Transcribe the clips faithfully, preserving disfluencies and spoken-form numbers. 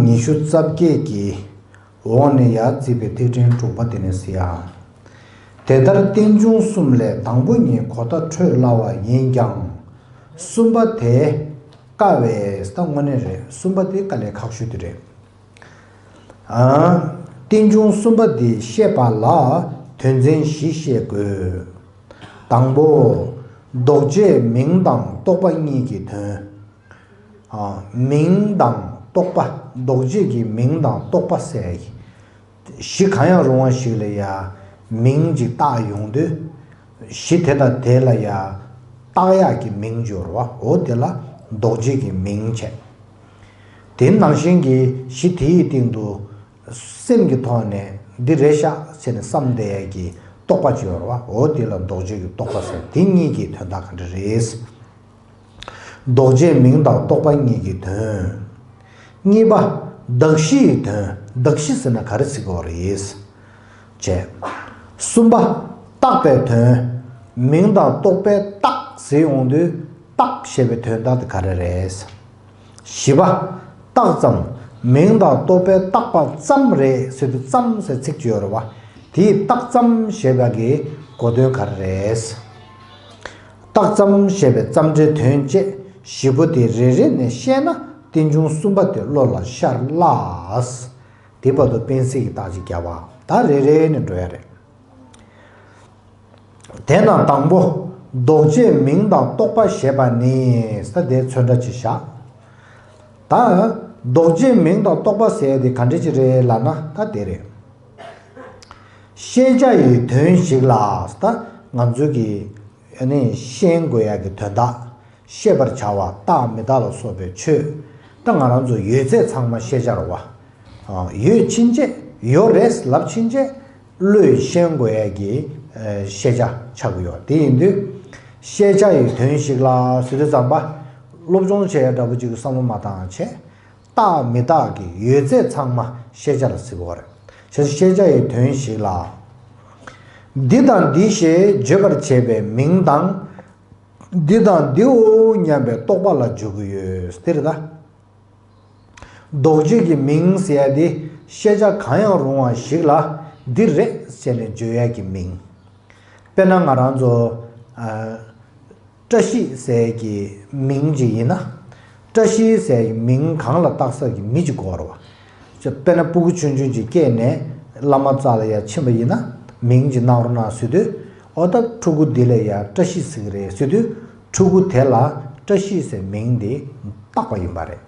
ཉི་ཤུ་རྩ་བརྒྱད་ཀྱི་འོག་ནས་ཡར་བརྩིས་པའི་ཐིག་ཕྲེང་དྲུག་པ་དེ་ནས་ཟེར་ཡ། དེ་ལྟར་རྟེན་འབྱུང་གསུམ་ལས་དང་པོ་ཉིད་གོ་བརྡ་འཕྲོད་སླ་བ་ཡིན་ཀྱང་། གསུམ་པ་དེ་དཀའ་བས། ད་དངོས་གནས་རེད། གསུམ་པ་དེ་དཀའ་ལས་ཁག་ཤོས་དེ་རེད། ཨ། རྟེན་འབྱུང་གསུམ་པ་འདི་བཤད་པ་ལ་དོན་ཚན་བཞི་བཤད་དགོས། དང་པོ། ལྡོག་བྱེད་མིང་དང་རྟོག་པ་གཉིས་ཀྱི་དོན། ཨ། མིང་དང་རྟོག་པ། ལྡོག་བྱེད་ཀྱི་མིང་དང་རྟོག་པ་ཟེར་གྱི། གཞི་གང་ཡང་རུང་བ་ཞིག་ལ་ཡ་མིང་ཅིག་བཏགས་ཡོང་དུས། གཞི་དེ་དང་དེ་ལ་ཡ་བཏགས་ཡག་གི་མིང་ཅིག་ཡོད་རེད་བ། འོ་དེ་ལ་ལྡོག་བྱེད་ཀྱི་མིང་བྱས། དེ་ནང་བཞིན་གྱི་གཞི་དེ་ཡི་སྟེང་དུ་སེམས་ཀྱི་ཐོག་ནས་འདི་རེད་ཤག་ཟེར་ནས་བསམ་བསྡད་ཡག་གི་རྟོག་པ་ཅིག་ཡོད་རེད་བ། འོ་དེ་ལ་ལྡོག་བྱེད་ཀྱི་རྟོག་པ་ཟེར། དེ་གཉིས་ཀྱི་དོན་དག་ག་འདྲ་རེད། ལྡོག་བྱེད་མིང་དང་རྟོག་པ་གཉིས་ཀྱི་དོན། གཉིས་པ། གདགས་གཞིའི་དོན། གདགས་གཞི་ཟེར་ན་ག་རེ་ཟེར་དགོས་རེད། བྱས། གསུམ་པ། བཏགས་པའི་དོན། མིང་དང་རྟོག་པས་བཏགས་ཟེར་ཡོང་དུས་བཏགས་ཞེས་པའི་དོན་དག་དེ་ག་རེ་རེད། བཞི་པ། བཏགས་ཙམ། མིང་དང་རྟོག་པས་བཏགས་པ་ཙམ་རེད་ཟེར་དུས་ཙམ་ཟེར་ཚིག་ཅིག་ཡོད་རེད་བ། དེའི་བཏགས་ཙམ་ཞེས་པ་གི་གོ་དོན་ག་རེ་རེད། བཏགས་ཙམ་ཞེས་པའི་ཙམ་སྒྲའི་དོན་བཅས་བཞི་པོ་དེ་རེ་རེ་ནས་བཤད་ན་རྟེན་འབྱུང་གསུམ་པ་དེ་བློ་ལ་ཤར་སླ། དེ་བར་དུ་དཔེ་གཟིགས་ཀྱི་རྟགས་ཅིག་བརྒྱབ་པ། ད་རེ་རེ་ནས་འགྲོ་ཡ་རེད། དེས་ན་དང་པོ། ལྡོག་བྱེད་མིང་དང་རྟོག་པ་ཞེས་པ་ནི། ད་དེའི་ཚོན་ཁྲ་ཅིག་བཞག་ད་ལྡོག་བྱེད་མིང་དང་རྟོག་པ་ཟེར་ཡ་དེ་ག་འདྲ་ཅིག་རེད་ལབ་ན་ད་དེ་རེད། ཤེས་བྱ་ཡི་དོན་ཞིག་ལ། ད་ང་ཚོ་གི་ཨ་ནི་ཤེས་དགོས་ཡ་གི་དོན་དག་ཤེས་པར་བྱ་བ་རྟག་མི་རྟག་ལ་སོགས་པའི་ཆོས། ད་ང་རང་ཚོ་ཡོད་ཚད་ཚང་མ་ཤེས་བྱ་རེད་བ། ཡོད་ཕྱིན་ཆད། ཡོད་རེད་ལབ་ཕྱིན་ཆད་བློས་ཤེས་དགོས་ཡ་གི་ཤེས་བྱ་ཆགས་ཀྱི་ཡོད། དེ་ཡིན་དུས། ཤེས་བྱ་ཡི་དོན་ཞིག་ལ་ཟེར་དུས་ཙམ་པ། སློབ་སྦྱོང་བྱེད་ཡ་འདྲ་པོ་ཅིག་གི་བསམ་བློ་མ་བཏང་བྱས། རྟག་མི་རྟག་གི་ཡོད་ཚད་ཚང་མ་ཤེས་བྱ་ལ་ཟེར་གྱི་ཡོད་རེད། བྱས་ཙང་ཤེས་བྱ་ཡི་དོན་ཞིག་ལ། འདི་དང་འདི་ཞེས་བརྗོད་པར་བྱེད་པའི་མིང་དང་། འདི་དང་འདིའོ་སྙམ་པའི་རྟོག་པ་ལ་འཇུག་གི་ཡོད། དེ་རེད་ད། ལྡོག་བྱེད་ཀྱི་མིང་ཟེར་ཡ་དེ་ཤེས་བྱ་གང་ཡང་རུང་བ་ཞིག་ལ་འདི་རེད་ཟེར་ནས་བརྗོད་ཡ་གི་མིང་། དཔེར་ན་ང་རང་ཚོ། ཨ། བཀྲ་ཤིས་ཟེར་གྱི་མིང་ཅིག་ཡིན་ན། བཀྲ་ཤིས་ཟེར་གྱི་མིང་གང་ལ་བཏགས་ས་གི་མི་ཅིག་དགོས་རེད་བ། དཔེར་ན་སྤུ་གུ་ཆུང་ཆུང་ཅིག་སྐྱེས་ནས་བླ་མ་རྩ་ལ་ཡར་ཕྱིན་པ་ཡིན་ན། མིང་ཅིག་གནང་རོགས་གནང་ཟེར་དུས། ཨོ་ད་ཕྲུ་གུ་འདི་ལ་ཡར་བཀྲ་ཤིས་ཟེར་གི་རེད་ཟེར་དུས། ཕྲུ་གུ་དེ་ལ་བཀྲ་ཤིས་ཟེར་མིང་དེ་བཏགས་པ་ཡིན་པ་རེད།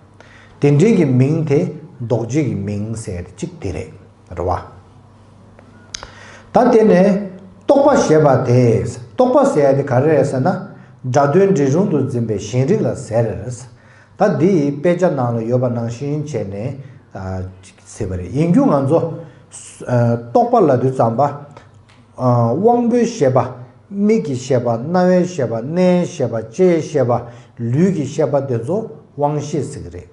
དེ་འདྲའི་གི་མིང་དེ་ལྡོག་བྱེད་ཀྱི་མིང་ཟེར་གཅིག་དེ་རེད། རེད་བ། ད་དེ་ནས་རྟོག་པ་ཞེས་པ་དེ། རྟོག་པ་ཟེར་ཡ་དེ་ག་རེ་རེད་ཟེར་ན། སྒྲ་དོན་འབྲས་རུང་དུ་འཛིན་པའི་ཞེན་རིག་ལ་ཟེར། ད་འདི་ཡི་དཔེ་ཆ་ནང་ལ་ཡོད་པ་ནང་བཞིན་བྱས་ནས། ཨ། ཟེར་བ་རེད། ཡིན་རྒྱུ་ང་ཚོ། ཨ། རྟོག་པ་ལབ་དུས་ཙམ་པ། ཨ། དབང་པོའི་ཤེས་པ། མིག་གི་ཤེས་པ། རྣ་བའི་ཤེས་པ། སྣའི་ཤེས་པ། ལྕེའི་ཤེས་པ། ལུས་ཀྱི་ཤེས་པ་དེ་ཚོ་དབང་ཤེས་ཟེར་གི་རེད།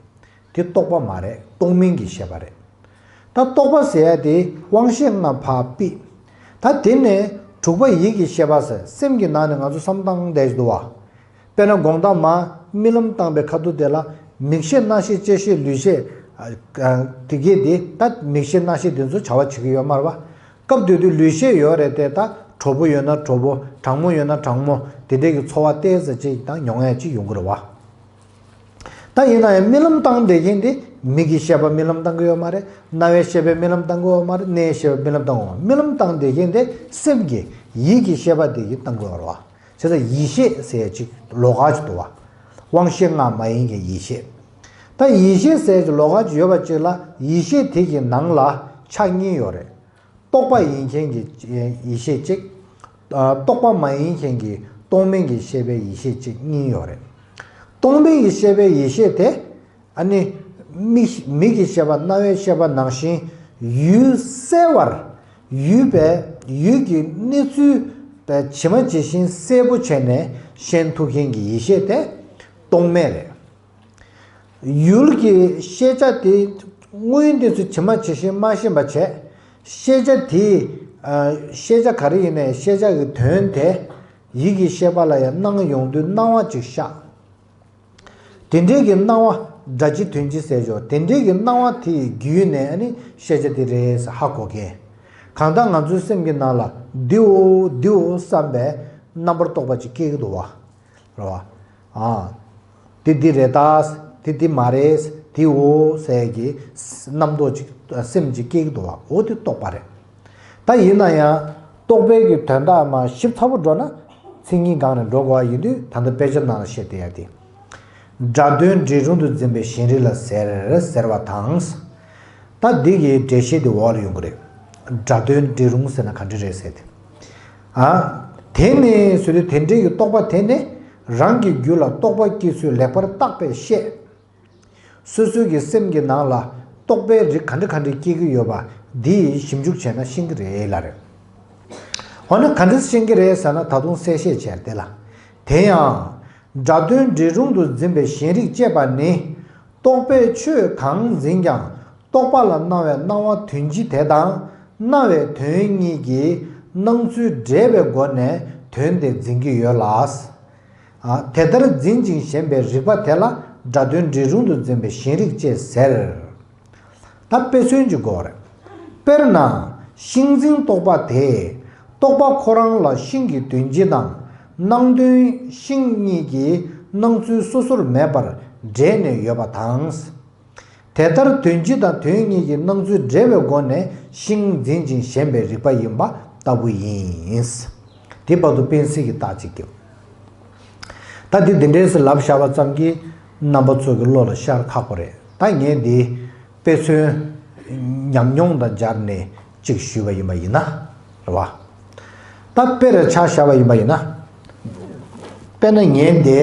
དེ་རྟོག་པ་མ་རེད། རྟོག་མིན་གྱི་ཤེས་པ་རེད། ད་རྟོག་པ་ཟེར་ཡ་དེ་དབང་ཤེས་ལྔ་ཕར་ཕུད། ད་དེ་ནས་དྲུག་པ་ཡིད་ཀྱི་ཤེས་པ་ཟེར། སེམས་ཀྱི་ནང་ནས་ང་ཚོ་བསམ་བཏང་བསྡད་ཀྱི་འདུག་བ། དཔེར་ན་དགོང་དག་མར་རྨི་ལམ་བཏང་པའི་ཁ་ཐུག་དེ་ལ་མིག་ཤེས་རྣ་ཤེས་ལྕེ་ཤེས་ལུས་ཤེས། ཨ། དེ་གས་དེ་ད་མིག་ཤེས་རྣ་ཤེས་དེ་ཚོ་བྱ་བ་བྱེད་ཀྱི་ཡོད་མ་རེད་བ། སྐབས་དེ་དུས་ལུས་ཤེས་ཡོད་རེད་དེ། ད་གྲོད་པ་ཡོད་ན་གྲོད་པ། གྲང་མོ་ཡོད་ན་གྲང་མོ། དེ་འདྲས་ཀྱི་ཚོར་བ་ཏོག་ཙམ་ཅིག་དང་མྱོང་ཡ་ཅིག་ཡོང་གི་རེད་བ། ད་ཡིན་ན་ཡང་རྨི་ལམ་བཏང་བསྡད་མཁན་དེ་མིག་གི་ཤེས་པ་རྨི་ལམ་བཏང་གི་ཡོད་མ་རེད། རྣ་བའི་ཤེས་པས་རྨི་ལམ་བཏང་གི་ཡོད་མ་རེད། སྣའི་ཤེས་པས་རྨི་ལམ་བཏང་གི་ཡོད་མ་རེད། རྨི་ལམ་བཏང་བསྡད་མཁན་དེ་སེམས་ཀྱི་ཡིད་ཀྱི་ཤེས་པ་དེ་གིས་བཏང་གི་ཡོད་རེད་བ། བྱས་ཙང་ཡིད་ཤེས་ཟེར་ཡ་ཅིག་ལོགས་ཀ་ཅིག་འདུག་བ། དབང་ཤེས་ལྔ་མ་ཡིན་མཁན་ཡིད་ཤེས། ད་ཡིད་ཤེས་ཟེར་ཡ་ཅིག་ལོགས་ཀ་ཅིག་ཡོད་པ་ཅིག་ལ་ཡིད་ཤེས་དེ་གི་ནང་ལ་ཆ་གཉིས་ཡོད་རེད། རྟོག་པ་ཡིན་མཁན་གྱི་ཡིད་ཤེས་གཅིག་ཨ། རྟོག་པ་མ་ཡིན་མཁན་གྱི་རྟོག་མིན་གྱི་ཤེས་པའི་ཡིད་ཤེས་གཅིག་གཉིས་ཡོད་རེད། རྟོག་མིན་གྱི་ཤེས་པའི་ཡིད་ཤེས་དེ། ཨ་ནི། མིག་མིག་གི་ཤེས་པ། རྣ་བའི་ཤེས་པ་ནང་བཞིན་ཡུལ་གསལ་བར། ཡུལ་པའི་ཡུལ་གྱི་གནས་ཚུལ་པའི་ཇི་མ་ཇི་བཞིན་གསལ་པོ་བྱས་ནས་ཤེས་ཐུབ་མཁན་གྱི་ཡིད་ཤེས་དེ་རྟོག་མེད་རེད། ཡུལ་གྱི་ཤེས་བྱ་དེ་དངོས་ཡོད་གནས་ཚུལ་ཇི་མ་ཇི་བཞིན་མ་ཤེས་པ་བྱས། ཤེས་བྱ་དེ། ཨ། ཤེས་བྱ་ག་རེ་ཡིན་ནའི་ཤེས་བྱ་གི་དོན་དེ་ཡིད་ཀྱི་ཤེས་པ་ལ་ཡང་སྣང་ཡོང་དུས་སྣང་བ་ཅིག་ཤར། དེ་འདྲའི་གི་སྣང་བ་ སྒྲ་སྤྱི་དོན་སྤྱི་ཟེར་ཞོག་དེ་འདྲའི་གི་སྣང་བ་དེ་ཡི་བརྒྱུད་ནས་ཨ་ནི་ཤེས་བྱ་དེ་རེད་ཟེར་ཧ་གོ་མཁན། གང་ལྟར་ང་ཚོའི་སེམས་ཀྱི་ནང་ལ་འདིའོ་འདིའོ་བསམ་པའི་རྣམ་པར་རྟོག་པ་ཅིག་སྐྱེ་གི་འདུག་བ། རེད་བ། ཨ། དེ་འདི་རེད་ད། དེ་འདི་མ་རེད། དེའོ་ཟེར་གྱི་རྣམ་རྟོག་ཅིག་སེམས་ཅིག་སྐྱེ་གི་འདུག་བ། འོ་དེ་རྟོག་པ་རེད། ད་ཡིན་ན་ཡང་རྟོག་པའི་གི་དོན་དག་མ་ཞིབ་ཚགས་པོ་འགྲོ་ན་མཚན་ཉིད་སྒང་ནས་འགྲོ་དགོས་པ་ཡིན་དུས། ད་ལྟ་དཔེ་ཆ་ནང་ལ་བཤད་བསྡད་ཡ་དེ། སྒྲ་དོན་འབྲས་རུང་དུ་འཛིན་པའི་ཞེན་རིག་ལ་ཟེར་ཟེར་བ་དང་། ད་འདི་གི་འགྲེལ་བཤད་དེ་འོག་ལ་ཡོང་གི་རེད། སྒྲ་དོན་འབྲས་རུང་ཟེར་ན་ག་འདྲ་རེད་ཟེར་ཏེ། ཨ། དེ་ནི་ཟེར་དུས་དེ་འདྲའི་གི་རྟོག་པ་དེ་ནི་རང་གི་རྒྱུད་ལ་རྟོག་པ་སྐྱེ་ཚུལ་ལེགས་པར་བརྟག་པས་ཤེས། སོ་སོའི་གི་སེམས་ཀྱི་ནང་ལ་རྟོག་པའི་རིགས་ག་འདྲ་ག་འདྲ་སྐྱེ་གི་ཡོད་པ་འདི་ཞིབ་འཇུག་བྱས་ན་ཤེས་ཀྱི་རེད་ལ་རེད། འོ་ན་ག་འདྲ་ཤེས་ཀྱི་རེད་ཟེར་ན། ད་དུང་གསལ་བཤད་བྱས་ཏེ་ལ། དེ་ཡང་། སྒྲ་དོན་འབྲས་རུང་དུ་འཛིན་པའི་ཞེན་རིག་ཅེས་པ་ནི། རྟོག་པས་ཆོས་གང་འཛིན་ཀྱང་རྟོག་པ་ལ་སྣང་བའི་སྣང་བ་དོན་སྤྱི་དེ་དང་སྣང་བའི་དོན་གཉིས་ཀྱི་སྣང་ཚུལ་འབྲེལ་བའི་སྒོ་ནས་དོན་དེ་འཛིན་གྱི་ཡོད་ལ། ཨ། དེ་ལྟར་འཛིན་ཅིང་ཞེན་པའི་རིག་པ་དེ་ལ་སྒྲ་དོན་འབྲས་རུང་དུ་འཛིན་པའི་ཞེན་རིག་ཅེས་ཟེར། ད་དཔེ་མཚོན་གཅིག་དགོས་རེད། དཔེར་ན། ཤིང་འཛིན་རྟོག་པ་དེས་རྟོག་པ་ཁོ་རང་ལ་ཤིང་གི་དོན་སྤྱི་དང་སྣང་དོན་ཤིང་གཉིས་ཀྱི་སྣང་ཚུལ་སོ་སོར་མེད་པར་འབྲེལ་ནས་ཡོད་པ་དང་། དེ་ལྟར་དོན་སྤྱི་དང་དོན་གཉིས་ཀྱི་སྣང་ཚུལ་འབྲེལ་བའི་སྒོ་ནས་ཤིང་འཛིན་ཅིང་ཞེན་པའི་རིག་པ་ཡིན་པ་ལྟ་བུ་ཡིན། དེ་བར་དུ་སྤེན་སྲིད་ཀྱིས་རྟགས་གཅིག་བརྒྱབ། ད་འདི་འདི་འདྲས་སུ་ལབ་བཞག་པ་ཙམ་གྱིས་རྣམ་པ་ཚོ་གི་བློ་ལ་ཤར་ཁག་པོ་རེད། ད་ངས་འདི་དཔེ་མཚོན་ཉམས་མྱོང་དང་སྦྱར་ནས་གཅིག་ཞུས་པ་ཡིན་པ་ཡིན་ན། རེད་བ། ད་དཔེ་རུ་ཆ་བཞག་པ་ཡིན་པ་ཡིན་ན། དཔེར་ན་ངས་འདི་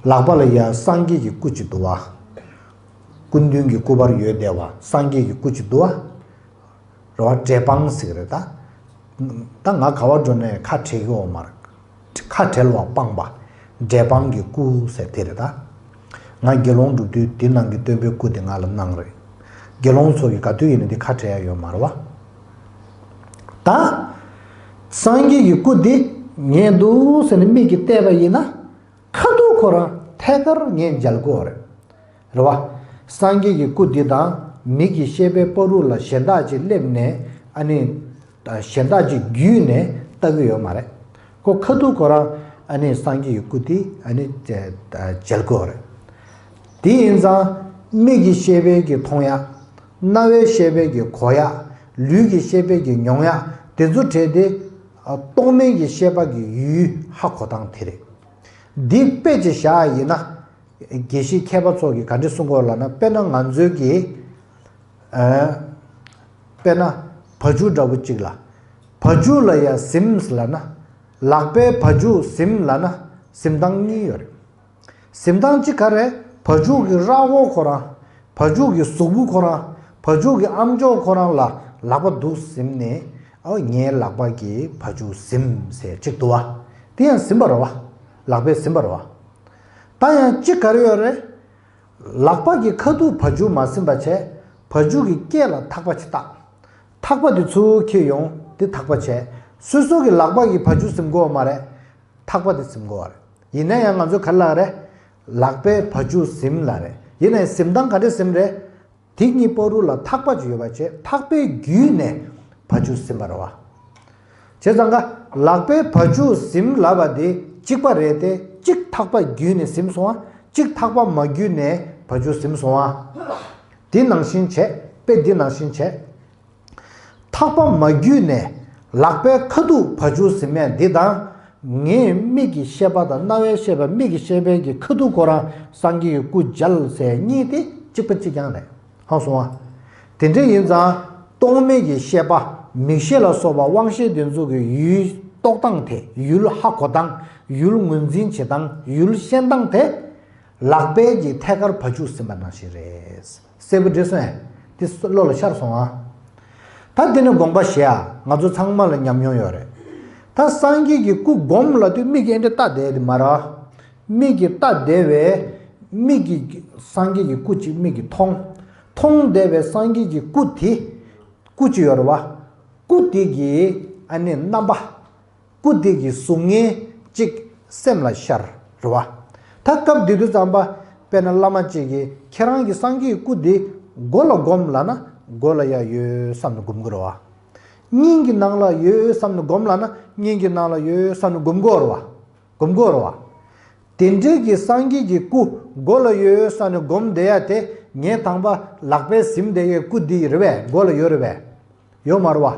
ལག་པ་ལ་ཡ་སངས་རྒྱས་ཀྱི་སྐུ་གཅིག་འདུག་བ། སྐུ་མདུན་གྱི་སྐུ་པར་ཡོད་བསྡད་བ། སངས་རྒྱས་ཀྱི་སྐུ་གཅིག་འདུག་བ། རེད་བ། འབྲས་སྤང་ཟེར་གི་རེད་ད། ད་ང་ག་བར་འགྲོ་ནས་ཁ་བྲལ་གི་ཡོད་མ་རེད། ཁ་བྲལ་བ་སྤངས་པ། འབྲས་སྤང་གི་སྐུ་ཟེར་དེ་རེད་ད། ང་དགེ་སློང་སྒྲུབ་དུས་དེ་ནང་གི་སྟོན་པའི་སྐུ་དེ་ང་ལ་གནང་རེད། དགེ་སློང་ཚོ་གི་ག་དུས་ཡིན་ན་དེ་ཁ་བྲལ་ཡ་ཡོད་མ་རེད་བ། ད། སངས་རྒྱས་ཀྱི་སྐུ་དེ་ངས་འདུག་ཟེར་ནས་མིག་གིས་བལྟས་པ་ཡིན་ན། ཁ་ཐུག་ཁོ་རང་ཐད་ཀར་ངས་མཇལ་གི་ཡོད་རེད། རེད་བ། སངས་རྒྱས་ཀྱི་སྐུ་འདི་དང་མིག་གི་ཤེས་པའི་བར་དུ་ལ་གཞན་དག་ཅིག་སླེབས་ནས་ཨ་ནི། གཞན་དག་ཅིག་བརྒྱུད་ནས་ལྟ་གི་ཡོད་མ་རེད། ཁོ་ཁ་ཐུག་ཁོ་རང་ཨ་ནི་སངས་རྒྱས་ཀྱི་སྐུ་འདི་ཨ་ནི་མཇལ་གི་ཡོད་རེད། དེ་ཡིན་ཙང་མིག་གི་ཤེས་པའི་གི་མཐོང་ཡ། རྣ་བའི་ཤེས་པའི་གི་གོ་ཡ། ལུས་ཀྱི་ཤེས་པའི་གི་མྱོང་ཡ། དེ་ཚོ་བྲལ་ཏེ། རྟོག་མེད་ཀྱི་ཤེས་པ་གི་ཡུལ་ཧ་གོ་སྟངས་དེ་རེད། འདི་དཔེ་ཅིག་བཞག་ཡིན་ན། དགེ་བཤེས་མཁས་པ་ཚོ་གིས་ག་འདྲ་གསུང་གི་ཡོད་ལབ་ན། དཔེར་ན་ང་ཚོའི་གི། ཨ། དཔེར་ན་བ་ཕྱུགས་འདྲ་བོ་གཅིག་ལ། བ་ཕྱུགས་ལ་ཡ་ཟིམ་ལབ་ན། ལག་པས་བ་ཕྱུགས་ཟིམ་ལབ་ན་ཟིམ་སྟངས་གཉིས་ཡོད་རེད། ཟིམ་སྟངས་གཅིག་ག་རེ། བ་ཕྱུགས་ཀྱི་རྭ་ཅོ་ཁོ་རང་། བ་ཕྱུགས་ཀྱི་གཟུགས་པོ་ཁོ་རང་། བ་ཕྱུགས་ཀྱི་ཨམ་ཅོག་ཁོ་རང་ལ་ལག་པ་འདུག་ཟིམ་ནས། ཨོ། ངའི་ལག་པ་གིས་བ་ཕྱུགས་ཟིམ་ཟེར་གཅིག་འདུག་བ། དེ་ཡང་ཟིམ་པ་རེད་བ། ལག་པས་ཟིམ་པ་རེད་བ། ད་ཡང་གཅིག་ག་རེ་ཡོད་རེད། ལག་པ་གིས་ཁ་ཐུག་བ་ཕྱུགས་མ་ཟིམ་པ་བྱས། བ་ཕྱུགས་ཀྱི་སྐེ་ལ་ཐག་པ་ཅིག་བཏགས། ཐག་པ་དེ་ཚུར་འཁྱེར་ཡོང་། དེ་ཐག་པ་བྱས། སོ་སོ་གི་ལག་པ་གིས་བ་ཕྱུགས་ཟིམ་གི་ཡོད་མ་རེད། ཐག་པ་དེ་ཟིམ་གི་ཡོད་རེད། ཡིན་ན་ཡང་ང་ཚོས་ག་རེ་ལབ་རེད། ལག་པས་བ་ཕྱུགས་ཟིམ་ལབ་རེད། ཡིན་ནའི་ཟིམ་སྟངས་ག་འདྲས་ཟིམ་རེད། དེ་གཉིས་བར་དུ་ལ་ཐག་པ་ཅིག་ཡོད་པ་བྱས། ཐག་པའི་བརྒྱུད་ནས་བ་ཕྱུགས་ཟིམ་པ་རེད་བ། བྱས་ཙང་ཀ། ལག་པས་བ་ཕྱུགས་ཟིམ་ལབ་པ་དེ་གཅིག་པ་རེད་དེ། གཅིག་ཐག་པ་བརྒྱུད་ནས་ཟིམ་སོང་བ། གཅིག་ཐག་པ་མ་བརྒྱུད་ནས་བ་ཕྱུགས་ཟིམ་སོང་བ། དེ་ནང་བཞིན་བྱས། དཔེ་འདི་ནང་བཞིན་བྱས། ཐག་པ་མ་བརྒྱུད་ནས་ལག་པས་ཁ་ཐུག་བ་ཕྱུགས་ཟིན་མེད་འདི་དང་། ངས་མིག་གི་ཤེས་པ་དང་རྣ་བའི་ཤེས་པ། མིག་གི་ཤེས་པའི་གི་ཁ་ཐུག་ཁོ་རང་སངས་རྒྱས་ཀྱི་སྐུ་མཇལ་ཟེར་གཉིས་དེ་གཅིག་པ་གཅིག་རྐྱང་རེད། ཧང་སོང་ཨ། དེ་འདྲ་ཡིན་ཙང་རྟོག་མེད་ཀྱི་ཤེས་པ། མིག་ཤེས་ལ་སོགས་པ་དབང་ཤེས་དེ་ཚོ་གི་ཡུལ་རྟོག་སྟངས་དེ། ཡུལ་ཧ་གོ་སྟངས། ཡུལ་ངོས་འཛིན་བྱེད་སྟངས། ཡུལ་ཤེས་སྟངས་དེ། ལག་པས་ཀྱི་ཐད་ཀར་བ་ཕྱུགས་ཟིན་པ་ནང་བཞིན་རེད། གསལ་པོ་འགྲིག་སོང་ཨེ། དེ་བློ་ལ་ཤར་སོང་ཨ། ད་དེ་ནས་དགོངས་པ་བཞེས་ཨ། ང་ཚོ་ཚང་མ་ལ་ཉམས་མྱོང་ཡོད་རེད། ད་སངས་རྒྱས་ཀྱི་སྐུ་སྒོམ་ལབ་དུས་མིག་གིས་ཨེ་འདྲ་ལྟ་བསྡད་དེ་མ་རེད། མིག་གིས་ལྟ་བསྡད་པའི་མིག་གིས་སངས་རྒྱས་ཀྱི་སྐུ་གཅིག་མིག་གིས་མཐོང་། མཐོང་བསྡད་པའི་སངས་རྒྱས་ཀྱི་སྐུ་དེ། སྐུ་གཅིག་ཡོད་རེད་བ། སྐུ་དེ་གི་ཨ་ནི་རྣམ་པ། སྐུ་དེ་གི་གཟུགས་བརྙན་གཅིག་སེམས་ལ་ཤར་རེད་བ། ད་སྐབས་དེ་དུས་ཙམ་པ། དཔེར་ན་བླ་མ་གཅིག་གིས་ཁྱེད་རང་གི་སངས་རྒྱས་ཀྱི་སྐུ་འདི་མགོ་ལ་སྒོམ་ལབ་ན་མགོ་ལ་ཡ་ཡོད་བསམ་ནས་སྒོམ་དགོས་རེད་བ། སྙིང་གི་ནང་ལ་ཡོད་བསམ་ནས་སྒོམ་ལབ་ན་སྙིང་གི་ནང་ལ་ཡོད་བསམ་ནས་སྒོམ་དགོས་རེད་བ། སྒོམ་དགོས་རེད་བ། དེ་འདྲའི་གི་སངས་རྒྱས་ཀྱི་སྐུ་མགོ་ལ་ཡོད་བསམ་ནས་སྒོམ་བསྡད་ཡ་དེ་ངས་དང་པ་ལག་པས་ཟིན་བསྡད་ཡའི་སྐུ་འདི་རེད་པས། མགོ་ལ་ཡོད་རེད་པས། ཡོད་མ་རེད་བ།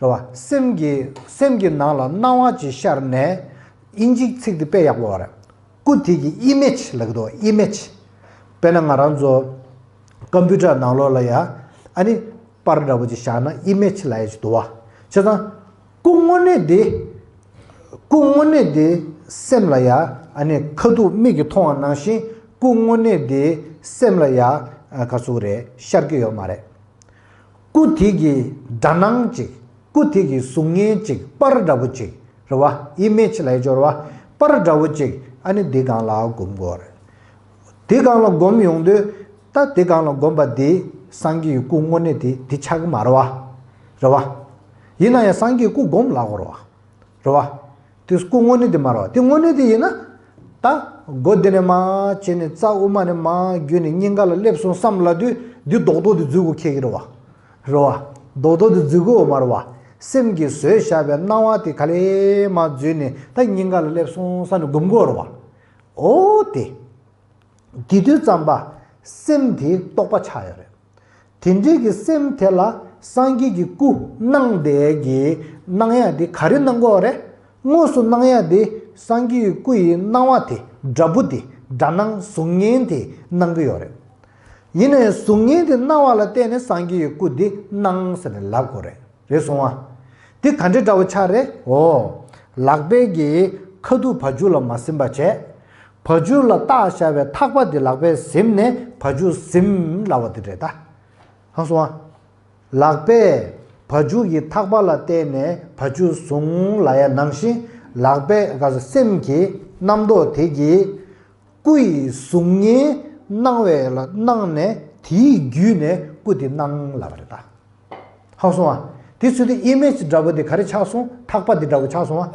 རེད་བ། སེམས་ཀྱི་སེམས་ཀྱི་ནང་ལ་སྣང་བ་ཅིག་ཤར་ནས། ཨིན་ཇིའི་ཚིག་དེ་དཔེ་ཡག་པོ་རེད། སྐུ་དེ་གི་ཨི་མེཇ་ལབ་ཀྱི་འདུག་ཨི་མེཇ། དཔེར་ན་ང་རང་ཚོ་ཀམ་པུ་ཊར་ནང་ལོགས་ལ་ཡ་ཨ་ནི་པར་འདྲ་པོ་ཅིག་བཞག་ན་ཨི་མེཇ་ལབ་ཡ་ཅིག་འདུག་བ། བྱས་ཙང་སྐུ་དངོས་གནས་དེ། སྐུ་དངོས་གནས་དེ་སེམས་ལ་ཡ་ཨ་ནི་ཁ་ཐུག་མིག་གིས་མཐོང་བ་ནང་བཞིན་སྐུ་དངོས་གནས་དེ་སེམས་ལ་ཡ་ག་ཟེར་དགོས་རེད། ཤར་གྱི་ཡོད་མ་རེད། སྐུ་དེ་གི་སྒྲ་སྣང་ཅིག་སྐུ་དེ་གི་གཟུགས་བརྙན་ཅིག་པར་འདྲ་པོ་ཅིག་རེད་བ། ཨི་མེཇ་ལབ་ཡ་ཅིག་ཡོད་རེད་བ། པར་འདྲ་པོ་ཅིག་ཨ་ནི་འདི་སྒང་ལ་སྒོམ་དགོས་རེད། འདི་སྒང་ལ་སྒོམ་ཡོང་དུས་ད་འདི་སྒང་ལ་སྒོམ་པ་འདི་སངས་རྒྱས་ཀྱི་སྐུ་དངོས་གནས་དེ་འདི་ཆགས་ཀྱི་མ་རེད་བ། རེད་བ། ཡིན་ན་ཡང་སངས་རྒྱས་ཀྱི་སྐུ་སྒོམ་ལབ་དགོས་རེད་བ། རེད་བ། དེ་སྐུ་དངོས་གནས་དེ་མ་རེད་བ། དེ་དངོས་གནས་དེ་ཡིན་ན། ད་སྒོ་འདི་ནས་མར་བྱས་ནས་རྩ་དབུ་མ་ནས་མར་བརྒྱུད་ནས་སྙིང་ག་ལ་སླེབས་སོང་བསམ་ལབ་དུས་འདི་རྡོག་རྡོག་དེ་འཛུལ་དགོས་ཁེལ་གྱི་རེད་བ། རེད་བ། རྡོག་རྡོག་དེ་འཛུལ་དགོས་མ་རེད་བ། སེམས་ཀྱིས་བཟོས་བཞག་པའི་སྣང་བ་དེ་ག་ལེ་མར་འཛུལ་ནས་ད་སྙིང་ག་ལ་སླེབས་སོང་བསམ་ནས་སྒོམ་དགོས་རེད་བ། འོ་དེ། དེ་དུས་ཙམ་པ་སེམས་དེ་རྟོག་པ་ཆགས་ཡོད་རེད། དེ་འདྲའི་གི་སེམས་དེ་ལ་སངས་རྒྱས་ཀྱི་སྐུ་སྣང་བསྡད་ཀྱི་སྣང་ཡ་དེ་ག་རེ་སྣང་གི་ཡོད་རེད། དངོས་སུ་སྣང་ཡ་དེ་སངས་རྒྱས་ཀྱི་སྐུ་ཡི་སྣང་བ་དེ་འདྲ་པོ་དེ་སྒྲ་སྣང་གཟུགས་བརྙན་དེ་སྣང་གི་ཡོད་རེད། ཡིན་ནའི་གཟུགས་བརྙན་དེ་སྣང་བ་ལ་བརྟེན་ནས་སངས་རྒྱས་ཀྱི་སྐུ་དེ་སྣང་ཟེར་ནས་ལབ་དགོས་རེད། རེད་སོང་ཨ། དེ་ག་འདྲའི་འདྲ་བོ་ཆགས་རེད། འོ། ལག་པའི་གི་ཁ་ཐུག་བ་སྦྱོར་ལ་མ་ཟིན་པ་བྱས། བ་སྦྱོར་ལ་བཏགས་བཞག་པའི་ཐག་པ་དེ་ལག་པས་ཟིན་ནས་བ་སྦྱོར་ཟིན་ལབ་པ་དེ་རེད་ད། ཧང་སོང་ཨ། ལག་པས་བ་སྦྱོར་གྱི་ཐག་པ་ལ་བརྟེན་ནས་བ་སྦྱོར་བཟུང་ལབ་ཡ་ནང་བཞིན་ལག་པས་ག་ས་སེམས་ཀྱི་རྣམ་རྟོག་དེ་གིས། སྐུ་ཡི་གཟུགས་བརྙན་སྣང་བས་ལ་སྣང་ནས་དེའི་བརྒྱུད་ནས་སྐུ་དེ་སྣང་ལབ་པ་རེད་ད། ཧ་གོ་སོང་ཨ། དེ་ཚོ་དེ་ཨི་མེ་ཇི་འདྲ་པོ་དེ་ག་རེ་ཆགས་སོང་། ཐག་པ་དེ་འདྲ་པོ་ཆགས་སོང་ཨ།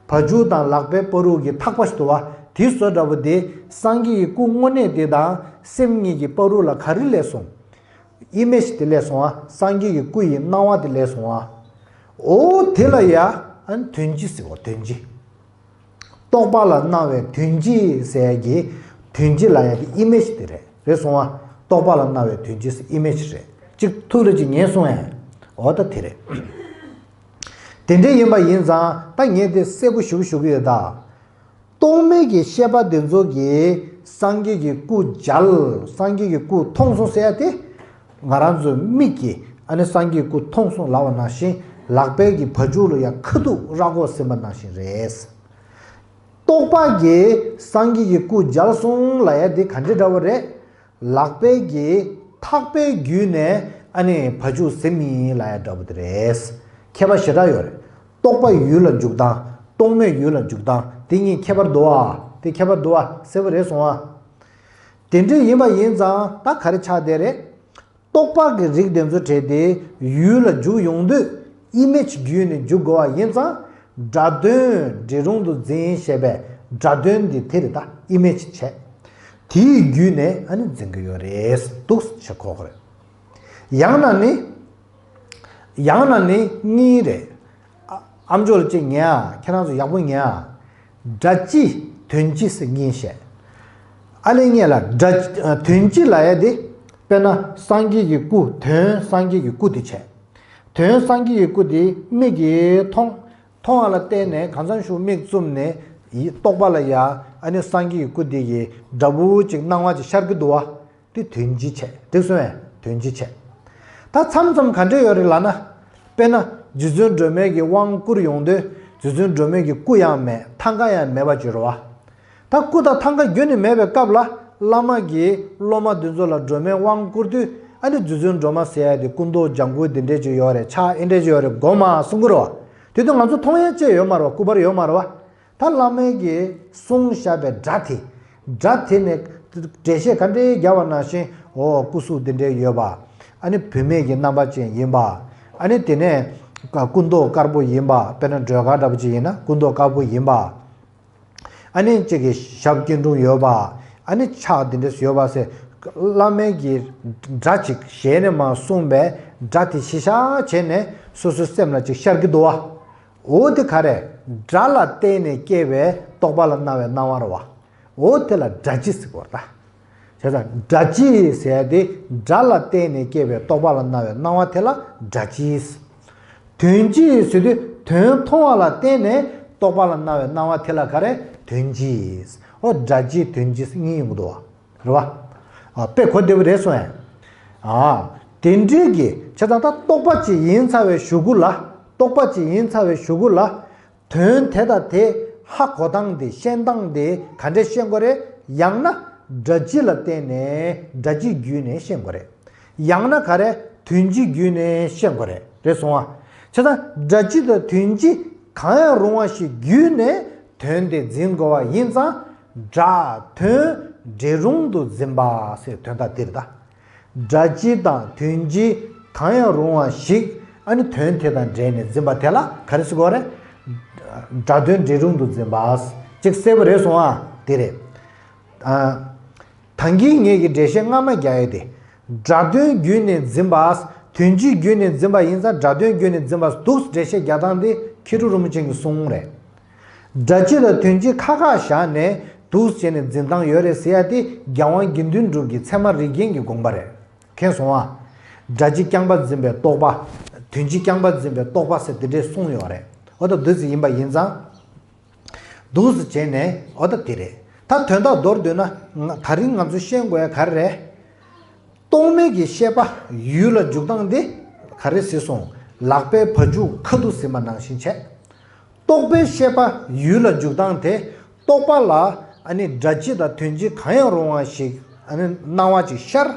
བ་སྦྱོར་དང་ལག་པའི་བར་དུ་གི་ཐག་པ་ཞིག་འདུག་བ། དེ་བཟོ་འདྲ་པོ་དེ་སངས་རྒྱས་ཀྱི་སྐུ་དངོས་གནས་དེ་དང་སེམས་གཉིས་ཀྱི་བར་དུ་ལ་ག་རེ་སླེབས་སོང་། ཨི་མེ་ཇི་དེ་སླེབས་སོང་ཨ། སངས་རྒྱས་ཀྱི་སྐུ་ཡི་སྣང་བ་དེ་སླེབས་སོང་ཨ། འོ་དེ་ལ་ཡ་ཨ་ནི་དོན་སྤྱི་ཟེར་བ་དོན་སྤྱི། རྟོག་པ་ལ་སྣང་བའི་དོན་སྤྱི་ཟེར་གྱི། དོན་སྤྱི་ལ་ཡང་གི་ཨི་མེ་ཇི་དེ་རེད། རེད་སོང་ཨ། རྟོག་པ་ལ་སྣང་བའི་དོན་སྤྱི་ཟེར་ཨི་མེ་ཇི་རེད། གཅིག་ཐུགས་ལ་གཅིག་ངེས་སོང་ཨེ། འོ་ད་དེ་རེད། དེ་འདྲ་ཡིན་པ་ཡིན་ཙང་ད་ངས་དེ་གསལ་པོ་ཞུ་གི་ཞུ་གི་ཡོད་ད། རྟོག་མེད་ཀྱི་ཤེས་པ་དེ་ཚོ་གིས་སངས་རྒྱས་ཀྱི་སྐུ་མཇལ། སངས་རྒྱས་ཀྱི་སྐུ་མཐོང་སོང་ཟེར་ཡ་དེ། ང་རང་ཚོའི་མིག་གིས་ཨ་ནི་སངས་རྒྱས་སྐུ་མཐོང་སོང་ལབ་པ་ནང་བཞིན་ལག་པའི་གི་བ་སྦྱོར་ལ་ཡ་ཁ་ཐུག་ར་སྒོག་ཟིན་པ་ནང་བཞིན་རེད། རྟོག་པ་གིས་སངས་རྒྱས་ཀྱི་སྐུ་མཇལ་སོང་ལབ་ཡ་དེ་ག་འདྲ་འདྲ་བོ་རེད། ལག་པའི་གི་ཐག་པའི་བརྒྱུད་ནས་ཨ་ནི་བ་སྦྱོར་ཟིན་ཡིན་ལབ་ཡ་འདྲ་བོ་དེ་རེད། ཁྱད་པར་ཞེ་དྲག་ཡོད་རེད། རྟོག་པ་ཡུལ་ལ་འཇུག་སྟངས། རྟོག་མེད་ཡུལ་ལ་འཇུག་སྟངས་དེ་གཉིས་ཁྱད་པར་འདུག་ཨ། དེ་ཁྱད་པར་འདུག་ཨ། གསལ་པོ་རེད་སོང་ཨ། དེ་འདྲ་ཡིན་པ་ཡིན་ཙང་ད་ག་རེ་ཆགས་བསྡད་རེད། རྟོག་པ་གི་རིགས་དེ་ཚོ་བྲལ་ཏེ་ཡུལ་ལ་འཇུག་ཡོང་དུས་ཨི་མེ་ཇི་བརྒྱུད་ནས་འཇུག་དགོས་པ་ཡིན་ཙང་སྒྲ་དོན་འབྲས་རུང་དུ་འཛིན་ཞེས་པའི་སྒྲ་དོན་འདི་དེ་རེད་ད་ཨི་མེ་ཇི་བྱས། དེའི་བརྒྱུད་ནས་ཨ་ནི་འཛིན་གྱི་ཡོད་རེད་འདུག་ཞེས་གོ་གི་རེད། ཡང་ན་ནི། ཡང་ན་ནི་གཉིས་རེད། ཨ་ཨམ་ཅོག་ལ་གཅིག་ཉན་ཨ། ཁྱེད་རང་ཚོ་ཡག་པོ་ཉན་ཨ། སྒྲ་སྤྱི་དོན་སྤྱི་ཟེར་གཉིས་བཤད། ཨ་ལེ་ངས་ལ་སྒྲ་དོན་སྤྱི་ལབ་ཡ་དེ། དཔེར་ན་སངས་རྒྱས་ཀྱི་སྐུ་དོན་སངས་རྒྱས་ཀྱི་སྐུ་དེ་བྱས། དོན་སངས་རྒྱས་ཀྱི་སྐུ་དེ་མིག་གིས་མཐོང་། མཐོང་བ་ལ་བརྟེན་ནས་གང་འཚམ་ཞིག་མིག་བཙུམ་ནས་ཡིད་རྟོག་པ་ལ་ཡ་ཨ་ནི་སངས་རྒྱས་ཀྱི་སྐུ་དེ་གི་འདྲ་པོ་ཅིག་སྣང་བ་ཅིག་ཤར་གྱི་འདུག་བ། དེ་དོན་སྤྱི་བྱས། འགྲིག་སོང་ངས། དོན་སྤྱི་བྱས། ད་མཚམས་མཚམས་ག་འདྲ་ཡོད་རེད་ལབ་ན། དཔེར་ན་རྗེ་བཙུན་སྒྲོལ་མའི་གི་དབང་བསྐུར་ཡོང་དུས་རྗེ་བཙུན་སྒྲོལ་མའི་གི་སྐུ་ཡང་མེད་ཐང་ག་ཡང་མེད་པ་ཅིག་རེད་བ། ད་སྐུ་དང་ཐང་ག་རྒྱུན་ནས་མེད་པའི་སྐབས་ལ་བླ་མ་གིས་སློབ་མ་འདི་ཚོ་ལ་སྒྲོལ་མའི་དབང་བསྐུར་དུས་ཨ་ནི་རྗེ་བཙུན་སྒྲོལ་མ་ཟེར་ཡ་དེ་སྐུ་མདོག་ལྗང་གུ་འདི་འདྲས་ཅིག་ཡོད་རེད། ཕྱག་འདི་འདྲས་ཅིག་ཡོད་རེད། སྒོམ་ཨ་གསུང་གི་རེད་བ། དེ་དུས་ང་ཚོ་མཐོང་ཡ་ཅིག་ཡོད་མ་རེད་བ། སྐུ་པར་ཡོད་མ་རེད་བ། ད་བླ་མའི་གིས་གསུངས་བཞག་པའི་སྒྲ་དེ། སྒྲ་དེ་ནས་འགྲེལ་བཤད་ག་འདྲས་རྒྱབ་པ་ནང་བཞིན་འོ་སྐུ་གཟུགས་འདི་འདྲས་ཡོད་པ། ཨ་ནི་བུད་མེད་ཀྱི་རྣམ་པ་ཅན་ཡིན་པ། ཨ་ནི་དེ་ནས་སྐུ་མདོག་དཀར་པོ་ཡིན་པ། དཔེར་ན་སྒྲོལ་དཀར་འདྲ་པོ་ཅིག་ཡིན་ན་སྐུ་མདོག་དཀར་པོ་ཡིན་པ། ཨ་ནི་གཅིག་གི་ཞབས་སྐྱིལ་ཀྲུང་ཡོད་པ། ཨ་ནི་ཕྱག་འདི་འདྲས་ཡོད་པ་ཟེར། བླ་མའི་གི་སྒྲ་ཅིག་ཞལ་ནས་མར་གསུངས་པའི་སྒྲ་དེ་གཞི་བཞག་བྱས་ནས་སོ་སོའི་སེམས་ལ་ཅིག་ཤར་གྱི་འདུག་བ། འོ་དེ་ག་རེ། སྒྲ་ལ་བརྟེན་ནས་སྐྱེས་པའི་རྟོག་པ་ལ་སྣང་བའི་སྣང་བ་རེད་བ། འོ་དེ་ལ་སྒྲ་སྤྱི་ཟེར་གྱི་ཡོད་རེད་ད། བྱས་ཙང་སྒྲ་སྤྱི་ཟེར་ཡ་དེ་སྒྲ་ལ་བརྟེན་ནས་སྐྱེས་པའི་རྟོག་པ་ལ་སྣང་བའི་སྣང་བ་དེ་ལ་སྒྲ་སྤྱི། དོན་སྤྱི་ཟེར་དུས་དོན་མཐོང་བ་ལ་བརྟེན་ནས་རྟོག་པ་ལ་སྣང་བའི་སྣང་བ་དེ་ལ་ག་རེ། དོན་སྤྱི། འོ་སྒྲ་སྤྱི་དོན་སྤྱི་གཉིས་ཡོང་གི་འདུག་བ། རེད་བ། ཨ། དཔེ་གོ་བདེ་པོ་རེད་སོང་ཡ། ཨ། དེ་འདྲའི་གི་བྱས་ཙང་ད་རྟོག་པ་ཅིག་ཡིན་ཚར་བའི་གཞུག་གུ་ལ། རྟོག་པ་ཅིག་ཡིན་ཚར་བའི་གཞུག་གུ་ལ། དོན་དེ་དང་དེ་ཧ་གོ་སྟངས་དེ་ཤེས་སྟངས་དེ་ག་འདྲས་ཤེས་དགོས་རེད། ཡང་ན་སྒྲ་སྤྱི་ལ་བརྟེན་ནས་སྒྲ་སྤྱི་བརྒྱུད་ནས་ཤེས་དགོས་རེད། ཡང་ན་ག་རེ། དོན་སྤྱི་བརྒྱུད་ནས་ཤེས་དགོས་རེད། རེད་སོང་ཨ། བྱས་ཙང་སྒྲ་སྤྱི་དང་དོན་སྤྱི་གང་ཡང་རུང་བ་ཞིག་བརྒྱུད་ནས་དོན་དེ་འཛིན་དགོས་པ་ཡིན་ཙང་། སྒྲ་དོན་འབྲེལ་རུང་དུ་འཛིན་པ་ཟེར་དོན་དག་འདིར་ད། སྒྲ་སྤྱི་དང་དོན་སྤྱི་གང་ཡང་རུང་བ་ཞིག་ཨ་ནི་དོན་དེ་དང་འབྲེལ་ནས་འཛིན་པ་དེ་ལ་ག་རེ་ཟེར་དགོས་རེད། སྒྲ་དོན་འབྲེལ་རུང་དུ་འཛིན་པ། ཅིག་གསལ་པོ་རེད་སོང་ཨ། དེ་རེད། ཨ། ད་གིན་ངེད་ཀྱི་འགྲེལ་བཤད་སྔ་མ་རྒྱག་ཡས་དེ། སྒྲ་དོན་བརྒྱུད་ནས་འཛིན་པ། དོན་སྤྱི་བརྒྱུད་ནས་འཛིན་པ་ཡིན་ཙང་སྒྲ་དོན་བརྒྱུད་ནས་འཛིན་པ་འདུག་འགྲེལ་བཤད་རྒྱག་སྟངས་དེ་མཁས་གྲུབ་རིན་པོ་ཆེ་གི་གསུང་རེད། སྒྲ་སྤྱི་དང་དོན་སྤྱི་ཁ་ཁ་བཞག་ནས་འདུག་བྱས་ནས་འཛིན་སྟངས་ཡོད་རེད་ཟེར་ཡ་དེ་རྒྱལ་དབང་དགེ་འདུན་གྲུབ་ཀྱི་ཚད་མ་རིགས་རྒྱན་གྱི་དགོངས་པ་རེད། མཁྱེན་སོང་ཨ། སྒྲ་སྤྱི་རྐྱང་པ་འཛིན་པའི་རྟོག་པ། དོན་སྤྱི་རྐྱང་པ་འཛིན་པའི་རྟོག་པ་ཟེར་དེ་འདྲས་གསུངས་ཡོད་རེད། འོ་ད་འདུག་སེ་ཡིན་པ་ཡིན་ཙང་། འདུག་སེ་བྱས་ནས་འོ་ད་དེ་རེད། ད་དོན་དག་མདོར་བསྡུས་ན་ང་ད་རིང་ང་ཚོ་ཤེས་དགོས་ཡ་ག་རེ་རེད། རྟོག་མེད་ཀྱི་ཤེས་པ་ཡུལ་ལ་འཇུག་སྟངས་དེ་ག་རེ་ཟེར་སོང་། ལག་པས་བ་ཕྱུགས་ཁ་ཐུག་ཟིན་པ་ནང་བཞིན་བྱས། རྟོག་པའི་ཤེས་པ་ཡུལ་ལ་འཇུག་སྟངས་དེ་རྟོག་པ་ལ་ཨ་ནི་སྒྲ་སྤྱི་དང་དོན་སྤྱི་གང་ཡང་རུང་བ་ཞིག་ཨ་ནི་སྣང་བ་ཅིག་ཤར།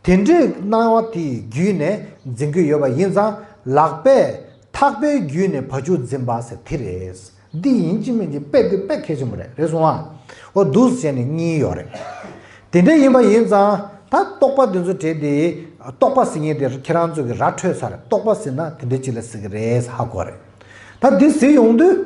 དེ་འདྲའི་སྣང་བ་དེའི་བརྒྱུད་ནས་འཛིན་གྱི་ཡོད་པ་ཡིན་ཙང་ལག་པས་ཐག་པས་བརྒྱུད་ནས་བ་ཕྱུགས་འཛིན་པ་ཟེར་དེ་རེད། འདི་ཡིན་གཅིག་མིན་གཅིག་དཔེ་དེ་དཔེ་གལ་ཆེན་པོ་རེད། རེད་སོང་ཨ། འོ་འདུག་སེ་བྱས་ནས་གཉིས་ཡོད་རེད། དེ་འདྲ་ཡིན་པ་ཡིན་ཙང་ད་རྟོག་པ་འདི་ཚོ་བྲལ་ཏེ་རྟོག་པ་ཟེར་མཁན་དེ་ཁྱེད་རང་ཚོ་གི་ར་འཕྲོད་ཚར། རྟོག་པ་ཟེར་ན་དེ་འདྲ་ཅིག་ལ་ཟེར་གི་རེད་ཧ་གོ་རེད། ད་འདི་ཟེར་ཡོང་དུས།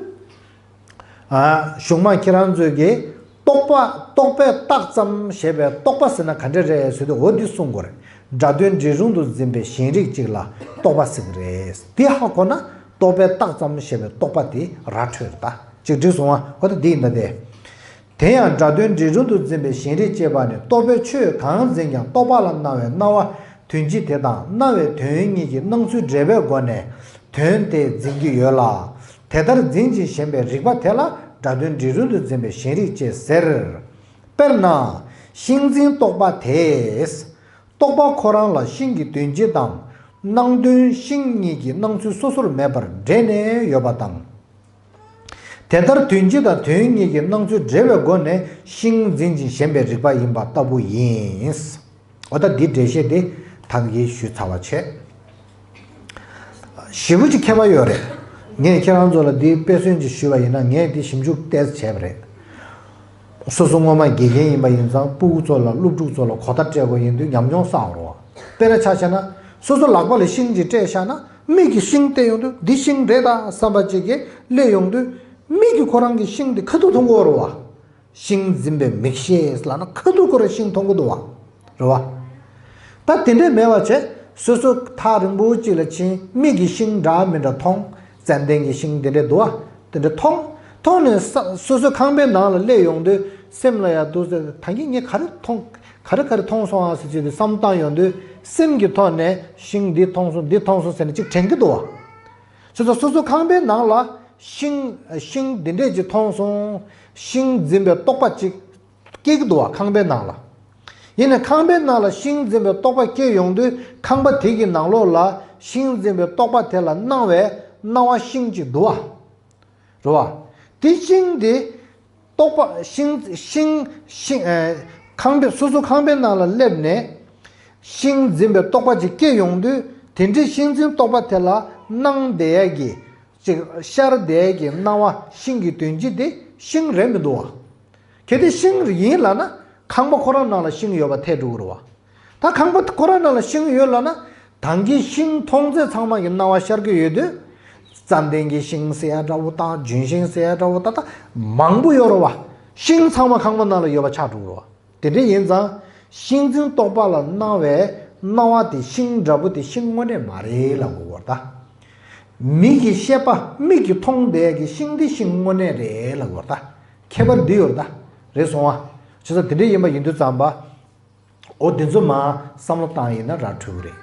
ཨ། གཞུག་མ་ཁྱེད་རང་ཚོས་ཀྱིས་རྟོག་པ་རྟོག་པས་བཏགས་ཙམ་ཞེས་པའི་རྟོག་པ་ཟེར་ན་ག་འདྲ་རེད་ཟེར་དུས་འོ་འདི་གསུང་དགོས་རེད། སྒྲ་དོན་འབྲེལ་རུང་དུ་འཛིན་པའི་ཞེན་རིག་ཅིག་ལ་རྟོག་པ་ཟེར་གི་རེད། འདི་ཧ་གོ་ན་རྟོག་པས་བཏགས་ཙམ་ཞེས་པའི་རྟོག་པ་དེ་ར་འཕྲོད་རེད་ད། ཅིག་འགྲིག་སོང་ཨ། འོ་ད་འདི་ཡིན་ད་དེ། དེ་ཡང་སྒྲ་དོན་འབྲེལ་རུང་དུ་འཛིན་པའི་ཞེན་རིག་ཅེས་པ་ནི་རྟོག་པས་ཆོས་གང་འཛིན་ཀྱང་རྟོག་པ་ལ་སྣང་བའི་སྣང་བ་དོན་སྤྱི་དེ་དང་སྣང་བའི་དོན་གཉིས་ཀྱི་སྣང་ཚུལ་འབྲེལ་བའི་སྒོ་ནས་དོན་དེ་འཛིན་གྱི་ཡོད་ལ། དེ་ལྟར་འཛིན་ཅིང་ཞེན་པའི་རིག་པ་དེ་ལ་སྒྲ་དོན་འབྲེལ་རུང་དུ་འཛིན་པའི་ཞེན་རིག་ཅེས་ཟེར། དཔེར་ན། ཤིང་འཛིན་རྟོག་པ་དེས། རྟོག་པ་ཁོ་རང་ལ་ཤིང་གི་དོན་སྤྱི་དང་། སྣང་དོན་ཤིང་གཉིས་ཀྱི་སྣང་ཚུལ་སོ་སོར་མེད་པར་འབྲེལ་ནས་ཡོད་པ་དང་། དེ་ལྟར་དོན་སྤྱི་དང་དོན་གཉིས་ཀྱི་སྣང་ཚུལ་འབྲེལ་བའི་སྒོ་ནས་ཤིང་འཛིན་ཅིང་ཞེན་པའི་རིག་པ་ཡིན་པ་ལྟ་བུ་ཡིན། འོ་ད་འདི་འགྲེལ་བཤད་དེ་ད་གིན་ཞུས་ཚར་བ་བྱས། ཞེ་པོ་ཅིག་ཁྱད་པར་ཡོད་རེད། ངས་ཁྱེད་རང་ཚོ་ལ་འདི་དཔེ་མཚོན་ཅིག་ཞུས་པ་ཡིན་ན་ངས་འདི་ཞིབ་འཇུག་ཏོག་ཙམ་བྱས་པ་རེད། སོ་སོ་སྔོན་མ་དགེ་རྒན་ཡིན་པ་ཡིན་ཙང་སྤུ་གུ་ཚོ་ལ་སློབ་ཕྲུག་ཚོ་ལ་གོ་བརྡ་སྤྲད་དགོས་ཡིན་དུས་ཉམས་མྱོང་བསགས་འོང་བ། དཔེར་ན་ཆ་བཞག་ན་སོ་སོ་ལག་པ་ལ་ཤིང་ཅིག་སྤྲད་བཞག་ན་མིག་གིས་ཤིང་བལྟས་ཡོང་དུས་འདི་ཤིང་རེད་ད་བསམ་པ་ཅིག་གིས་སླེབས་ཡོང་དུས་མིག་གིས་ཁོ་རང་གི་ཤིང་འདི་ཁ་ཐུག་མཐོང་གི་ཡོད་རེད་བ། ཤིང་འཛིན་པའི་མིག་ཤེས་ལབ་ན་ཁ་ཐུག་ཁོ་རང་ཤིང་མཐོང་གི་འདུག་བ། རེད་བ། ད་དེ་འདྲས་མེད་པ་བྱས་སོ་སོ་ཐག་རིང་པོ་གཅིག་ལ་ཕྱིན་མིག་གིས་ཤིང་འདྲ་མི་འདྲ་མཐོང་། ཙན་དན་གྱི་ཤིང་དེ་འདྲས་འདུག་བ། དེ་འདྲས་མཐོང་། མཐོང་ནས་ས་སོ་སོའི་ཁང་པའི་ནང་ལ་སླེབས་ཡོང་དུས་སེམས་ལ་ཡ་འདུག་ཟེར་ད་གིན་ངས་ག་རེ་མཐོང་ག་རེ་ག་རེ་མཐོང་སོང་ཨ་ཟེར་བྱས་ཏེ་བསམ་བཏང་ཡོང་དུས་སེམས་ཀྱི་ཐོག་ནས་ཤིང་འདི་མཐོང་སོང་འདི་མཐོང་སོང་ཟེར་ནས་གཅིག་དྲན་གྱི་འདུག་བ། བྱས་ཙང་སོ་སོ་ཁང་པའི་ནང་ལ་ཤིང་ཤིང་འདི་འདྲས་ཅིག་མཐོང་སོང་། ཤིང་འཛིན་པའི་རྟོག་པ་ཅིག་སྐྱེ་གི་འདུག་བ་ཁང་པའི་ནང་ལ། ཡིན་ནའི་ཁང་པའི་ནང་ལ་ཤིང་འཛིན་པའི་རྟོག་པ་སྐྱེ་ཡོང་དུས་ཁང་པ་དེ་གི་ནང་ལོགས་ལ་ཤིང་འཛིན་པའི་རྟོག་པ་དེ་ལ་སྣང་བའི་སྣང་བ་ཤིང་ཅིག་འདུག་བ། རེད་བ། དེ་ཤིང་དེ་རྟོག་པ་ཤིང་ཤིང་ཤིང་ཨ་ཁང་པའི་སོ་སོ་ཁང་པའི་ནང་ལ་སླེབས་ནས་ཤིང་འཛིན་པའི་རྟོག་པ་ཅིག་སྐྱེ་ཡོང་དུས་དེ་འདྲའི་ཤིང་འཛིན་རྟོག་པ་དེ་ལ་སྣང་བསྡད་ཡ་གི་ཅིག་ཤར་བསྡད་ཡ་གི་སྣང་བ་ཤིང་གི་དོན་སྤྱི་དེ་ཤིང་རེད་མི་འདུག་བ། གལ་ཏེ་ཤིང་ཡིན་ལབ་ན་ཁང་པ་ཁོ་རང་ནང་ལ་ཤིང་ཡོད་པ་ཐལ་འགྲོ་གི་རེད་བ། ད་ཁང་པ་ཁོ་རང་ནང་ལ་ཤིང་ཡོད་ལབ་ན་ད་གིན་ཤིང་མཐོང་ཚད་ཚང་མ་གི་སྣང་བ་ཤར་གྱི་ཡོད་དུས། ཙན་དན་གྱི་ཤིང་ཟེར་ཡ་འདྲ་བོ་དང་ལྗོན་ཤིང་ཟེར་ཡ་འདྲ་བོ་ད་ལྟ་མང་པོ་ཡོད་རེད་བ། ཤིང་ཚང་མ་ཁང་པ་ནང་ལ་ཡོད་པ་ཆགས་འགྲོ་གི་རེད་བ། དེ་འདྲ་ཡིན་ཙང་། ཤིང་འཛིན་རྟོག་པ་ལ་སྣང་བའི་སྣང་བ་དེ་ཤིང་འདྲ་པོ་དེ་ཤིང་དངོས་གནས་མ་རེད་ལབ་དགོས་པར་ད། མིག་གི་ཤེས་པ་མིག་གིས་མཐོང་བསྡད་ཀྱི་ཤིང་དེ་ཤིང་དངོས་གནས་རེད་ལབ་དགོས་པར་ད། ཁྱད་པར་འདི་ཡོད་རེད་ད། རེད་སོང་ཨ། བྱས་ཙང་དེ་འདྲ་ཡིན་པ་ཡིན་དུས་ཙམ་པ། འོ་འདི་ཚོ་མ་བསམ་བློ་བཏང་ཡིན་ན་ར་འགྲིག་གི་རེད།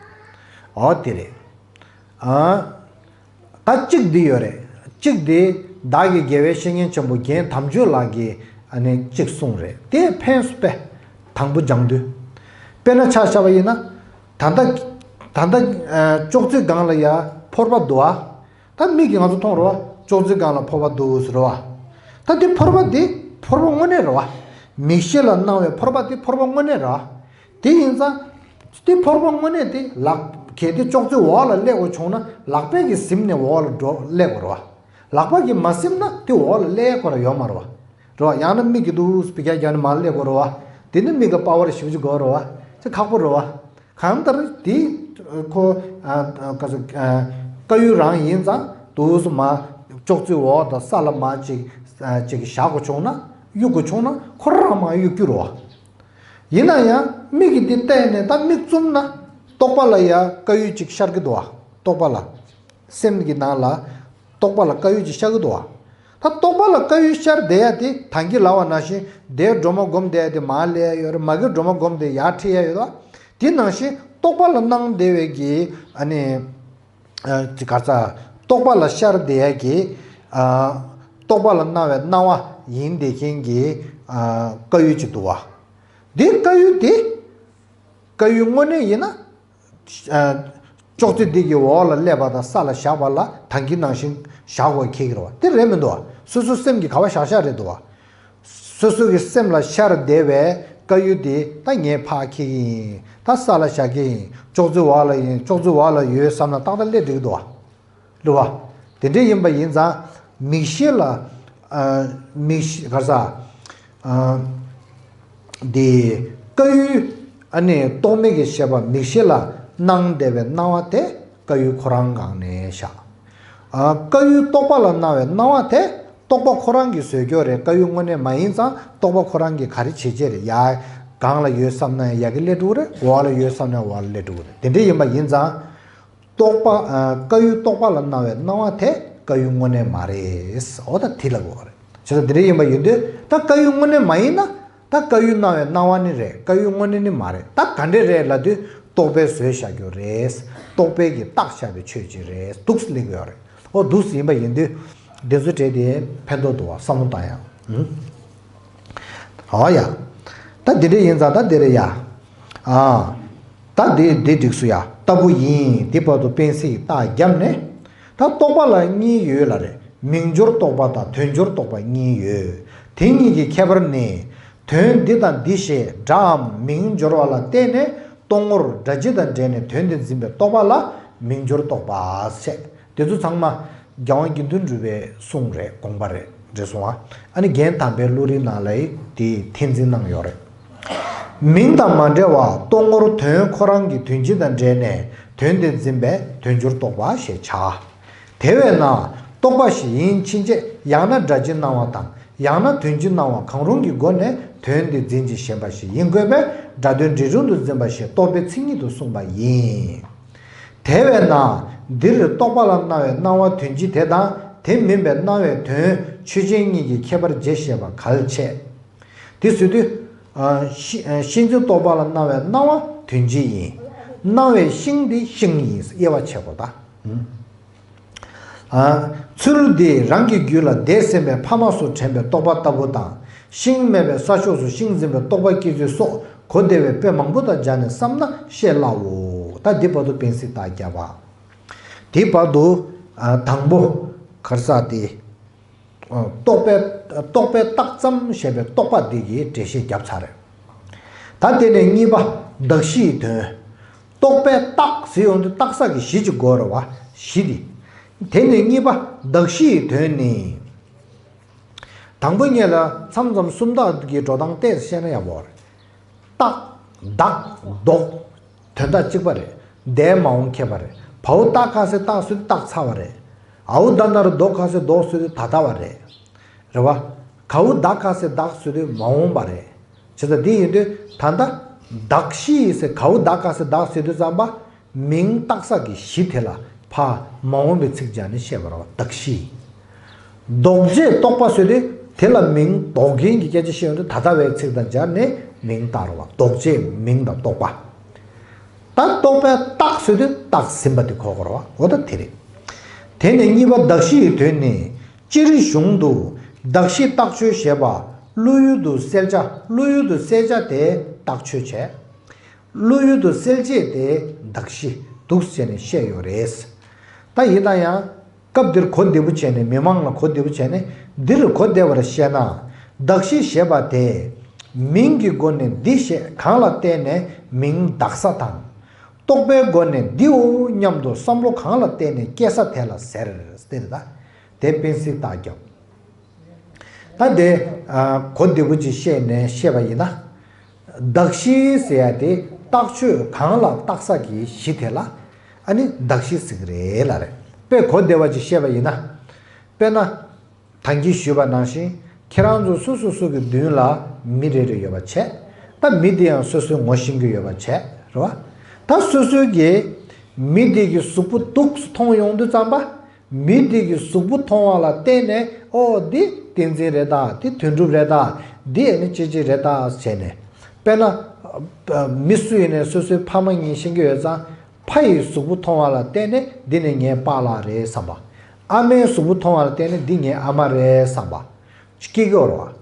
འོ་དེ་རེད། ཨ། ད་གཅིག་འདི་ཡོད་རེད། གཅིག་འདི་བདག་གི་དགེ་བའི་བཤེས་གཉེན་ཆེན་པོ་རྒན་དམ་ཆོས་ལགས་ཀྱིས་ཨ་ནི་གཅིག་གསུངས་རེད། དེ་ཕན་སུ་པས། དང་པོ་སྦྱང་དུས། དཔེར་ན་ཆ་བཞག་པ་ཡིན་ན། ད་ལྟ་ད་ལྟ་ཨ་ཅོག་ཙེ་སྒང་ལ་ཡ་ཕོར་པ་འདུག་ཨ། ད་མིག་གིས་ང་ཚོ་མཐོང་རེད་བ། ཅོག་ཙེ་སྒང་ལ་ཕོར་པ་འདུག་ཟེར་བ། ད་དེ་ཕོར་པ་འདི་ཕོར་པ་དངོས་གནས་རེད་བ། མིག་ཤེས་ལ་སྣང་བའི་ཕོར་པ་དེ་ཕོར་པ་དངོས་གནས་རེད་བ། དེ་ཡིན་ཙང་། དེ་ཕོར་པ་དངོས་གནས་དེ་ལག་གལ་ཏེ་ཅོག་ཙེ་འོག་ལ་སླེབས་དགོས་བྱུང་ན་ལག་པས་ཀྱིས་ཟིན་ནས་འོག་ལ་འགྲོ་སླེབས་དགོས་རེད་བ། ལག་པ་གིས་མ་ཟིན་ན་དེ་འོག་ལ་སླེབས་དགོས་ར་ཡོད་མ་རེད་བ། རེད་བ། ཡང་ན་མིག་གིས་འདུག་སེ་ཕི་ཀ་རྒྱག་ནས་མར་སླེབས་དགོས་རེད་བ། དེ་ནི་མིག་གི་པ་ཝར་ཞེ་པོ་ཅིག་དགོས་རེད་བ། དེ་ཁག་པོ་རེད་བ། གང་ལྟར་དེ་ཁོ་ཨ་ཨ་ག་ཚོད་ཨ་དཀར་ཡོལ་རང་ཡིན་ཙང་འདུག་སེ་མར་ཅོག་ཙེ་འོག་དང་ས་ལ་མར་ཅིག་ཨ་ཅིག་བཞག་དགོས་བྱུང་ན་གཡུག་དགོས་བྱུང་ན་ཁོ་རང་མར་གཡུག་རྒྱུ་རེད་བ། ཡིན་ན་ཡང་མིག་གིས་འདི་བལྟས་ནས་ད་མིག་བཙུམ་ན་རྟོག་པ་ལ་ཡ་དཀར་ཡོལ་ཅིག་ཤར་གྱི་འདུག་བ། རྟོག་པ་ལ། སེམས་ཀྱི་ནང་ལ་རྟོག་པ་ལ་དཀར་ཡོལ་ཅིག་ཤར་གྱི་འདུག་བ། ད་རྟོག་པ་ལ་དཀར་ཡོལ་ཤར་བསྡད་ཡ་དེ་ད་གིན་ལབ་པ་ནང་བཞིན་དེ་སྒྲོལ་མ་སྒོམ་བསྡད་ཡ་དེ་མར་སླེབས་ཡ་ཡོད་རེད། མ་གི་སྒྲོལ་མ་སྒོམ་དེ་ཡར་ཁྲིད་ཡ་ཡོད་རེད་བ། དེ་ནང་བཞིན་རྟོག་པ་ལ་སྣང་བསྡད་པའི་གི་ཨ་ནི། ཨ་ཅི་ག་རེ་ཟ། རྟོག་པ་ལ་ཤར་བསྡད་ཡ་གི། ཨ་རྟོག་པ་ལ་སྣང་བའི་སྣང་བ་ཡིན་བསྡད་མཁན་གྱི་ཨ་དཀར་ཡོལ་ཅིག་འདུག་བ། འདི་དཀར་ཡོལ་དེ། དཀར་ཡོལ་དངོས་གནས་ཡིན་ན། ཨ་ཅོག་ཙེ་འདི་གི་འོག་ལ་སླེབས་པ་དང་ས་ལ་བཞག་པ་ལ་ད་གིན་ནང་བཞིན་བཞག་དགོས་ཁེལ་གྱི་རེད་བ། དེ་རེད་མི་འདུག་བ། སོ་སོའི་སེམས་ཀྱི་ག་བ་བཞག་བཞག་རེད་འདུག་བ། སོ་སོ་གི་སེམས་ལ་ཤར་བསྡད་པའི་དཀར་ཡོལ་དེ་ད་ངས་ཕར་འཁྱེར་གྱི་ཡིན། ད་ས་ལ་བཞག་གི་ཡིན། ཅོག་ཙེ་འོག་ལ་ཡིན། ཅོག་ཙེ་འོག་ལ་ཡོད་བསམ་ན་ཏག་ཏག་སླེབས་འགྲིག་གི་འདུག་བ། རེད་བ། དེ་འདྲ་ཡིན་པ་ཡིན་ཙང་མིག་ཤེས་ལ། ཨ་མིག་ཤེས་ག་རེ་ཟ། ཨ་འདི་དཀར་ཡོལ། ཨ་ནི་རྟོག་མེད་ཀྱི་ཤེས་པ་མིག་ཤེས་ལ་སྣང་བསྡད་པའི་སྣང་བ་དེ་དཀར་ཡོལ་ཁོ་རང་སྒང་ནས་བཞག་ཨ་དཀར་ཡོལ་རྟོག་པ་ལ་སྣང་བའི་སྣང་བ་དེ་རྟོག་པ་ཁོ་རང་གིས་བཟོས་ཀྱོག་རེད། དཀར་ཡོལ་དངོས་གནས་མ་ཡིན་ཙང་རྟོག་པ་ཁོ་རང་གིས་ག་རེ་བྱེད་བྱེད་རེད། ཡ་སྒང་ལ་ཡོད་བསམ་ན་ཡ་གི་སླེབས་འགྲོ་གི་རེད། འོག་ལ་ཡོད་བསམ་ན་འོག་ལ་སླེབས་འགྲོ་གི་རེད། དེ་འདྲ་ཡིན་པ་ཡིན་ཙང་། རྟོག་པ། ཨ་དཀར་ཡོལ་རྟོག་པ་ལ་སྣང་བའི་སྣང་བ་དེ་དཀར་ཡོལ་དངོས་གནས་མ་རེད། འོ་ད་དེ་ལ་གོ་བ་རེད། བྱས་ཙང་དེ་འདྲ་ཡིན་པ་ཡིན་དུས་ད་དཀར་ཡོལ་དངོས་གནས་མ་ཡིན་ན། ད་དཀར་ཡོལ་སྣང་བའི་སྣང་བ་ནི་རེད། དཀར་ཡོལ་དངོས་གནས་ནི་མ་རེད། ད་ག་འདྲ་རེད་ལབ་དུས་རྟོག་པས་བཟོས་བཞག་རྒྱུ་རེད། རྟོག་པས་ཀྱིས་བཏགས་བཞག་པའི་ཆོས་ཅིག་རེད། འདུག་སེ་སླེབས་ཀྱི་ཡོད་རེད། འོ་འདུག་སེ་ཡིན་པ་ཡིན་དུས་འདི་ཚོ་བྲིས་ཏེ་ཕན་ཐོགས་འདུག་བ། བསམ་བློ་བཏང་ཡག་ཨུ། འོ་ཡ། ད་འདི་འདྲ་ཡིན་ཙང་ད་འདི་རེད་ཡ། ཨ། ད་འདི་འདི་འགྲིགས་སོང་ཡ། ལྟ་བུ་ཡིན། འདི་བར་དུ་སྤེན་སྲིད་རྟགས་བརྒྱབ་ནས། ད་རྟོག་པ་ལ་གཉིས་ཡོད་ལབ་རེད། མིང་སྦྱོར་རྟོག་པ་དང་དོན་སྦྱོར་རྟོག་པ་གཉིས་ཡོད། དེ་གཉིས་ཀྱི་ཁྱད་པར་ནི། དོན་འདི་དང་འདི་ཞེས་སྒྲའམ་མིང་སྦྱོར་བ་ལ་བརྟེན་ནས་རྟོག་ངོར་སྒྲ་སྤྱི་དང་འབྲེལ་ནས་དོན་དེ་འཛིན་པའི་རྟོག་པ་ལ་མིང་སྦྱོར་རྟོག་པ་ཟེར། དེ་ཚོ་ཚང་མ་རྒྱལ་དབང་དགེ་འདུན་གྲུབ་པའི་གསུང་རེད། དགོངས་པ་རེད། འགྲིགས་སོང་ཨ། ཨ་ནི་རྒན་དམ་པའི་བློ་རིག་ནང་ལ་དེ་འཐེན་འཛིན་གནང་ཡོད་རེད། མིང་དང་མ་འབྲེལ་བར་རྟོག་ངོར་དོན་ཁོ་རང་གི་དོན་སྤྱི་དང་འབྲེལ་ནས་དོན་དེ་འཛིན་པས་དོན་སྦྱོར་རྟོག་པ་ཞེས་བྱ། དེ་བས་ན་རྟོག་པ་ཞིག་ཡིན་ཕྱིན་ཆད་ཡང་ན་སྒྲ་སྤྱི་སྣང་བ་དང་ཡང་ན་དོན་སྤྱི་སྣང་བ་གང་རུང་གི་སྒོ་ནས་དོན་དེ་འཛིན་གྱི་ཞེན་པ་ཞིག་ཡིན་དགོས་པས་སྒྲ་དོན་འབྲེལ་རུང་དུ་འཛིན་པ་ཞེས་རྟོག་པའི་མཚན་ཉིད་དུ་གསུངས་པ་ཡིན། དེ་བས་ན་འདིར་རྟོག་པ་ལ་སྣང་བའི་སྣང་བ་དོན་སྤྱི་དེ་དང་དེ་མིན་པའི་སྣང་བའི་དོན་ཆོས་ཅན་གཉིས་ཀྱི་ཁྱད་པར་འབྱེད་ཤེས་པ་གལ་ཆེ། དེ་ཟེར་དུས། ཤིང་འཛིན་རྟོག་པ་ལ་སྣང་བའི་སྣང་བ་དོན་སྤྱི་ཡིན། སྣང་བའི་ཤིང་དེ་ཤིང་ཡིན་དབྱེ་བ་ཕྱེ་དགོས་ད། ཚུལ་འདིས་རང་གི་རྒྱུད་ལ་འདས་ཟིན་པའི་ཕ་མ་སོགས་དྲན་པའི་རྟོག་པ་ལྟ་བུ་དང་། ཤིང་མེད་པའི་ས་ཕྱོགས་སུ་ཤིང་འཛིན་པའི་རྟོག་པ་སྐྱེ་ཚུལ་སོགས་གོ་བདེ་བའི་དཔེ་མང་པོ་དང་སྦྱར་ནས་བསམ་ན་ཤེས་སླའོ། ད་འདི་བར་དུ་སྤེན་སྲིད་རྟགས་བརྒྱབ་པ། དེ་བར་དུ་དང་པོ་ག་རེ་ཟ་དེ། རྟོག་པས་རྟོག་པས་བཏགས་ཙམ་ཞེས་པའི་རྟོག་པ་འདི་གིས་འགྲེལ་བཤད་བརྒྱབ་ཚར་རེད། ད་དེ་ནས་གཉིས་པ་གདགས་གཞི་ཡི་དོན། རྟོག་པས་བཏགས་ཟེར་ཡོང་དུས་བཏགས་ས་གི་གཞི་གཅིག་དགོས་རེད་བ། གཞི་འདི། དེ་ནས་གཉིས་པ་གདགས་གཞི་ཡི་དོན་ནི། དང་པོ་ཉིད་ལ་མཚམས་མཚམས་སུམ་རྟགས་ཀྱི་འགྲོ་སྟངས་ཏོག་ཙམ་བཤད་ན་ཡག་པོ་རེད། བཏགས། བདག་ལྡོག་དོན་དག་གཅིག་པ་རེད། འདས་མ་འོངས་ཁྱད་པར་རེད། བའོ་བཏགས་ཁ་ཟེར་བཏགས་ཟེར་དུས་བཏགས་ཚར་བ་རེད། འའོ་ད་ན་རོ་ལྡོགས་ཁ་ཟེར་ལྡོགས་ཟེར་དུས་ད་ལྟ་བ་རེད། རེད་བ། གའོ་བདག་ཁ་ཟེར་བདག་ཟེར་དུས་མ་འོངས་པ་རེད། བྱས་ཙང་འདི་ཡིན་དུས་ད་ལྟ་གདགས་གཞི་ཟེར་གའུ་གདགས་ག་ཟེར་གདགས་ཟེར་དུས་ཙམ་པ། མིང་བཏགས་ས་གི་གཞི་དེ་ལ་ཕ་མ་འོངས་པའི་ཚིག་སྦྱར་ནས་བཤད་པ་རེད་བ། གདགས་གཞི། ལྡོག་བྱེད་རྟོག་པ་ཟེར་དུས་དེ་ལ་མིང་ལྡོག་མཁན་གྱི་སྐད་ཆ་བཤད་ཡོང་དུས་ད་ལྟ་བའི་ཚིག་དང་སྦྱར་ནས་མིང་བཏགས་རེད་བ། ལྡོག་བྱེད་མིང་དང་རྟོག་པ། ད་རྟོག་པས་བཏགས་ཟེར་དུས་བཏགས་ཟིན་པ་དེ་གོ་དགོས་རེད་བ། འོ་ད་དེ་རེད། དེ་ནས་གཉིས་པ་གདགས་གཞི་ཡི་དོན་ནི། སྤྱིར་གཞུང་དུ་གདགས་གཞི་རྟགས་ཆོས་ཞེས་པ། བློ་ཡུལ་དུ་གསལ་བྱ། བློ་ཡུལ་དུ་གསལ་བྱ་དེ་རྟགས་ཆོས་བྱས། བློ་ཡུལ་དུ་གསལ་བྱེད་དེ་གདགས་གཞི་འདུག་ཟེར་ནས་བཤད་ཡོད་རེད། ད་ཡིན་ན་ཡང་། སྐབས་འདིར་གོ་བདེ་པོ་བྱས་ནས་མི་མང་ལ་གོ་བདེ་པོ་བྱས་ནས་འདིར་གོ་བདེ་བར་བཤད་ན། གདགས་གཞི་ཞེས་པ་དེ། མིང་གི་སྒོ་ནས་འདི་ཞེས་གང་ལ་བརྟེན་ནས་མིང་གདགས་ས་དང་། རྟོག་པའི་སྒོ་ནས་འདིའོ་སྙམ་དུ་བསམ་བློ་གང་ལ་བརྟེན་ནས་སྐྱེ་ས་དེ་ལ་ཟེར། ཟེར་ད། དེ་དཔེ་གཟིགས་རྟགས་རྒྱབ། ད་དེ་གོ་བདེ་པོ་ཅིག་བཤད་ནས་བཤད་པ་ཡིན་ན། གདགས་གཞི་ཟེར་ཡ་དེ་རྟགས་ཆོས་གང་ལ་བཏགས་ས་གི་གཞི་དེ་ལ་ཨ་ནི་གདགས་གཞི་ཟེར་གི་རེད་ལ་རེད། དཔེ་གོ་བདེ་བ་ཅིག་བཤད་པ་ཡིན་ན། དཔེར་ན། ད་གིན་ཞུས་པ་ནང་བཞིན་ཁྱེད་རང་ཚོ་སོ་སོ་སོ་གི་མདུན་ལ་མི་རེ་རེ་ཡོད་པ་བྱས། ད་མི་དེ་ཡང་སོ་སོའི་ངོ་ཤེས་ཀྱི་ཡོད་པ་བྱས་རེད་བ། ད་སོ་སོའི་གི་མི་དེ་གི་གཟུགས་པོ་འདུག་སེ་མཐོང་ཡོང་དུས་ཙམ་པ། མི་དེ་གི་གཟུགས་པོ་མཐོང་བ་ལ་བརྟེན་ནས་ཨོ་འདི་བསྟན་འཛིན་རེད་ད། འདི་དོན་གྲུབ་རེད་ད། འདི་ཨ་ནི་ཅི་ཅི་རེད་ད་ཟེར་ནས། དཔེར་ན། མི་སུ་ཡིན་ནའི་སོ་སོའི་ཕ་མ་གཉིས་ཤེས་ཀྱི་ཡོད་ཙང་། ཕ་ཡི་གཟུགས་པོ་མཐོང་བ་ལ་བརྟེན་ནས་འདི་ནི་ངའི་པཱ་ལགས་རེད་བསམ་པ། ཨ་མའི་གཟུགས་པོ་མཐོང་བ་ལ་བརྟེན་ནས་འདི་ངའི་ཨ་མ་རེད་བསམ་པ། སྐྱེ་གི་ཡོད་རེད་བ།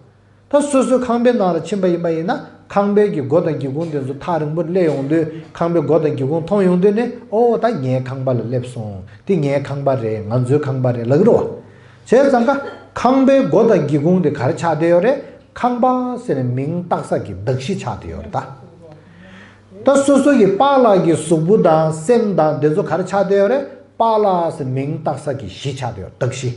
ད་སོ་སོའི་ཁང་པའི་ནང་ལ་ཕྱིན་པ་ཡིན་པ་ཡིན་ན་ཁང་པའི་གི་སྒོ་དང་སྒེའུ་ཁུང་དེ་ཚོ་ཐག་རིང་པོ་སླེབས་ཡོང་དུས་ཁང་པའི་སྒོ་དང་སྒེའུ་ཁུང་མཐོང་ཡོང་དུས་ནས་ཨོ་ད་ངའི་ཁང་པ་ལ་སླེབས་སོང་། འདི་ངའི་ཁང་པ་རེད། ང་ཚོའི་ཁང་པ་རེད་ལབ་ཀྱི་རེད་བ། བྱས་ཙང་ཀ་ཁང་པའི་སྒོ་དང་སྒེའུ་ཁུང་དེ་ག་རེ་ཆགས་བསྡད་ཡོད་རེད། ཁང་པ་ཟེར་ནས་མིང་བཏགས་ས་ཀྱི་གདགས་གཞི་ཆགས་བསྡད་ཡོད་རེད་ད། ད་སོ་སོ་གི་པཱ་ལགས་ཀྱི་གཟུགས་པོ་དང་སེམས་དང་དེ་ཚོ་ག་རེ་ཆགས་བསྡད་ཡོད་རེད། པཱ་ལགས་ཟེར་མིང་བཏགས་ས་ཀྱི་གཞི་ཆགས་བསྡད་ཡོད་རེད། གདགས་གཞི།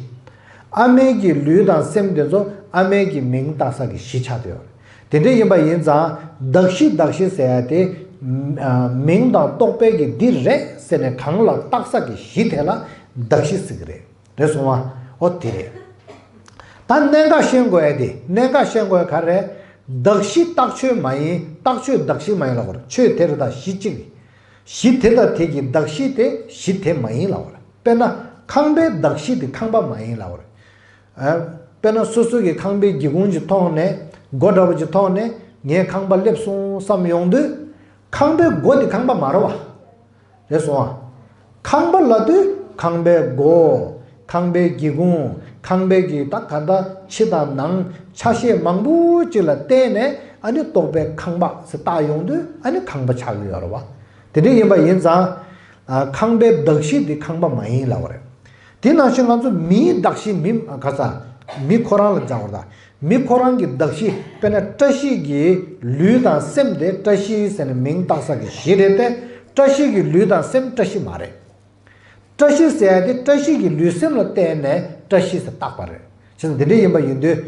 ཨ་མའི་གི་ལུས་དང་སེམས་དེ་ཚོ་ཨ་མའི་གི་མིང་བཏགས་ས་ཀྱི་གཞི་ཆགས་བསྡད་ཡོད་རེད། དེ་འདྲ་ཡིན་པ་ཡིན་ཙང་གདགས་གཞི་གདགས་གཞི་ཟེར་ཡ་དེ། མིང་དང་རྟོག་པའི་གི་འདི་རེད་ཟེར་ནས་གང་ལ་བཏགས་ས་ཀྱི་གཞི་དེ་ལ་གདགས་གཞི་ཟེར་གི་རེད། རེད་སོང་བ། ཨོ་དེ་རེད། ད་གནད་འགག་ཤེས་དགོས་ཡ་དེ་གནད་འགག་ཤེས་དགོས་ཡ་ག་རེ་རེད། གདགས་གཞི་རྟགས་ཆོས་མ་ཡིན། རྟགས་ཆོས་གདགས་གཞི་མ་ཡིན་ལབ་དགོས་རེད། ཆོས་དེ་རེད་ད་གཞི་གཅིག་གཞི་དེ་དང་དེ་གི་གདགས་གཞི་དེ་གཞི་དེ་མ་ཡིན་ལབ་དགོས་རེད། དཔེར་ན་ཁང་པའི་གདགས་གཞི་དེ་ཁང་པ་མ་ཡིན་ལབ་དགོས་རེད། ཨ། དཔེར་ན་སོ་སོ་གི་ཁང་པའི་སྒེའུ་ཁུང་ཅིག་མཐོང་ནས་སྒོ་འདྲ་པོ་ཅིག་མཐོང་ནས་ངའི་ཁང་པ་སླེབས་སོང་བསམ་ཡོང་དུས། ཁང་པའི་སྒོ་དེ་ཁང་པ་མ་རེད་བ། རེད་སོང་ཨ། ཁང་པ་ལབ་དུས་ཁང་པའི་སྒོ། ཁང་པའི་སྒེའུ་ཁུང་། ཁང་པའི་གི་ད་ག་ད་ཕྱི་དང་ནང་ཆ་ཤས་མང་པོ་ཅིག་ལ་བརྟེན་ནས་ཨ་ནི་རྟོག་པའི་ཁང་པ་ཟེར་བཏགས་ཡོང་དུས་ཨ་ནི་ཁང་པ་ཆགས་ཀྱི་ཡོད་རེད་བ། དེ་འདྲ་ཡིན་པ་ཡིན་ཙང་། ཨ། ཁང་པའི་གདགས་གཞི་དེ་ཁང་པ་མ་ཡིན་ལབ་པ་རེད། དེ་ནང་བཞིན་ང་ཚོ་མིའི་གདགས་གཞི་མི་ག་ས། མི་ཁོ་རང་ལ་སྦྱར་བ་དང་། མི་ཁོ་རང་གི་གདགས་གཞི་དཔེར་ན་བཀྲ་ཤིས་ཀྱི་ལུས་དང་སེམས་དེ་བཀྲ་ཤིས་ཟེར་ནས་མིང་བཏགས་ས་གི་གཞི་རེད་དེ། བཀྲ་ཤིས་ཀྱི་ལུས་དང་སེམས་བཀྲ་ཤིས་མ་རེད། བཀྲ་ཤིས་ཟེར་ཡ་དེ་བཀྲ་ཤིས་ཀྱི་ལུས་སེམས་ལ་བརྟེན་ནས་བཀྲ་ཤིས་ཟེར་བཏགས་པ་རེད། བྱས་ཙང་འདི་འདྲ་ཡིན་པ་ཡིན་དུས།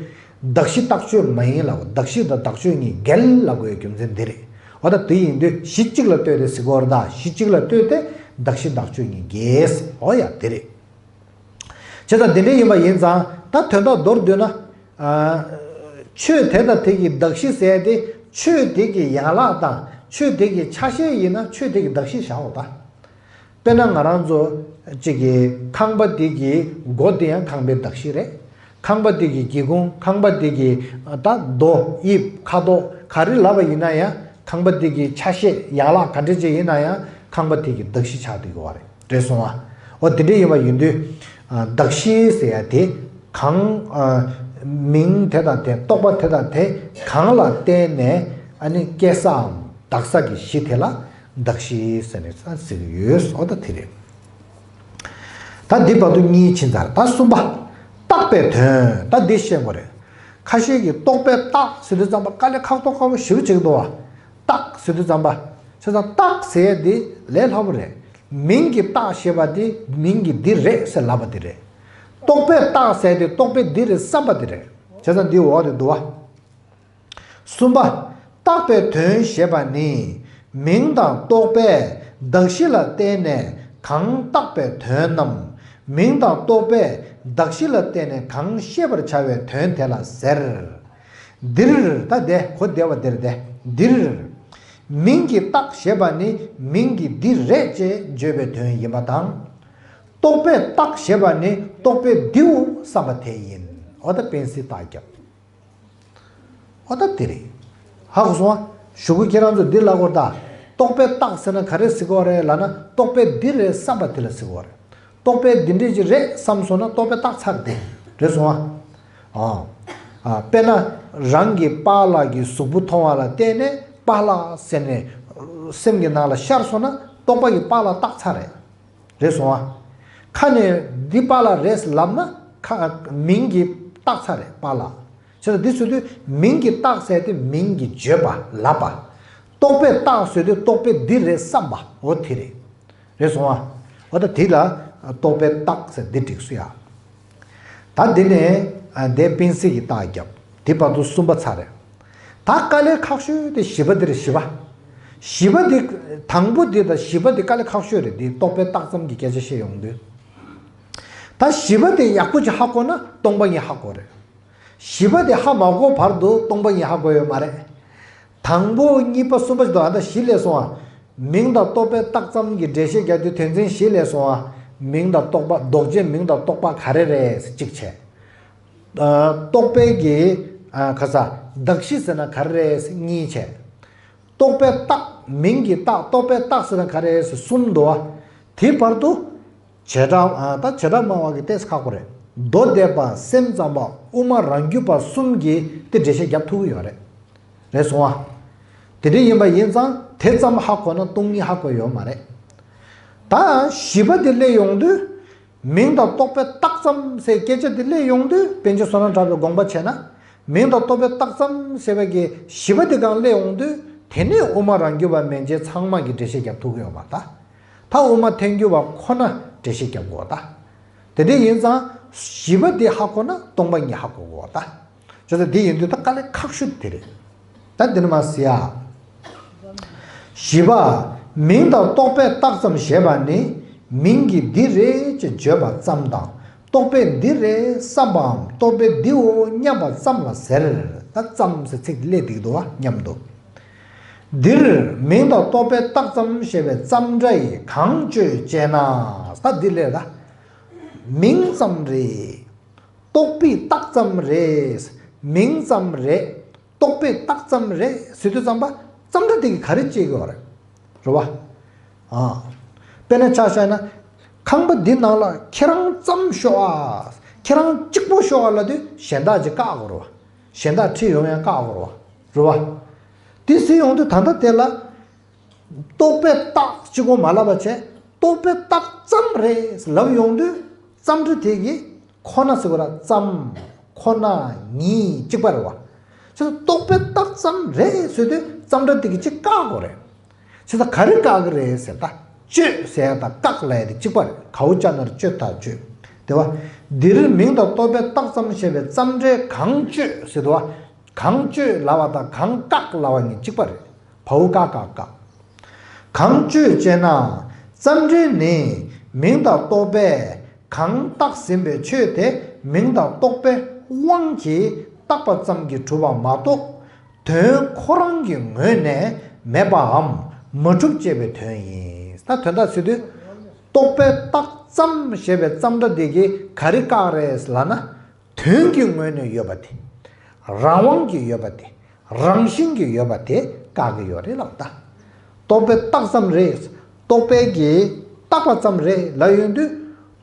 གདགས་གཞི་རྟགས་ཆོས་མ་ཡིན་ལབ། གདགས་གཞི་དང་བདག་ཆོས་གཉིས་འགལ་ལབ་དགོས་རྒྱུ་མཚན་འདི་རེད། འོ་ད་དེ་ཡིན་དུས་གཞི་གཅིག་ལ་ལྟོས་ཏེ་ཟེར་དགོས་རེད་ད། གཞི་གཅིག་ལ་ལྟོས་ཏེ་གདགས་གཞི་བདག་ཆོས་གཉིས་འགལ། འོ་ཡ་དེ་རེད། བྱས་ཙང་འདི་འདྲ་ཡིན་པ་ཡིན་ཙང་ད་དོན་དག་མདོར་བསྡུས་ན། ཨ། ཆོས་དེ་དང་དེ་གི་གདགས་གཞི་ཟེར་ཏེ་ཆོས་དེ་གི་ཡན་ལག་དང་ཆོས་དེ་གི་ཆ་ཤས་ཡིན་ན་ཆོས་དེ་གི་གདགས་གཞི་བཞག་འོ་ད། དཔེར་ན་ང་རང་ཚོ་གཅིག་གི་ཁང་པ་དེ་གི་སྒོ་དེ་ཡང་ཁང་པའི་གདགས་གཞི་རེད། ཁང་པ་དེ་གི་སྒེའུ་ཁུང་། ཁང་པ་དེ་གི་ད་རྡོ་དབྱིབས་ཁ་དོག་ག་རེ་ལབ་པ་ཡིན་ན་ཡང་ཁང་པ་དེ་གི་ཆ་ཤས་ཡན་ལག་ག་འདྲ་ཅིག་ཡིན་ན་ཡང་ཁང་པ་དེ་གི་གདགས་གཞི་ཆགས་བསྡད་ཀྱི་ཡོད་རེད། རེད་སོང་ཨ། འོ་དེ་འདྲ་ཡིན་པ་ཡིན་དུས། གདགས་གཞི་ཟེར་ཡ་དེ་གང་། མིང་དེ་དང་དེ་རྟོག་པ་དེ་དང་དེ་གང་ལ་བརྟེན་ནས་ཨ་ནི་སྐྱེ་སའམ་གདགས་ས་གི་གཞི་དེ་ལ་གདགས་གཞི་ཟེར་ནས་ཟེར་གྱི་ཡོད། འོ་ད་དེ་རེད། ད་འདི་བར་དུ་གཉིས་ཕྱིན་ཚར། ད་གསུམ་པ། བཏགས་པའི་དོན། ད་འདི་བཤད་དགོས་རེད། ཁ་ཤས་ཀྱིས་རྟོག་པས་བཏགས་ཟེར་དུས་ཙམ་པ་དཀའ་ལས་ཁག་ཏོག་ཁག་པོ་ཞེ་པོ་ཅིག་འདུག་བ། བཏགས་ཟེར་དུས་ཙམ་པ། བྱས་ཙང་བཏགས་ཟེར་ཡ་འདི་ལས་སླ་པོ་རེད། མིང་གིས་བཏགས་ཞེས་པ་འདི་མིང་གིས་འདི་རེད་ཟེར་ལབ་པ་འདི་རེད། རྟོག་པས་བཏགས་ཟེར་ཡ་འདི་རྟོག་པས་འདི་རེད་བསམ་པ་འདི་རེད། བྱས་ཙང་འདི་འོག་ཏུ་འདུག་བ། གསུམ་པ། བཏགས་པའི་དོན་ཞེས་པ་ནི། མིང་དང་རྟོག་པས་གདགས་གཞི་ལ་བརྟེན་ནས་གང་བཏགས་པའི་དོན་ནམ། མིང་དང་རྟོག་པས་གདགས་གཞི་ལ་བརྟེན་ནས་གང་ཤེས་པར་བྱ་བའི་དོན་དེ་ལ་ཟེར། འདིར་ད་དེ་གོ་བདེ་བ་འདིར་དེ་འདིར། མིང་གི་རྟགས་ཞེས་པ་ནི་མིང་གི་འདི་རེད་ཅེས་བརྗོད་པའི་དོན་ཡིན་པ་དང་། རྟོག་པས་རྟགས་ཞེས་པ་ནི་རྟོག་པས་འདིའོ་བསམ་པ་དེ་ཡིན། འོ་ད་སྤེན་སྲིད་རྟགས་རྒྱབ། འོ་ད་དེ་རེད། ཧ་གོ་སོང་ང་། ཞུ་གུ་ཁྱེད་རང་ཚོ་འདི་ལ་གོ་ད། རྟོག་པས་རྟགས་ཟེར་ན་ག་རེ་ཟེར་གོ་རེད་ལབ་ན་རྟོག་པས་འདི་རེད་བསམ་པ་དེ་ལ་ཟེར་གོ་རེད། རྟོག་པས་འདི་འདྲས་ཅིག་རེད་བསམ་སོང་ན་རྟོག་པས་རྟགས་ཚར་དེ་རེད་སོང་ང་། ཨ། ཨ། དཔེར་ན་རང་གི་པཱ་ལགས་ཀྱི་གཟུགས་པོ་མཐོང་བ་ལ་བརྟེན་ནས་པཱ་ལགས་ཟེར་ནས་སེམས་ཀྱི་ནང་ལ་ཤར་སོང་ན་རྟོག་པ་གི་པཱ་ལགས་རྟགས་ཚར་རེད། རེད་སོང་ང་། ཁ་ནས་འདི་པཱ་ལགས་རེད་ལབ་ན་ཁ་མིང་གི་རྟགས་ཚར་རེད་པཱ་ལགས། བྱས་ཙང་འདི་ཟེར་དུས་མིང་གི་རྟགས་ཟེར་དེ་མིང་གི་བརྗོད་པ་ལབ་པ། རྟོག་པས་རྟགས་ཟེར་དུས་རྟོག་པས་འདི་རེད་བསམ་པ་འོ་དེ་རེད། རེད་སོང་ང་། འོ་ད་དེ་ལ་རྟོག་པས་རྟགས་ཟེར་འདི་འགྲིགས་སོ་ཡ། ད་འདི་ནས་ཨ་འདས་སྤེན་སྲིད་ཀྱི་རྟགས་བརྒྱབ། དེ་བར་དུ་གསུམ་པ་ཚར་རེད། ད་དཀའ་ལས་ཁག་ཤོས་དེ་བཞི་པ་འདི་རེད་བཞི་པ། བཞི་པ་འདི་དང་པོ་འདི་དང་བཞི་པ་འདི་དཀའ་ལས་ཁག་ཤོས་རེད་འདི་རྟོག་པས་རྟགས་ཙམ་གྱི་སྐད་ཆ་བཤད་ཡོང་དུས། ད་བཞི་པ་དེ་ཡག་པོ་ཅིག་ཧ་གོ་ན་སྟོང་པ་ཉིད་ཧ་གོ་རེད། བཞི་པ་དེ་ཧ་མ་གོ་བར་དུ་སྟོང་པ་ཉིད་ཧ་གོ་ཡོད་མ་རེད། དང་པོ་གཉིས་པ་གསུམ་པ་ཞིག་འདུག་ཨ་ད་བཞི་ལས་སོང་ཨ། མིང་དང་རྟོག་པའི་རྟགས་ཙམ་གྱི་འགྲེལ་བཤད་རྒྱག་དུས་དོན་ཚན་བཞི་ལས་སོང་ཨ། མིང་དང་རྟོག་པ་ལྡོག་ཅན་མིང་དང་རྟོག་པ་ག་རེ་རེད་གཅིག་བྱས། ཨ་རྟོག་པའི་གི་ཨ་ག་ས་གདགས་གཞི་ཟེར་ན་ག་རེ་རེད་གཉིས་བྱས། རྟོག་པའི་རྟགས་མིང་གི་རྟགས་རྟོག་པའི་རྟགས་ཟེར་ན་ག་རེ་རེད་གསུམ་འདུག་ཨ། དེ་བར་དུ། བྱེ་བྲག་ཨ་ད་བྱེ་བྲག་སྨྲ་བ་གི་ཏོག་ཙམ་ཁག་པོ་རེད། མདོ་སྡེ་པ་སེམས་ཙམ་པ་དབུ་མ་རང་རྒྱུད་པ་གསུམ་གྱིས་དེ་འགྲེལ་བཤད་རྒྱབ་ཐུབ་ཀྱི་ཡོད་རེད། རེད་སོང་ཨ། དེ་འདྲ་ཡིན་པ་ཡིན་ཙང་དེ་ཙམ་ཧ་གོ་ན་སྟོང་ཉིད་ཧ་གོ་ཡོད་མ་རེད། ད་བཞི་པ་དེ་སླེབས་ཡོང་དུས། མིང་དང་རྟོག་པའི་རྟགས་ཙམ་ཟེར་སྐད་ཆ་དེ་སླེབས་ཡོང་དུས་པཎ་ཆེན་བསོད་ནམས་གྲགས་པའི་དགོངས་པ་བྱས་ན། མིང་དང་རྟོག་པའི་རྟགས་ཙམ་ཟེར་བའི་གི་བཞི་པ་དེ་སྒང་སླེབས་ཡོང་དུས་དེ་ནས་དབུ་མ་རང་རྒྱུད་པ་མན་ཆད་ཚང་མ་གི་འགྲེལ་བཤད་རྒྱབ་ཐུབ་ཀྱི་ཡོད་མ་རེད་ད། ད་དབུ་མ་ཐལ་འགྱུར་བ་ཁོ་ན་འགྲེལ་བཤད་རྒྱབ་དགོས་ད། དེ་འདྲ་ཡིན་ཙང་བཞི་པ་དེ་ཧ་གོ་ན་སྟོང་པ་ཉིད་ཧ་གོ་དགོས་ད། བྱས་ཙང་དེ་ཡིན་དུས་ད་དཀའ་ལས་ཁག་ཤོས་དེ་རེད། ད་འདི་ནས་མར་ཟེར་ཡ། བཞི་པ། མིང་དང་རྟོག་པའི་རྟགས་ཙམ་ཞེས་པ་ནི་མིང་གིས་འདི་རེད་ཅེས་བརྗོད་པ་ཙམ་དང་རྟོག་པས་འདི་རེད་བསམ་པའམ་རྟོག་པས་འདིའོ་སྙམ་པ་ཙམ་ལ་ཟེར། ད་ཙམ་ཟེར་ཚིག་དེ་སླེབས་བསྡད་ཀྱི་འདུག་བ་སྙམ་དུ། འདིར་མིང་དང་རྟོག་པའི་རྟགས་ཙམ་ཞེས་པའི་ཙམ་སྒྲ་ཡིས་གང་གཅོད་ཅེ་ན། ད་འདི་ལས་ད། མིང་ཙམ་རེད། རྟོག་པའི་རྟགས་ཙམ་རེད། མིང་ཙམ་རེད། རྟོག་པའི་རྟགས་ཙམ་རེད་ཟེར་དུས་ཙམ་པ་ཙམ་སྒྲ་དེ་གིས་ག་རེ་བྱེད་ཀྱི་ཡོད་རེད། རེད་བ། ཨ། དཔེར་ན་ཆ་བཞག་ན། ཁང་པ་འདི་ནང་ལ་ཁྱེད་རང་ཙམ་ཤོག་ཨ། ཁྱེད་རང་གཅིག་པོ་ཤོག་ཨ་ལབ་དུས་གཞན་དག་ཅིག་བཀག་དགོས་རེད་བ། གཞན་དག་ཁྲིད་ཡོང་ཡང་བཀག་དགོས་རེད་བ། རེད་བ། དེ་ཟེར་ཡོང་དུས་ད་ལྟ་དེ་ལ། རྟོག་པའི་རྟགས་གཅིག་པོ་མ་ལབ་པ་བྱས་རྟོག་པའི་རྟགས་ཙམ་རེད་ལབ་ཡོང་དུས་ཙམ་སྒྲ་དེ་གིས་ཁོ་ན་ཟེར་དགོས་ར་ཙམ། ཁོ་ན་ཉིད་གཅིག་པ་རེད་བ། བྱས་ཙང་རྟོག་པའི་རྟགས་ཙམ་རེད་ཟེར་དུས་ཙམ་སྒྲ་དེ་གིས་གཅིག་བཀག་དགོས་རེད། བྱས་ཙང་ག་རེ་བཀག་གི་རེད་ཟེར་ད། གཅོད་ཟེར་ཡ་དང་བཀག་ལབ་ཡ་དེ་གཅིག་པ་རེད། གའུ་ཅ་ན་རོ་གཅོད་ད་གཅོད། དེ་བ། འདིར་མིང་དང་རྟོག་པའི་རྟགས་ཙམ་ཞེས་པའི་ཙམ་སྒྲས་གང་གཅོད་ཟེར་དུས་བ། གང་གཅོད་ལབ་པ་དང་གང་བཀག་ལབ་པ་གཉིས་གཅིག་པ་རེད། བའོ་ཀ་ཀ་བཀག་གང་གཅོད་ཅེ་ན། ཙམ་སྒྲས་ནི་མིང་དང་རྟོག་པས་གང་བཏགས་ཟིན་པའི་ཆོས་དེ་མིང་དང་རྟོག་པའི་དབང་གིས་བཏགས་པ་ཙམ་གྱིས་གྲུབ་པ་མ་གཏོགས། དོན་ཁོ་རང་གི་ངོས་ནས་མེད་པའམ་མ་གྲུབ་ཅེས་པའི་དོན་ཡིན། ད་དོན་དག་ཟེར་དུས། རྟོག་པའི་རྟགས་ཙམ་ཞེས་པའི་ཙམ་སྒྲ་དེ་གིས་ག་རེ་བཀག་རེད་ལབ་ན། དོན་གྱི་ངོས་ནས་ཡོད་པ་དེ། རང་དབང་གིས་ཡོད་པ་དེ། རང་བཞིན་གྱིས་ཡོད་པ་དེ་བཀག་གི་ཡོད་རེད་ལབ་ད། རྟོག་པའི་རྟགས་ཙམ་རེད། རྟོག་པའི་གི་རྟག་པ་ཙམ་རེད་ལབ་ཡོང་དུས།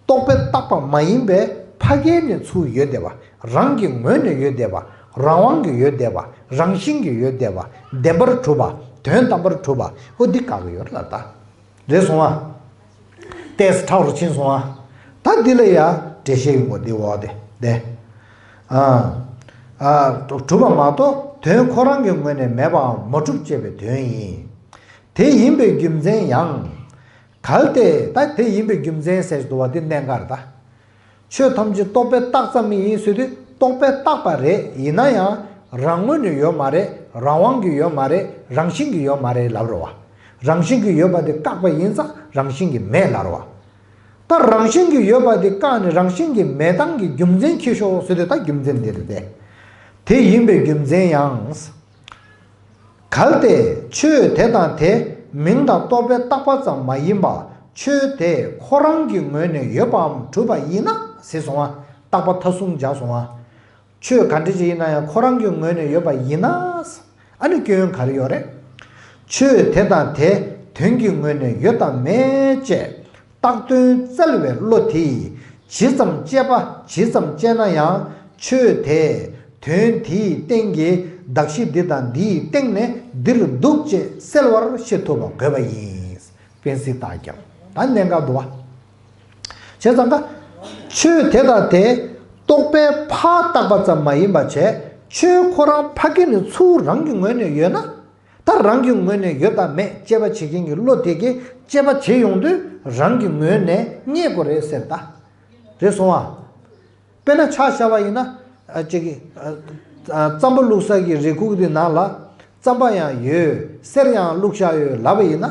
རྟོག་པའི་རྟག་པ་མ་ཡིན་པའི་ཕ་གི་ནས་ཚུར་ཡོད་བསྡད་པ། རང་གི་ངོས་ནས་ཡོད་བསྡད་པ། རང་དབང་གིས་ཡོད་བསྡད་པ། རང་བཞིན་གྱིས་ཡོད་བསྡད་པ། བདེན་པར་གྲུབ་པ། དོན་དམ་པར་གྲུབ་པ། ཨོ་འདི་བཀག་གི་ཡོད་རེད་ལབ་ད། རེད་སོང་ཨ། ཏེས་ཁྲག་རུ་ཕྱིན་སོང་ཨ། ད་འདི་ལ་ཡ་འགྲེལ་བཤད་ཡོང་གོ་འདི་འོག་དེ་དེ། ཨ། ཨ། གྲུབ་པ་མ་གཏོགས་དོན་ཁོ་རང་གི་ངོས་ནས་མེད་པའམ་མ་གྲུབ་ཅེས་པའི་དོན་ཡིན། དེ་ཡིན་པའི་རྒྱུ་མཚན་ཡང་། གལ་ཏེ་ད་དེ་ཡིན་པའི་རྒྱུ་མཚན་ཟེར་འདུག་བ་འདི་གནད་འགག་རེད་ད། ཆོས་ཐམས་ཅད་རྟོག་པས་བཏགས་ཙམ་ཡིན་ཟེར་དུས་རྟོག་པས་བཏགས་པ་རེད། ཡིན་ན་ཡང་རང་ངོས་ནས་ཡོད་མ་རེད། རང་དབང་གིས་ཡོད་མ་རེད། རང་བཞིན་གྱིས་ཡོད་མ་རེད་ལབ་རེད་བ། རང་བཞིན་གྱིས་ཡོད་པ་དེ་བཀག་པ་ཡིན་ཙང་རང་བཞིན་གྱིས་མེད་ལབ་རེད་བ། ད་རང་བཞིན་གྱིས་ཡོད་པ་དེ་བཀག་ནས་རང་བཞིན་གྱིས་མེད་སྟངས་ཀྱི་རྒྱུ་མཚན་ཁྱེར་ཤོག་ཟེར་དུས་ད་རྒྱུ་མཚན་འདི་རེད་དེ། དེ་ཡིན་པའི་རྒྱུ་མཚན་ཡང་། གལ་ཏེ་ཆོས་དེ་དང་དེ་མིང་དང་རྟོག་པས་བཏགས་པ་ཙམ་མ་ཡིན་པ་ཆོས་དེ་ཁོ་རང་གི་ངོས་ནས་ཡོད་པའམ་གྲུབ་པ་ཡིན་ན་ཟེར་སོང་ང་། བཏགས་པ་མཐའ་གསུམ་སྦྱར་སོང་ང་། ཆོས་ག་འདྲ་ཅིག་ཡིན་ན་ཡང་ཁོ་རང་གི་ངོས་ནས་ཡོད་པ་ཡིན་ན། ཨ་ནི་སྐྱོན་ག་རེ་ཡོད་རེད། ཆོས་དེ་དང་དེ་དོན་གྱི་ངོས་ནས་ཡོད་དམ་མེད་ཅེས་བཏགས་དོན་བཙལ་བའི་བློ་དེས་ཇི་ཙམ་དཔྱད་པ་ཇི་ཙམ་དཔྱད་ན་ཡང་ཆོས་དེ་དོན་དེའི་སྟེང་གི་གདགས་གཞི་འདི་དང་འདིའི་སྟེང་ནས་འདིར་འདུག་ཅེས་གསལ་བར་ཤེས་ཐུབ་པ་དགོས་པ་ཡིན། དཔེ་སྲིད་རྟགས་རྒྱབ། ད་གནད་འགག་འདུག་བ། བྱས་ཙང་ཀ་ཆོས་དེ་དང་དེ་རྟོག་པས་ཕར་བཏགས་པ་ཙམ་མ་ཡིན་པ་བྱས། ཆོས་ཁོ་རང་ཕ་གི་ནས་ཚུར་རང་གི་ངོས་ནས་ཡོད་ན། ད་རང་གི་ངོས་ནས་ཡོད་དང་མེད་དཔྱད་པ་བྱེད་མཁན་གྱི་བློ་དེ་གིས་དཔྱད་པ་བྱེད་ཡོང་དུས་རང་གི་ངོས་ནས་རྙེད་དགོས་རེད་ཟེར། ད་རེད་སོང་ཨ། དཔེར་ན་ཆ་བཞག་པ་ཡིན་ན། ཨ་ཅིག་གི་ཨ་ཨ་རྩམ་པ་བླུགས་ས་གི་རས་ཁུག་དེ་ནང་ལ་རྩམ་པ་ཡང་ཡོད། གསེར་ཡང་བླུགས་བཞག་ཡོད་ལབ་པ་ཡིན་ན།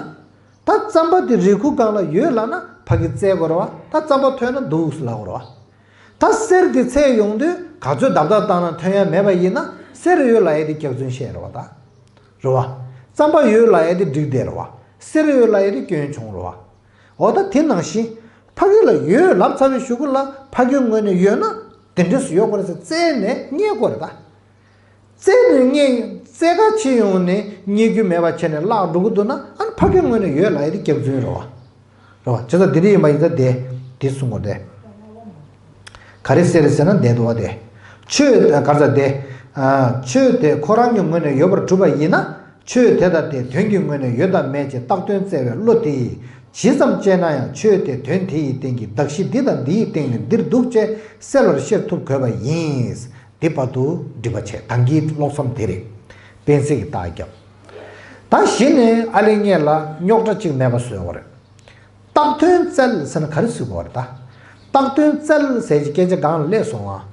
ད་རྩམ་པ་དེ་རས་ཁུག་སྒང་ལ་ཡོད་ལབ་ན་ཕ་གི་བཙལ་དགོས་རེད་བ། ད་རྩམ་པ་ཐོན་ན་འདུག་ལབ་དགོས་རེད་བ། ད་གསེར་དེ་འཚོལ་ཡོང་དུས་ག་ཚོད་རྡབ་རྡབ་བཏང་ན་ཐོན་ཡ་མེད་པ་ཡིན་ན་གསེར་ཡོད་ལབ་ཡ་དེ་སྐྱག་རྫུན་བཤད་རེད་བ། ད་རེད་བ། རྩམ་པ་ཡོད་ལབ་ཡ་དེ་འགྲིག་བསྡད་རེད་བ། གསེར་ཡོད་ལབ་ཡ་དེ་སྐྱོན་བྱུང་རེད་བ། འོ་ད་དེ་ནང་བཞིན་ཕ་གི་ལ་ཡོད་ལབ་ཚར་བའི་གཞུག་གུ་ལ་ཕ་གི་ངོས་ནས་ཡོད་ན་དེ་འདྲས་སུ་ཡོད་དགོས་རེད་ཟེར་བཙལ་ནས་རྙེད་དགོས་རེད་ད། བཙལ་ནས་རྙེད། བཙལ་ག་ཕྱིན་ཡོང་ནས་རྙེད་རྒྱུ་མེད་པ་བྱས་ནས་བརླག་འགྲོ་གི་འདུག་ན་ཨ་ནི་ཕ་གི་ངོས་ནས་ཡོད་ལབ་ཡ་དེ་སྐྱག་རྫུན་རེད་བ། རེད་བ། བྱས་ཙང་དེ་འདྲ་ཡིན་པ་ཡིན་ཙང་དེ་དེ་གསུང་དགོས་ཏེ། ག་རེ་ཟེར་ཟེར་ན་བསྡད་འདུག་བ་དེ། ཆོས་ག་རེ་ཟེར་དེ། ཨ་ཆོས་དེ་ཁོ་རང་གི་ངོས་ནས་ཡོད་པར་གྲུབ་པ་ཡིན་ན། ཆོས་དེ་དང་དེ་དོན་གྱི་ངོས་ནས་ཡོད་དམ་མེད་ཅེས་བཏགས་དོན་བཙལ་བའི་བློ་དེས་ཇི་ཙམ་དཔྱད་ན་ཡང་ཆོས་དེ་དོན་དེ་ཡི་སྟེང་གི་གདགས་གཞི་འདི་དང་འདི་ཡི་སྟེང་ནས་འདིར་འདུག་ཅེས་གསལ་བར་ཤེས་ཐུབ་དགོས་པ་ཡིན། འདི་བར་དུ་འགྲིག་པ་བྱས། ད་གིན་ཀློག་མཚམས་དེ་རེད། དཔེ་སྲིད་ཀྱི་རྟགས་རྒྱབ། ད་གཞི་ནས་ཨ་ལེ་ངེད་ལ་རྙོག་དྲ་གཅིག་མེད་པ་བཟོས་པ་རེད། བཏགས་དོན་བཙལ་ཟེར་ན་ག་རེ་ཟེར་གྱི་ཡོད་རེད་ད། བཏགས་དོན་བཙལ་ཟེར་གྱི་སྐད་ཆ་སྒང་ལ་སླེབས་སོང་ང་།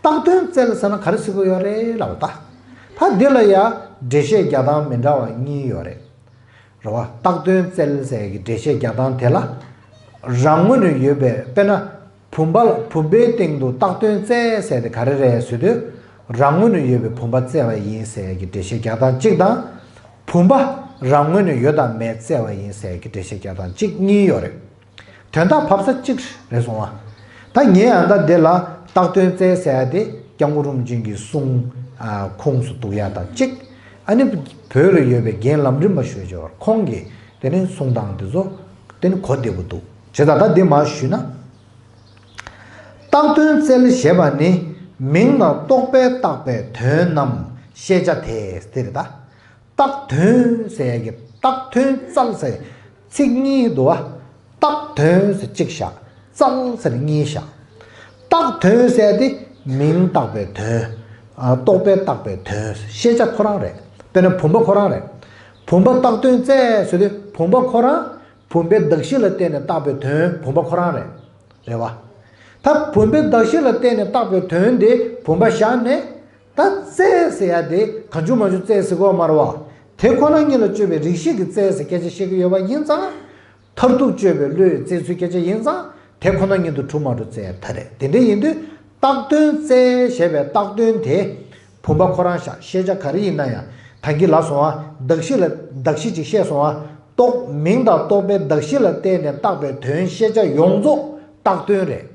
བཏགས་དོན་བཙལ་ཟེར་ན་ག་རེ་ཟེར་གྱི་ཡོད་རེད་ལབ་པ་ད། ད་འདི་ལ་ཡ་འགྲེལ་བཤད་རྒྱག་སྟངས་མི་འདྲ་བ་གཉིས་ཡོད་རེད། རེད་བ། བཏགས་དོན་བཙལ་ཟེར་གྱི་འགྲེལ་བཤད་རྒྱག་སྟངས་དེ་ལ། རང་ངོས་ནས་ཡོད་པའི་དཔེར་ན། བུམ་པ་ལ་བུམ་པའི་སྟེང་དུ་བཏགས་དོན་བཙལ་ཟེར་དེ་ག་རེ་རེད་ཟེར་དུས། རང་ངོས་ནས་ཡོད་པའི་བུམ་པ་བཙལ་བ་ཡིན་ཟེར་གྱི་འགྲེལ་བཤད་རྒྱག་སྟངས་གཅིག་དང་། བུམ་པ་རང་ངོས་ནས་ཡོད་དང་མེད་བཙལ་བ་ཡིན་ཟེར་གྱི་འགྲེལ་བཤད་རྒྱག་སྟངས་གཅིག་གཉིས་ཡོད་རེད། དོན་དག་བབས་ས་གཅིག་རེད་སོང་ང་། ད་ངས་ཨ་ད་འདི་ལ་བཏགས་དོན་བཙལ་ཟེར་ཡ་དེ་སྐྱབས་མགོན་རིན་པོ་ཆེ་གི་གསུང་ཨ་ཁུངས་སུ་གཏུགས་ཡ་དང་གཅིག་ཨ་ནི་བོད་ལ་ཡོད་པའི་རྒན་ལམ་རིམ་པ་ཞུ་བྱས་ཁོང་གིས་དེ་ནི་གསུང་སྟངས་དེ་ཚོ་དེ་ནི་གོ་བདེ་པོ་འདུག་བྱས་ཙང་ད་འདི་མར་ཞུས་ན། བཏགས་དོན་བཙལ་ཞེས་པ་ནི་མིང་དང་རྟོག་པས་བཏགས་པའི་དོན་རྣམས་ཤེས་བྱ་དེ་སྟེ་རེད་ད། བཏགས་དོན་ཟེར་ཡ་གི་བཏགས་དོན་བཙལ་ཟེར་ཚིག་གཉིས་འདུག་བ། བཏགས་དོན་ཟེར་གཅིག་བཞག་བཙལ་ཟེར་གཉིས་བཞག་བཏགས་དོན་ཟེར་དེ་མིང་བཏགས་པའི་དོན། ཨ་རྟོག་པས་བཏགས་པའི་དོན། ཤེས་བྱ་ཁོ་རང་རེད། དཔེར་ན་བུམ་པ་ཁོ་རང་རེད། བུམ་པ་བཏགས་དོན་བཙལ་ཟེར་དུས་བུམ་པ་ཁོ་རང་བུམ་པའི་གདགས་གཞི་ལ་བརྟེན་ནས་བཏགས་པའི་དོན་བུམ་པ་ཁོ་རང་རེད། རེད་བ། ད་བུམ་པའི་གདགས་གཞི་ལ་བརྟེན་ནས་བཏགས་པའི་དོན་དེ་བུམ་པ་བཞག་ནས། ད་བཙལ་ཟེར་ཡ་དེ་གང་བྱུང་མང་བྱུང་བཙལ་ཟེར་གོ་མ་རེད་བ། དེ་ཁོ་ན་ཉིད་ལ་དཔྱོད་པའི་རིགས་ཤེས་ཀྱིས་བཙལ་ཟེར་སྐད་ཆ་བཤད་ཀྱི་ཡོད་པ་ཡིན་ཙང་། མཐར་ཐུག་དཔྱོད་པའི་བློས་བཙལ་ཚུལ་སྐད་ཆ་ཡིན་ཙང་དེ་ཁོ་ན་ཉིད་དུ་གྲུབ་མ་གྲུབ་བཙལ་ཡ་ད་རེད། དེ་འདྲ་ཡིན་དུས་བཏགས་དོན་བཙལ་ཞེས་པའི་བཏགས་དོན་དེ་བུམ་པ་ཁོ་རང་བཞག་ཤེས་བྱ་ག་རེ་ཡིན་ན་ཡང་ད་གིན་ལབ་སོང་ང་། གདགས་གཞི་ལ་གདགས་གཞི་ཅིག་བཤད་སོང་ང་། རྟོག་མིང་དང་རྟོག་པའི་གདགས་གཞི་ལ་བརྟེན་ནས་བཏགས་པའི་དོན་ཤེས་བྱ་ཡོངས་རྫོགས་བཏགས་དོན་རེད།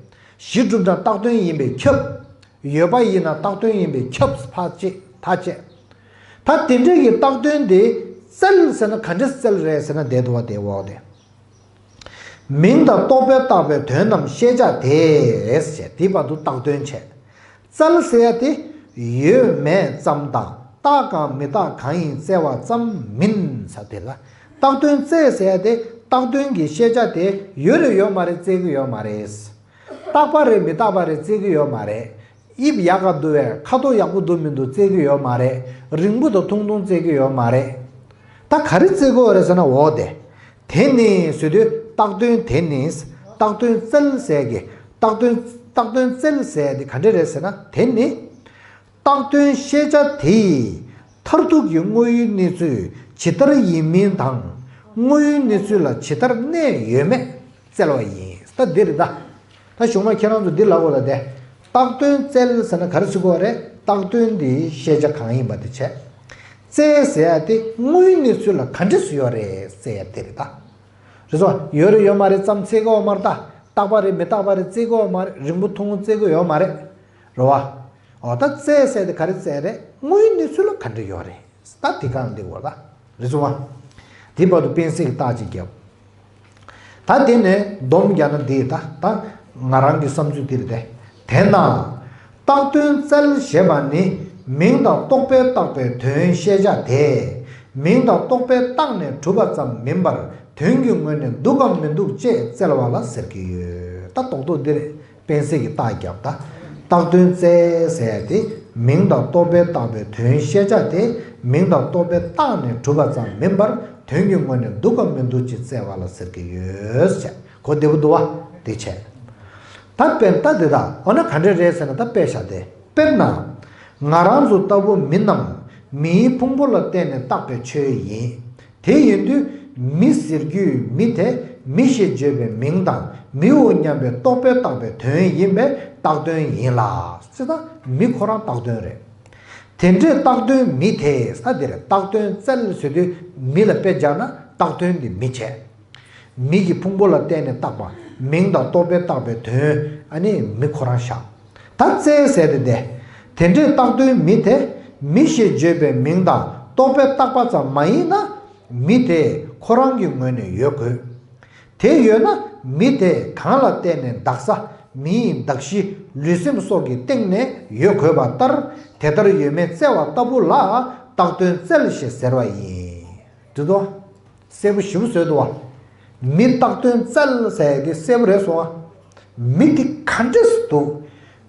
གཞི་གྲུབ་ན་བཏགས་དོན་ཡིན་པས་ཁྱབ། ཡོད་པ་ཡིན་ན་བཏགས་དོན་ཡིན་པས་ཁྱབ་ཕར་བཅད་ཐག་བཅད། ད་དེ་འདྲ་གི་བཏགས་དོན་དེ་བཙལ་ཟེར་ན་ག་འདྲ་བཙལ་རེད་ཟེར་ན་བསྡད་འདུག་བ་དེ་འོག་དེ། མིང་དང་རྟོག་པས་བཏགས་པའི་དོན་རྣམས་ཤེས་བྱ་དེ། ཞེས་དེའི་བར་དུ་བཏགས་དོན་བྱས། བཙལ་ཟེར་ཡ་དེ་ཡོད་མེད་ཙམ་དང་རྟག་གང་མི་རྟག་གང་ཡིན་བཙལ་བ་ཙམ་མིན་ས་དེ་ལ། བཏགས་དོན་བཙལ་ཟེར་ཡ་དེ་བཏགས་དོན་གྱི་ཤེས་བྱ་དེ་ཡོད་རེད་ཡོད་མ་རེད་བཙལ་གྱི་ཡོད་མ་རེད། རྟག་པ་རེད་མི་རྟག་པ་རེད་བཙལ་གྱི་ཡོད་མ་རེད། དབྱིབས་ཡག་ག་འདུག་བས་ཁ་དོག་ཡག་པོ་འདུག་མི་འདུག་བཙལ་གྱི་ཡོད་མ་རེད། རིང་པོ་དང་ཐུང་ཐུང་བཙལ་གྱི་ཡོད་མ་རེད། ད་ག་རེ་བཙལ་དགོས་རེད་ཟེར་ན་འོ་དེ། དེ་ནི་ཟེར་དུས་བཏགས་དོན་དེ་ནི། བཏགས་དོན་བཙལ་ཟེར་གི། བཏགས་དོན་བཏགས་དོན་བཙལ་ཟེར་དེ་ག་འདྲ་རེད་ཟེར་ན་དེ་ནི། བཏགས་དོན་ཤེས་བྱ་དེ་ཡི་མཐར་ཐུག་གི་དངོས་ཡུལ་གནས་ཚུལ་ཇི་ལྟར་ཡིན་མིན་དང་། དངོས་ཡུལ་གནས་ཚུལ་ལ་ཇི་ལྟར་གནས་ཡོད་མེད་བཙལ་བ་ཡིན། ད་འདི་རེད་ད། ད་གཞུག་མ་ཁྱེད་རང་ཚོ་འདི་ལབ་དགོས་ལ་དེ། བཏགས་དོན་བཙལ་ཟེར་ན་ག་རེ་ཟེར་དགོས་རེད། རྟགས་དོན་འདིའི་ཤེས་བྱ་གང་ཡིན་པ་དེ་བྱས། རྩལ་ཟེར་ཡ་དེ་དངོས་ཡོད་གནས་ཚུལ་ལ་ག་འདྲས་སུ་ཡོད་རེད་ཟེར་ཡ་དེ་རེད་ད། རེད་སོ། ཡོད་རེད་ཡོད་མ་རེད་ཙམ་རྩལ་གི་ཡོད་མ་རེད་ད། རྟག་པ་རེད་མི་རྟག་པ་རེད་རྩལ་གི་ཡོད་མ་རེད། རིང་པོ་ཐུང་ངུ་རྩལ་གི་ཡོད་མ་རེད། རེད་བ། འོ་ད་རྩལ་ཟེར་དེ་ག་རེ་རྩལ་རེད། དངོས་ཡོད་གནས་ཚུལ་ལ་ག་འདྲས་ཡོད་རེད། ད་དེ་གང་འདི་བར་ད། རེད་སོང་བ། དེ་བར་དུ་དཔེ་གསལ་གྱི་རྟགས་ཅིག་བརྒྱབ། ད་དེ་ནས་སྡོམ་རྒྱག་ན་འདི་ད་ད་ང་རང་གི་བསམ་ཚུལ་འདི་རེད་དེ། དེས་ན། རྟགས་དོན་རྩལ་ཞེས་པ་ནི་མིང་དང་རྟོག་པས་བཏགས་པའི་དོན་ཤེས་བྱ་དེ། མིང་དང་རྟོག་པས་བཏགས་ནས་གྲུབ་པ་ཙམ་མིན་པར་དོན་གྱི་ངོས་ནས་འདུག་གམ་མི་འདུག་ཅེས་རྩལ་བ་ལ་ཟེར་གྱི་ཡོད། ད་རྡོག་རྡོག་འདི་རེད། དཔེ་གསལ་གྱི་རྟགས་བརྒྱབ་ད། རྟགས་དོན་རྩལ་ཟེར་ཡ་དེ་མིང་དང་རྟོག་པས་བཏགས་པའི་དོན་ཤེས་བྱ་དེ་མིང་དང་རྟོག་པས་བཏགས་ནས་གྲུབ་པ་ཙམ་མིན་པར་དོན་གྱི་ངོས་ནས་འདུག་གམ་མི་འདུག་ཅེས་རྩལ་བ་ལ་ཟེར་གྱི་ཡོད་ཟེར། གོ་བདེ་པོ་འདུག་བ། དེ་བྱས། ད་དཔེར་ད་དེ་དག་འོ་ན་ག་འདྲ་རེད་ཟེར་ན་ད་དཔེ་བཞག་སྟེ། དཔེར་ན། ང་རང་ཚོ་ལྟ་བུ་མི་རྣམས་མིའི་ཕུང་པོ་ལ་བརྟེན་ནས་བཏགས་པའི་ཆོས་ཡིན། དེ་ཡིན་དུས་མི་ཟེར་རྒྱུའི་མི་དེ་མི་ཞེས་བརྗོད་པའི་མིང་དང་མིའོ་སྙམ་པའི་རྟོག་པས་བཏགས་པའི་དོན་ཡིན་པས་རྟགས་དོན་ཡིན་ལ། ཅེས་ད་མི་ཁོ་རང་རྟགས་དོན་རེད། དེ་འདྲའི་རྟགས་དོན་མི་དེ་ས་དེར་རྟགས་དོན་རྩལ་ཟེར་དུས་མི་ལ་དཔེ་སྦྱར་ན་རྟགས་དོན་དེ་མི་བྱས། མི་གི་ཕུང་པོ་ལ་བརྟེན་ནས་བཏགས་པ་མིང་དང་རྟོག་པས་བཏགས་པའི་དོན་ཨ་ནི་མི་ཁོ་རང་བཞག་ད་རྩལ་ཟེར་དེ་དེ། དེ་འདྲའི་རྟགས་དོན་མི་དེ་མི་ཞེས་བརྗོད་པའི་མིང་དང་རྟོག་པས་བཏགས་པ་ཙམ་མ་ཡིན་ན། མི་དེ་ཁོ་རང་གི་ངོས་ནས་ཡོད་དགོས། དེ་ཡོད་ན་མི་དེ་གང་ལ་བརྟེན་ནས་འདག་ས་མིའི་གདགས་གཞི་ལུས་སེམས་སོགས་ཀྱི་སྟེང་ནས་ཡོད་དགོས་པ་ལྟར་དེ་ལྟར་ཡོད་མེད་བཙལ་བ་ལྟ་བུ་ལ་རྟགས་དོན་རྩལ་ཞེས་ཟེར་བ་ཡིན། འདི་ཚོ་གསལ་པོ་ཞེ་པོ་བཟོས་འདུག་བ། མི་རྟགས་དོན་རྩལ་ཟེར་ཡ་དེ་གསལ་པོ་རེད་སོང་བ། མི་དེ་ག་འདྲས་སུ་འདུག་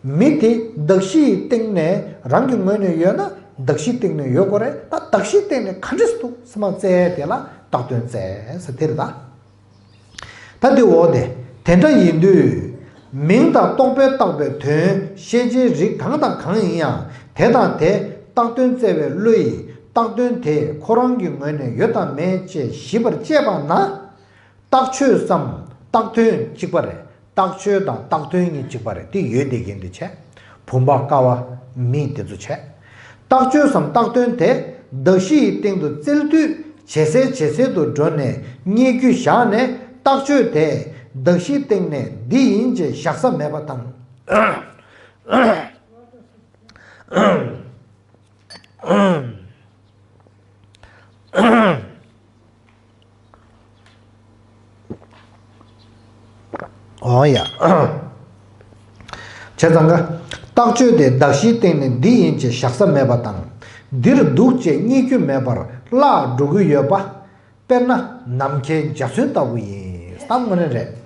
མི་དེ་གདགས་གཞིའི་སྟེང་ནས་རང་གི་ངོས་ནས་ཡོད་ན་གདགས་གཞིའི་སྟེང་ནས་ཡོད་དགོས་རེད། ད་གདགས་གཞིའི་སྟེང་ནས་ག་འདྲས་སུ་འདུག་ཟེར་མ་རྩལ་དེ་ལ་རྟགས་དོན་རྩལ་ཟེར་དེ་རེད་ད། ད་དེ་འོ་དེ། དེ་འདྲ་ཡིན་དུས། མིང་དང་རྟོག་པས་བཏགས་པའི་དོན་ཤེས་བྱའི་རིགས་གང་དང་གང་ཡིན་ཡང་དེ་དང་དེ་རྟགས་དོན་བཙལ་བའི་བློ་ཡིས་རྟགས་དོན་དེ་ཁོ་རང་གི་ངོས་ནས་ཡོད་དམ་མེད་ཅེས་ཞིབ་པར་དཔྱད་པ་ན། རྟགས་ཆོས་སམ་རྟགས་དོན་གཅིག་པ་རེད། རྟགས་ཆོས་དང་རྟགས་དོན་གཉིས་གཅིག་པ་རེད། དེ་ཡོད་བསྡད་མཁན་དེ་བྱས། བུམ་པ་ཀ་བ་མི་དེ་ཚོ་བྱས། རྟགས་ཆོས་སམ་རྟགས་དོན་དེ་གདགས་གཞི་ཡི་སྟེང་དུ་བཙལ་དུས་ཇེ་གསལ་ཇེ་གསལ་དུ་འགྲོ་ནས་རྙེད་རྒྱུ་བཞག་ནས་རྟགས་ཆོས་དེ་གདགས་གཞིའི་སྟེང་ནས་འདི་ཡིན་ཅེས་བཞག་ས་མེད་པ་དང་། འོང་ཡ། བྱས་ཙང་ཀ། རྟགས་ཆོས་དེ་གདགས་གཞིའི་སྟེང་ནས་འདི་ཡིན་ཅེས་བཞག་ས་མེད་པ་དང་། འདིར་འདུག་ཅེས་རྙེད་རྒྱུ་མེད་པར་བརླག་འགྲོ་གི་ཡོད་པ། དཔེར་ན་ནམ་མཁའི་འཇའ་ཚོན་ལྟ་བུ་ཡིན། ད་དངོས་གནས་རེད།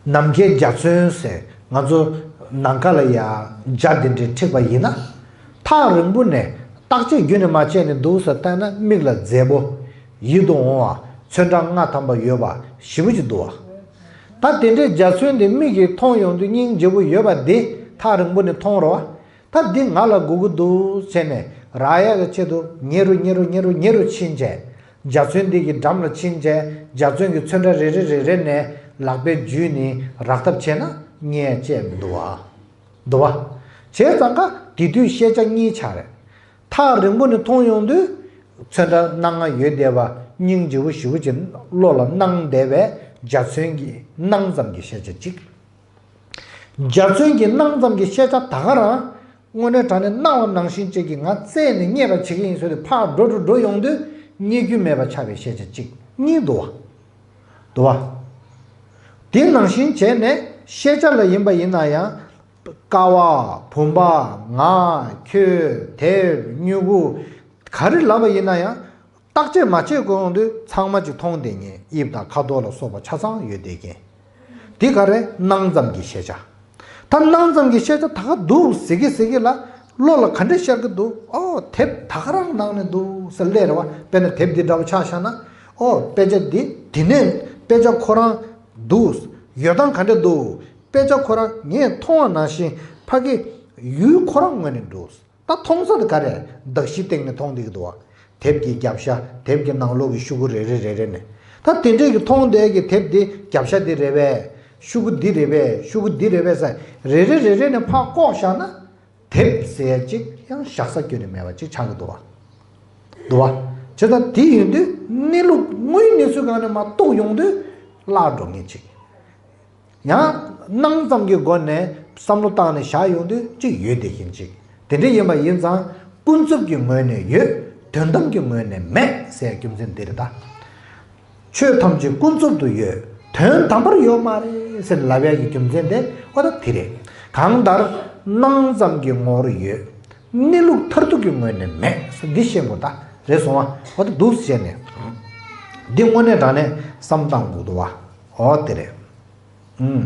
ནམ་མཁའི་འཇའ་ཚོན་ཟེར་ང་ཚོ་ནམ་མཁའ་ལ་ཡ་འཇའ་དེ་འདྲའི་འཁྲིགས་པ་ཡིན་ན། ཐག་རིང་པོ་ནས་བརྟག་དཔྱད་རྒྱུན་ནས་མ་བྱས་ནས་འདུག་ཟེར་བལྟས་ན་མིག་ལ་མཛེས་པོ། ཡིད་དུ་འོང་བ། ཚོན་ཁྲ་ལྔ་ཐམ་པ་ཡོད་པ་ཞེ་པོ་ཅིག་འདུག་བ། ད་དེ་འདྲའི་འཇའ་ཚོན་དེ་མིག་གིས་མཐོང་ཡོང་དུས་སྙིང་རྗེ་པོ་ཡོད་པ་དེ་ཐག་རིང་པོ་ནས་མཐོང་རོགས། ད་འདི་ང་ལ་དགོས་ཀྱི་འདུག་བྱས་ནས་རག་ཡག་གི་ཆེད་དུ་ཉེ་རུ་ཉེ་རུ་ཉེ་རུ་ཉེ་རུ་ཕྱིན་བྱས། འཇའ་ཚོན་འདི་གི་འགྲམ་ལ་ཕྱིན་བྱས་འཇའ་ཚོན་གྱི་ཚོན་ཁྲ་རེ་རེ་རེ་རེ་ནས་ལག་པས་འཇུས་ནས་རག་ཐབས་བྱས་ན་རྙེད་ཡ་ཅིག་མི་འདུག་བ། འདུག་བ། བྱས་ཙང་ཀ་དེ་དུས་ཤེས་བྱ་གཉིས་ཆགས་རེད། ཐག་རིང་པོ་ནས་མཐོང་ཡོང་དུས་ཚོན་ཁྲ་སྣ་ལྔ་ཡོད་བསྡད་པ་སྙིང་རྗེ་པོ་ཞེ་པོ་ཅིག་བློ་ལ་སྣང་བསྡད་པའི་འཇའ་ཚོན་གྱི་སྣང་ཙམ་གྱི་ཤེས་བྱ་གཅིག་འཇའ་ཚོན་གྱི་སྣང་ཙམ་གྱི་ཤེས་བྱ་ད་ག་རང་དངོས་གནས་དྲང་གནས་སྣང་བ་ནང་བཞིན་ཅིག་གིས་ང་རྩད་ནས་རྙེད་པ་བྱེད་ཀྱི་ཡིན་ཟེར་ཏེ་ཕར་འགྲོ་འགྲོ་འགྲོ་ཡོང་དུས་རྙེད་རྒྱུ་མེད་པ་ཆགས་པའི་ཤེས་བྱ་གཅིག་གཉིས་འདུག་བ། འདུག་བ། དེ་ནང་བཞིན་བྱས་ནས་ཤེས་བྱ་ལ་ཡིན་པ་ཡིན་ན་ཡང་། ཀ་བ། བུམ་པ། ང་། ཁྱོད། དེབ། སྨྱུ་གུ། ག་རེ་ལབ་པ་ཡིན་ན་ཡང་། བརྟག་དཔྱད་མ་བྱེད་དགོས་ཡོང་དུས་ཚང་མ་ཅིག་མཐོང་བསྡད་མཁན་དབྱིབས་དང་ཁ་དོག་ལ་སོགས་པ་ཆ་ཚང་ཡོད་བསྡད་མཁན། འདི་ག་རེ་སྣང་ཙམ་གྱི་ཤེས་བྱ། ད་སྣང་ཙམ་གྱི་ཤེས་བྱ་ད་ག་འདུག་ཟེར་གི་ཟེར་གི་ལ་བློ་ལ་ག་འདྲ་ཤར་གི་འདུག་ཨོ་དེབ་ད་ག་རང་ནང་ནས་འདུག་ཟེར་སླེབས་རེད་བ། དཔེར་ན་དེབ་འདི་འདྲ་བོ་ཆ་བཞག་ན། ཨོ་དཔེ་ཆ་འདི་འདི་ནས་དཔེ་ཆ་ཁོ་རང་འདུག་ཡོད་སྟངས་ག་འདྲ་འདུག་དཔེ་ཆ་ཁོ་རང་ངས་མཐོང་བ་ནང་བཞིན་ཕ་གི་ཡུལ་ཁོ་རང་ངོས་ནས་འདུག་ད་མཐོང་ས་དེ་ག་རེ་གདགས་གཞིའི་སྟེང་ནས་མཐོང་བསྡད་ཀྱི་འདུག་བ། དེབ་ཀྱི་རྒྱབ་ཤ་དེབ་ཀྱི་ནང་ལོགས་ཀྱི་ཤོག་གུ་རེ་རེ་རེ་རེ་ནས། ད་དེ་འདྲས་ཀྱི་མཐོང་བསྡད་ཀྱི་དེབ་འདི་རྒྱབ་ཤ་འདི་རེད་པས། ཤོག་གུ་འདི་རེད་པས། ཤོག་གུ་འདི་རེད་པས་ཟེར་རེ་རེ་རེ་རེ་ནས་ཕར་བཀོག་བཞག་ན། དེབ་ཟེར་ཡ་གཅིག་ཡང་བཞག་ས་ཁྱོན་ནས་མེད་པ་གཅིག་ཆགས་ཀྱི་འདུག་བ། འདུག་བ། བྱས་ཙང་དེ་ཡིན་དུས་གནས་ལུགས་དངོས་གནས་ཚུལ་སྒང་ནས་མར་རྟོགས་ཡོང་དུས་བརླག་འགྲོ་ངེས་ཅིག་ཡང་སྣང་ཙམ་གྱི་སྒོ་ནས་བསམ་བློ་བཏང་ནས་བཞག་ཡོང་དུས་གཅིག་ཡོད་བསྡད་མཁན་ཅིག་དེ་འདྲ་ཡིན་པ་ཡིན་ཙང་ཀུན་རྫོབ་ཀྱི་ངོས་ནས་ཡོད། དོན་དམ་གྱི་ངོས་ནས་མེད་ཟེར་རྒྱུ་མཚན་འདི་རེད་ད། ཆོས་ཐམས་ཅད་ཀུན་རྫོབ་ཏུ་ཡོད། དོན་དམ་པར་ཡོད་མ་རེད་ཟེར་ལབ་ཡ་གི་རྒྱུ་མཚན་དེ་ཨོ་ད་དེ་རེད། གང་ལྟར་སྣང་ཙམ་གྱི་ངོར་ཡོད། གནས་ལུགས་མཐར་ཐུག་གི་ངོས་ནས་མེད་ཟེར་འདི་ཤེས་དགོས་ད། རེད་སོང་བ། ཨོ་ད་འདུག་ཟེར་ནས་འདི་དངོས་གནས་དྲང་གནས་བསམ་བཏང་དགོས་འདུག་བ། ཨོ་དེ་རེད། ཨུམ།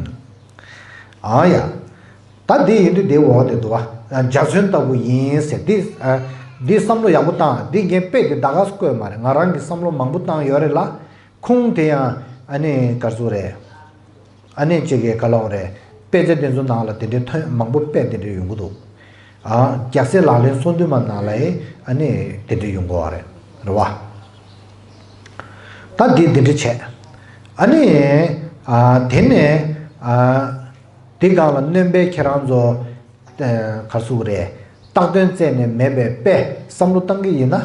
ཨ་ཡ། ད་འདི་ཡིན་དུས་དེ་འོག་དེ་འདུག་བ། འཇའ་ཚོན་ལྟ་བུ་ཡིན་ཟེར་འདི། འདི་བསམ་བློ་ཡག་པོ་བཏང་འདི་ངས་དཔེ་དེ་ད་ག་སུ་བཀོད་མ་རེད། ང་རང་གི་བསམ་བློ་མང་པོ་བཏང་ཡོད་རེད་ལ། ཁུངས་དེ་ཡང་ཨ་ནི་ག་ཚོད་རེད། ཨ་ནི་གཅིག་གི་ག་ལ་འོང་རེད། དཔེ་ཆ་དེ་ཚོ་ནང་ལ་དེ་འདྲའི་ཐོན་མང་པོ་དཔེ་དེ་འདྲའི་ཡོང་གི་འདུག་ཨ། རྒྱལ་སྲས་ལག་ལེན་གསུམ་འདུས་མ་ནང་ལ་ཨ་ནི་དེ་འདྲའི་ཡོང་གི་བ་རེད། རེད་བ། ད་འདི་འདི་འདྲ་བྱས། ཨ་ནི། ཨ་དེ་ནས། ཨ་འདི་སྒང་ལ་སྣོན་པའི་ཁྱེད་རང་ཚོ། ཨ་ག་རེ་ཟེར་དགོས་རེད། བཏགས་དོན་བཙལ་ནས་མེད་པའི་དཔེ་བསམ་བློ་བཏང་གི་ཡིན་ན།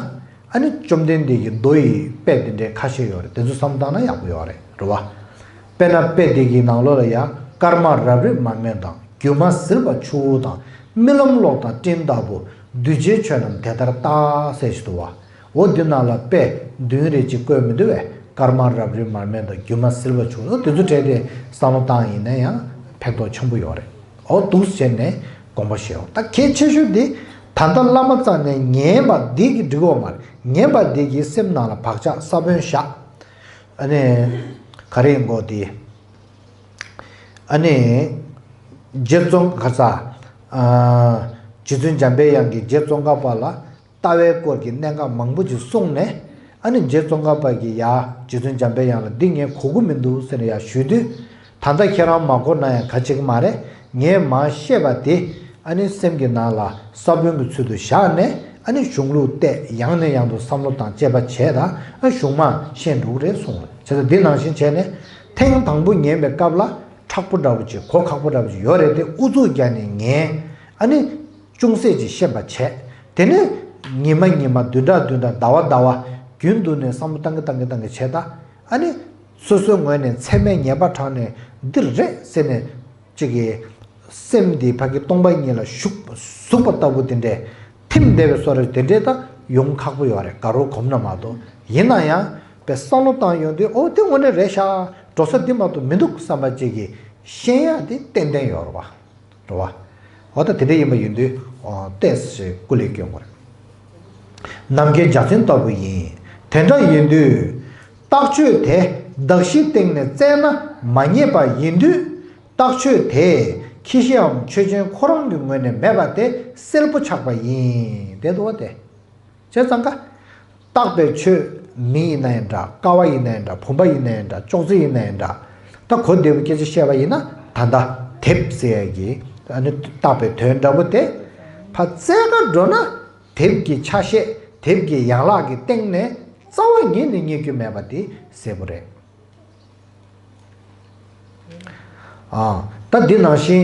ཨ་ནི་བཅོམ་ལྡན་འདས་ཀྱི་མདོ་ཡི་དཔེ་འདི་འདྲའི་ཁ་ཤས་ཡོད་རེད། དེ་ཚོ་བསམ་བློ་བཏང་ན་ཡག་པོ་ཡོད་རེད། རེད་བ། དཔེར་ན་དཔེ་འདི་གི་ནང་ལོགས་ལ་ཡ། སྐར་མ་རབ་རིབ་མར་མེ་དང་། སྒྱུ་མ་ཟིལ་པ་ཆུ་བོ་དང་། རྨི་ལམ་གློག་དང་སྤྲིན་ལྟ་བུ། གདུལ་བྱའི་ཆོས་རྣམས་དེ་ལྟར་བལྟ། ཟེར་ཞིག་འདུག་བ། འོ་འདི་ནང་ལ་དཔེ་བདུན་རེ་གཅིག་བཀོད་མི་འདུག་བས། སྐར་མ་རབ་རིབ་མར་མེ་དང་། སྒྱུ་མ་ཟིལ་པ་ཆུ་བོ། འོ་དེ་ཚོ་བྲལ་ཏེ་བསམ་བློ་བཏང་ཡིན་ན་ཡང་ཕན་ཐོགས་ཆེན་པོ་ཡོད་རེད། འོ་འདུག་བྱས་ནས་དགོངས་པ་བཞེས་འོ། ད་གལ་ཆེ་ཤོས་འདི་ད་ལྟ་བླ་མ་རྩ་ནས་ཉན་པ་འདི་གི་འགྲིག་གོ་མ་རེད། ཉན་པ་འདི་གི་སེམས་ནང་ལ་བག་ཆགས་ས་བོན་བཞག་ཨ་ནི། ག་རེ་ཡིན་གོ་དེ། ཨ་ནི། རྗེ་ཙོང་ཁ་ས། ཨ། རྗེ་བཙུན་འཇམ་པའི་དབྱངས་ཀྱིས་རྗེ་ཙོང་ཁ་པ་ལ་ལྟ་བའི་སྐོར་གྱི་གནད་འགག་མང་པོ་ཅིག་གསུངས་ནས། ཨ་ནི་རྗེ་ཙོང་ཁ་པ་གིས་ཡ་རྗེ་བཙུན་འཇམ་པའི་དབྱངས་ལ་འདི་ངས་གོ་གི་མི་འདུག་ཟེར་ནས་ཡ་ཞུས་དུས། ད་ལྟ་ཁྱེད་རང་མ་གོ་ན་ཡང་ག་བྱེད་ཀྱི་མ་རེད། ངས་མར་བཤད་པ་དེ། ཨ་ནི་སེམས་ཀྱི་ནང་ལ་ས་བོན་གྱི་ཚུལ་དུ་བཞག་ནས། ཨ་ནི་གཞུང་ལུགས་བལྟས། ཡང་ནས་ཡང་དུ་བསམ་བློ་དང་བཅས་པ་བྱས་དང་། ཨ་གཞུང་མར་ཤེས་འགྲོ་གི་རེད་གསུངས་རེད། བྱས་ཙང་འདི་ནང་བཞིན་བྱས་ནས། ཐེངས་དང་པོ་ཉན་པའི་སྐབས་ལ་མཁྲེགས་པོ་འདྲ་པོ་ཅིག་གོ་ཁག་པོ་འདྲ་པོ་ཅིག་ཡོད་རེད་དེ། ཨུ་ཚུགས་རྒྱག་ནས་ཉན། ཨ་ནི་ཅུང་ཟད་ཅིག་ཤེས་པ་བྱས། དེ་ནས་ཉི་མ་ཉི་མ། བདུན་ཕྲག་བདུན་ཕྲག་ཟླ་བ་ཟླ་བ་རྒྱུན་དུ་ནས་བསམ་བློ་བཏང་གི་བཏང་གི་བཏང་གི་བྱས་ད། ཨ་ནི་སོ་སོའི་ངོས་ནས་ཚད་མས་ངེས་པ་དྲངས་ནས་འདི་རེད་ཟེར་ནས་ཅིག་གི་སེམས་འདི་ཕ་གི་སྟོང་པ་ཉིད་ལ་ཞུགས་ཟུག་པ་ལྟ་བུ་དེ་འདྲས་ཐིམ་བསྡད་པའི་བཟོ་འདྲ་དེ་འདྲས་ད་ཡོང་ཁག་པོ་ཡོད་རེད། དགའ་རབ་གོམས་ན་མ་གཏོགས། ཡིན་ན་ཡང་པའི་བསམ་བློ་བཏང་ཡོང་དུས། ཨོ་དེ་དངོས་གནས་རེད་ཤག་འགྲོ་ས་འདི་མ་གཏོགས་མི་འདུག་བསམ་པ་ཅིག་གི་ཤེས་ཡ་དེ་ཏན་ཏན་ཡོད་རེད་བ། རེད་བ། འོ་ད་དེ་འདྲ་ཡིན་པ་ཡིན་དུས། ཨོ་ཏོག་ཙམ་སྐུ་ལས་སྐྱོན་དགོས་རེད། ནམ་མཁའི་འཇའ་ཚོན་ལྟ་བུ་ཡིན། དེ་འདྲ་ཡིན་དུས། རྟགས་ཆོས་དེ་གདགས་གཞིའི་སྟེང་ནས་བཙལ་ན་མ་རྙེད་པ་ཡིན་དུས། རྟགས་ཆོས་དེ་ཁྱི་ཤིའམ་ཆོས་ཅན་ཁོ་རང་གི་ངོས་ནས་མེད་པ་དེ་གསལ་པོ་ཆགས་པ་ཡིན། དེ་འདུག་བ་དེ། བྱས་ཙང་ཀ། བཏགས་པའི་ཆོས་མི་ཡིན་ན་ཡང་འདྲ། ཀ་བ་ཡིན་ན་ཡང་འདྲ། བུམ་པ་ཡིན་ན་ཡང་འདྲ། ཅོག་ཙེ་ཡིན་ན་ཡང་འདྲ། ད་གོ་བདེ་པོའི་སྐད་ཆ་བཤད་པ་ཡིན་ན། ད་ལྟ་དེབ་ཟེར་ཡ་གི་ཨ་ནི་བཏགས་པའི་དོན་འདྲ་པོ་དེ་ཕར་བཙལ་ག་འགྲོ་ན། དེབ་ཀྱི་ཆ་ཤས། དེབ་ཀྱི་ཡན་ལག་གི་སྟེང་ནས་རྩ་བ་ཉིད་ནས་རྙེད་རྒྱུ་མེད་པ་དེ་གསལ་པོ་རེད། ཨ། ད་འདི་ནང་བཞིན་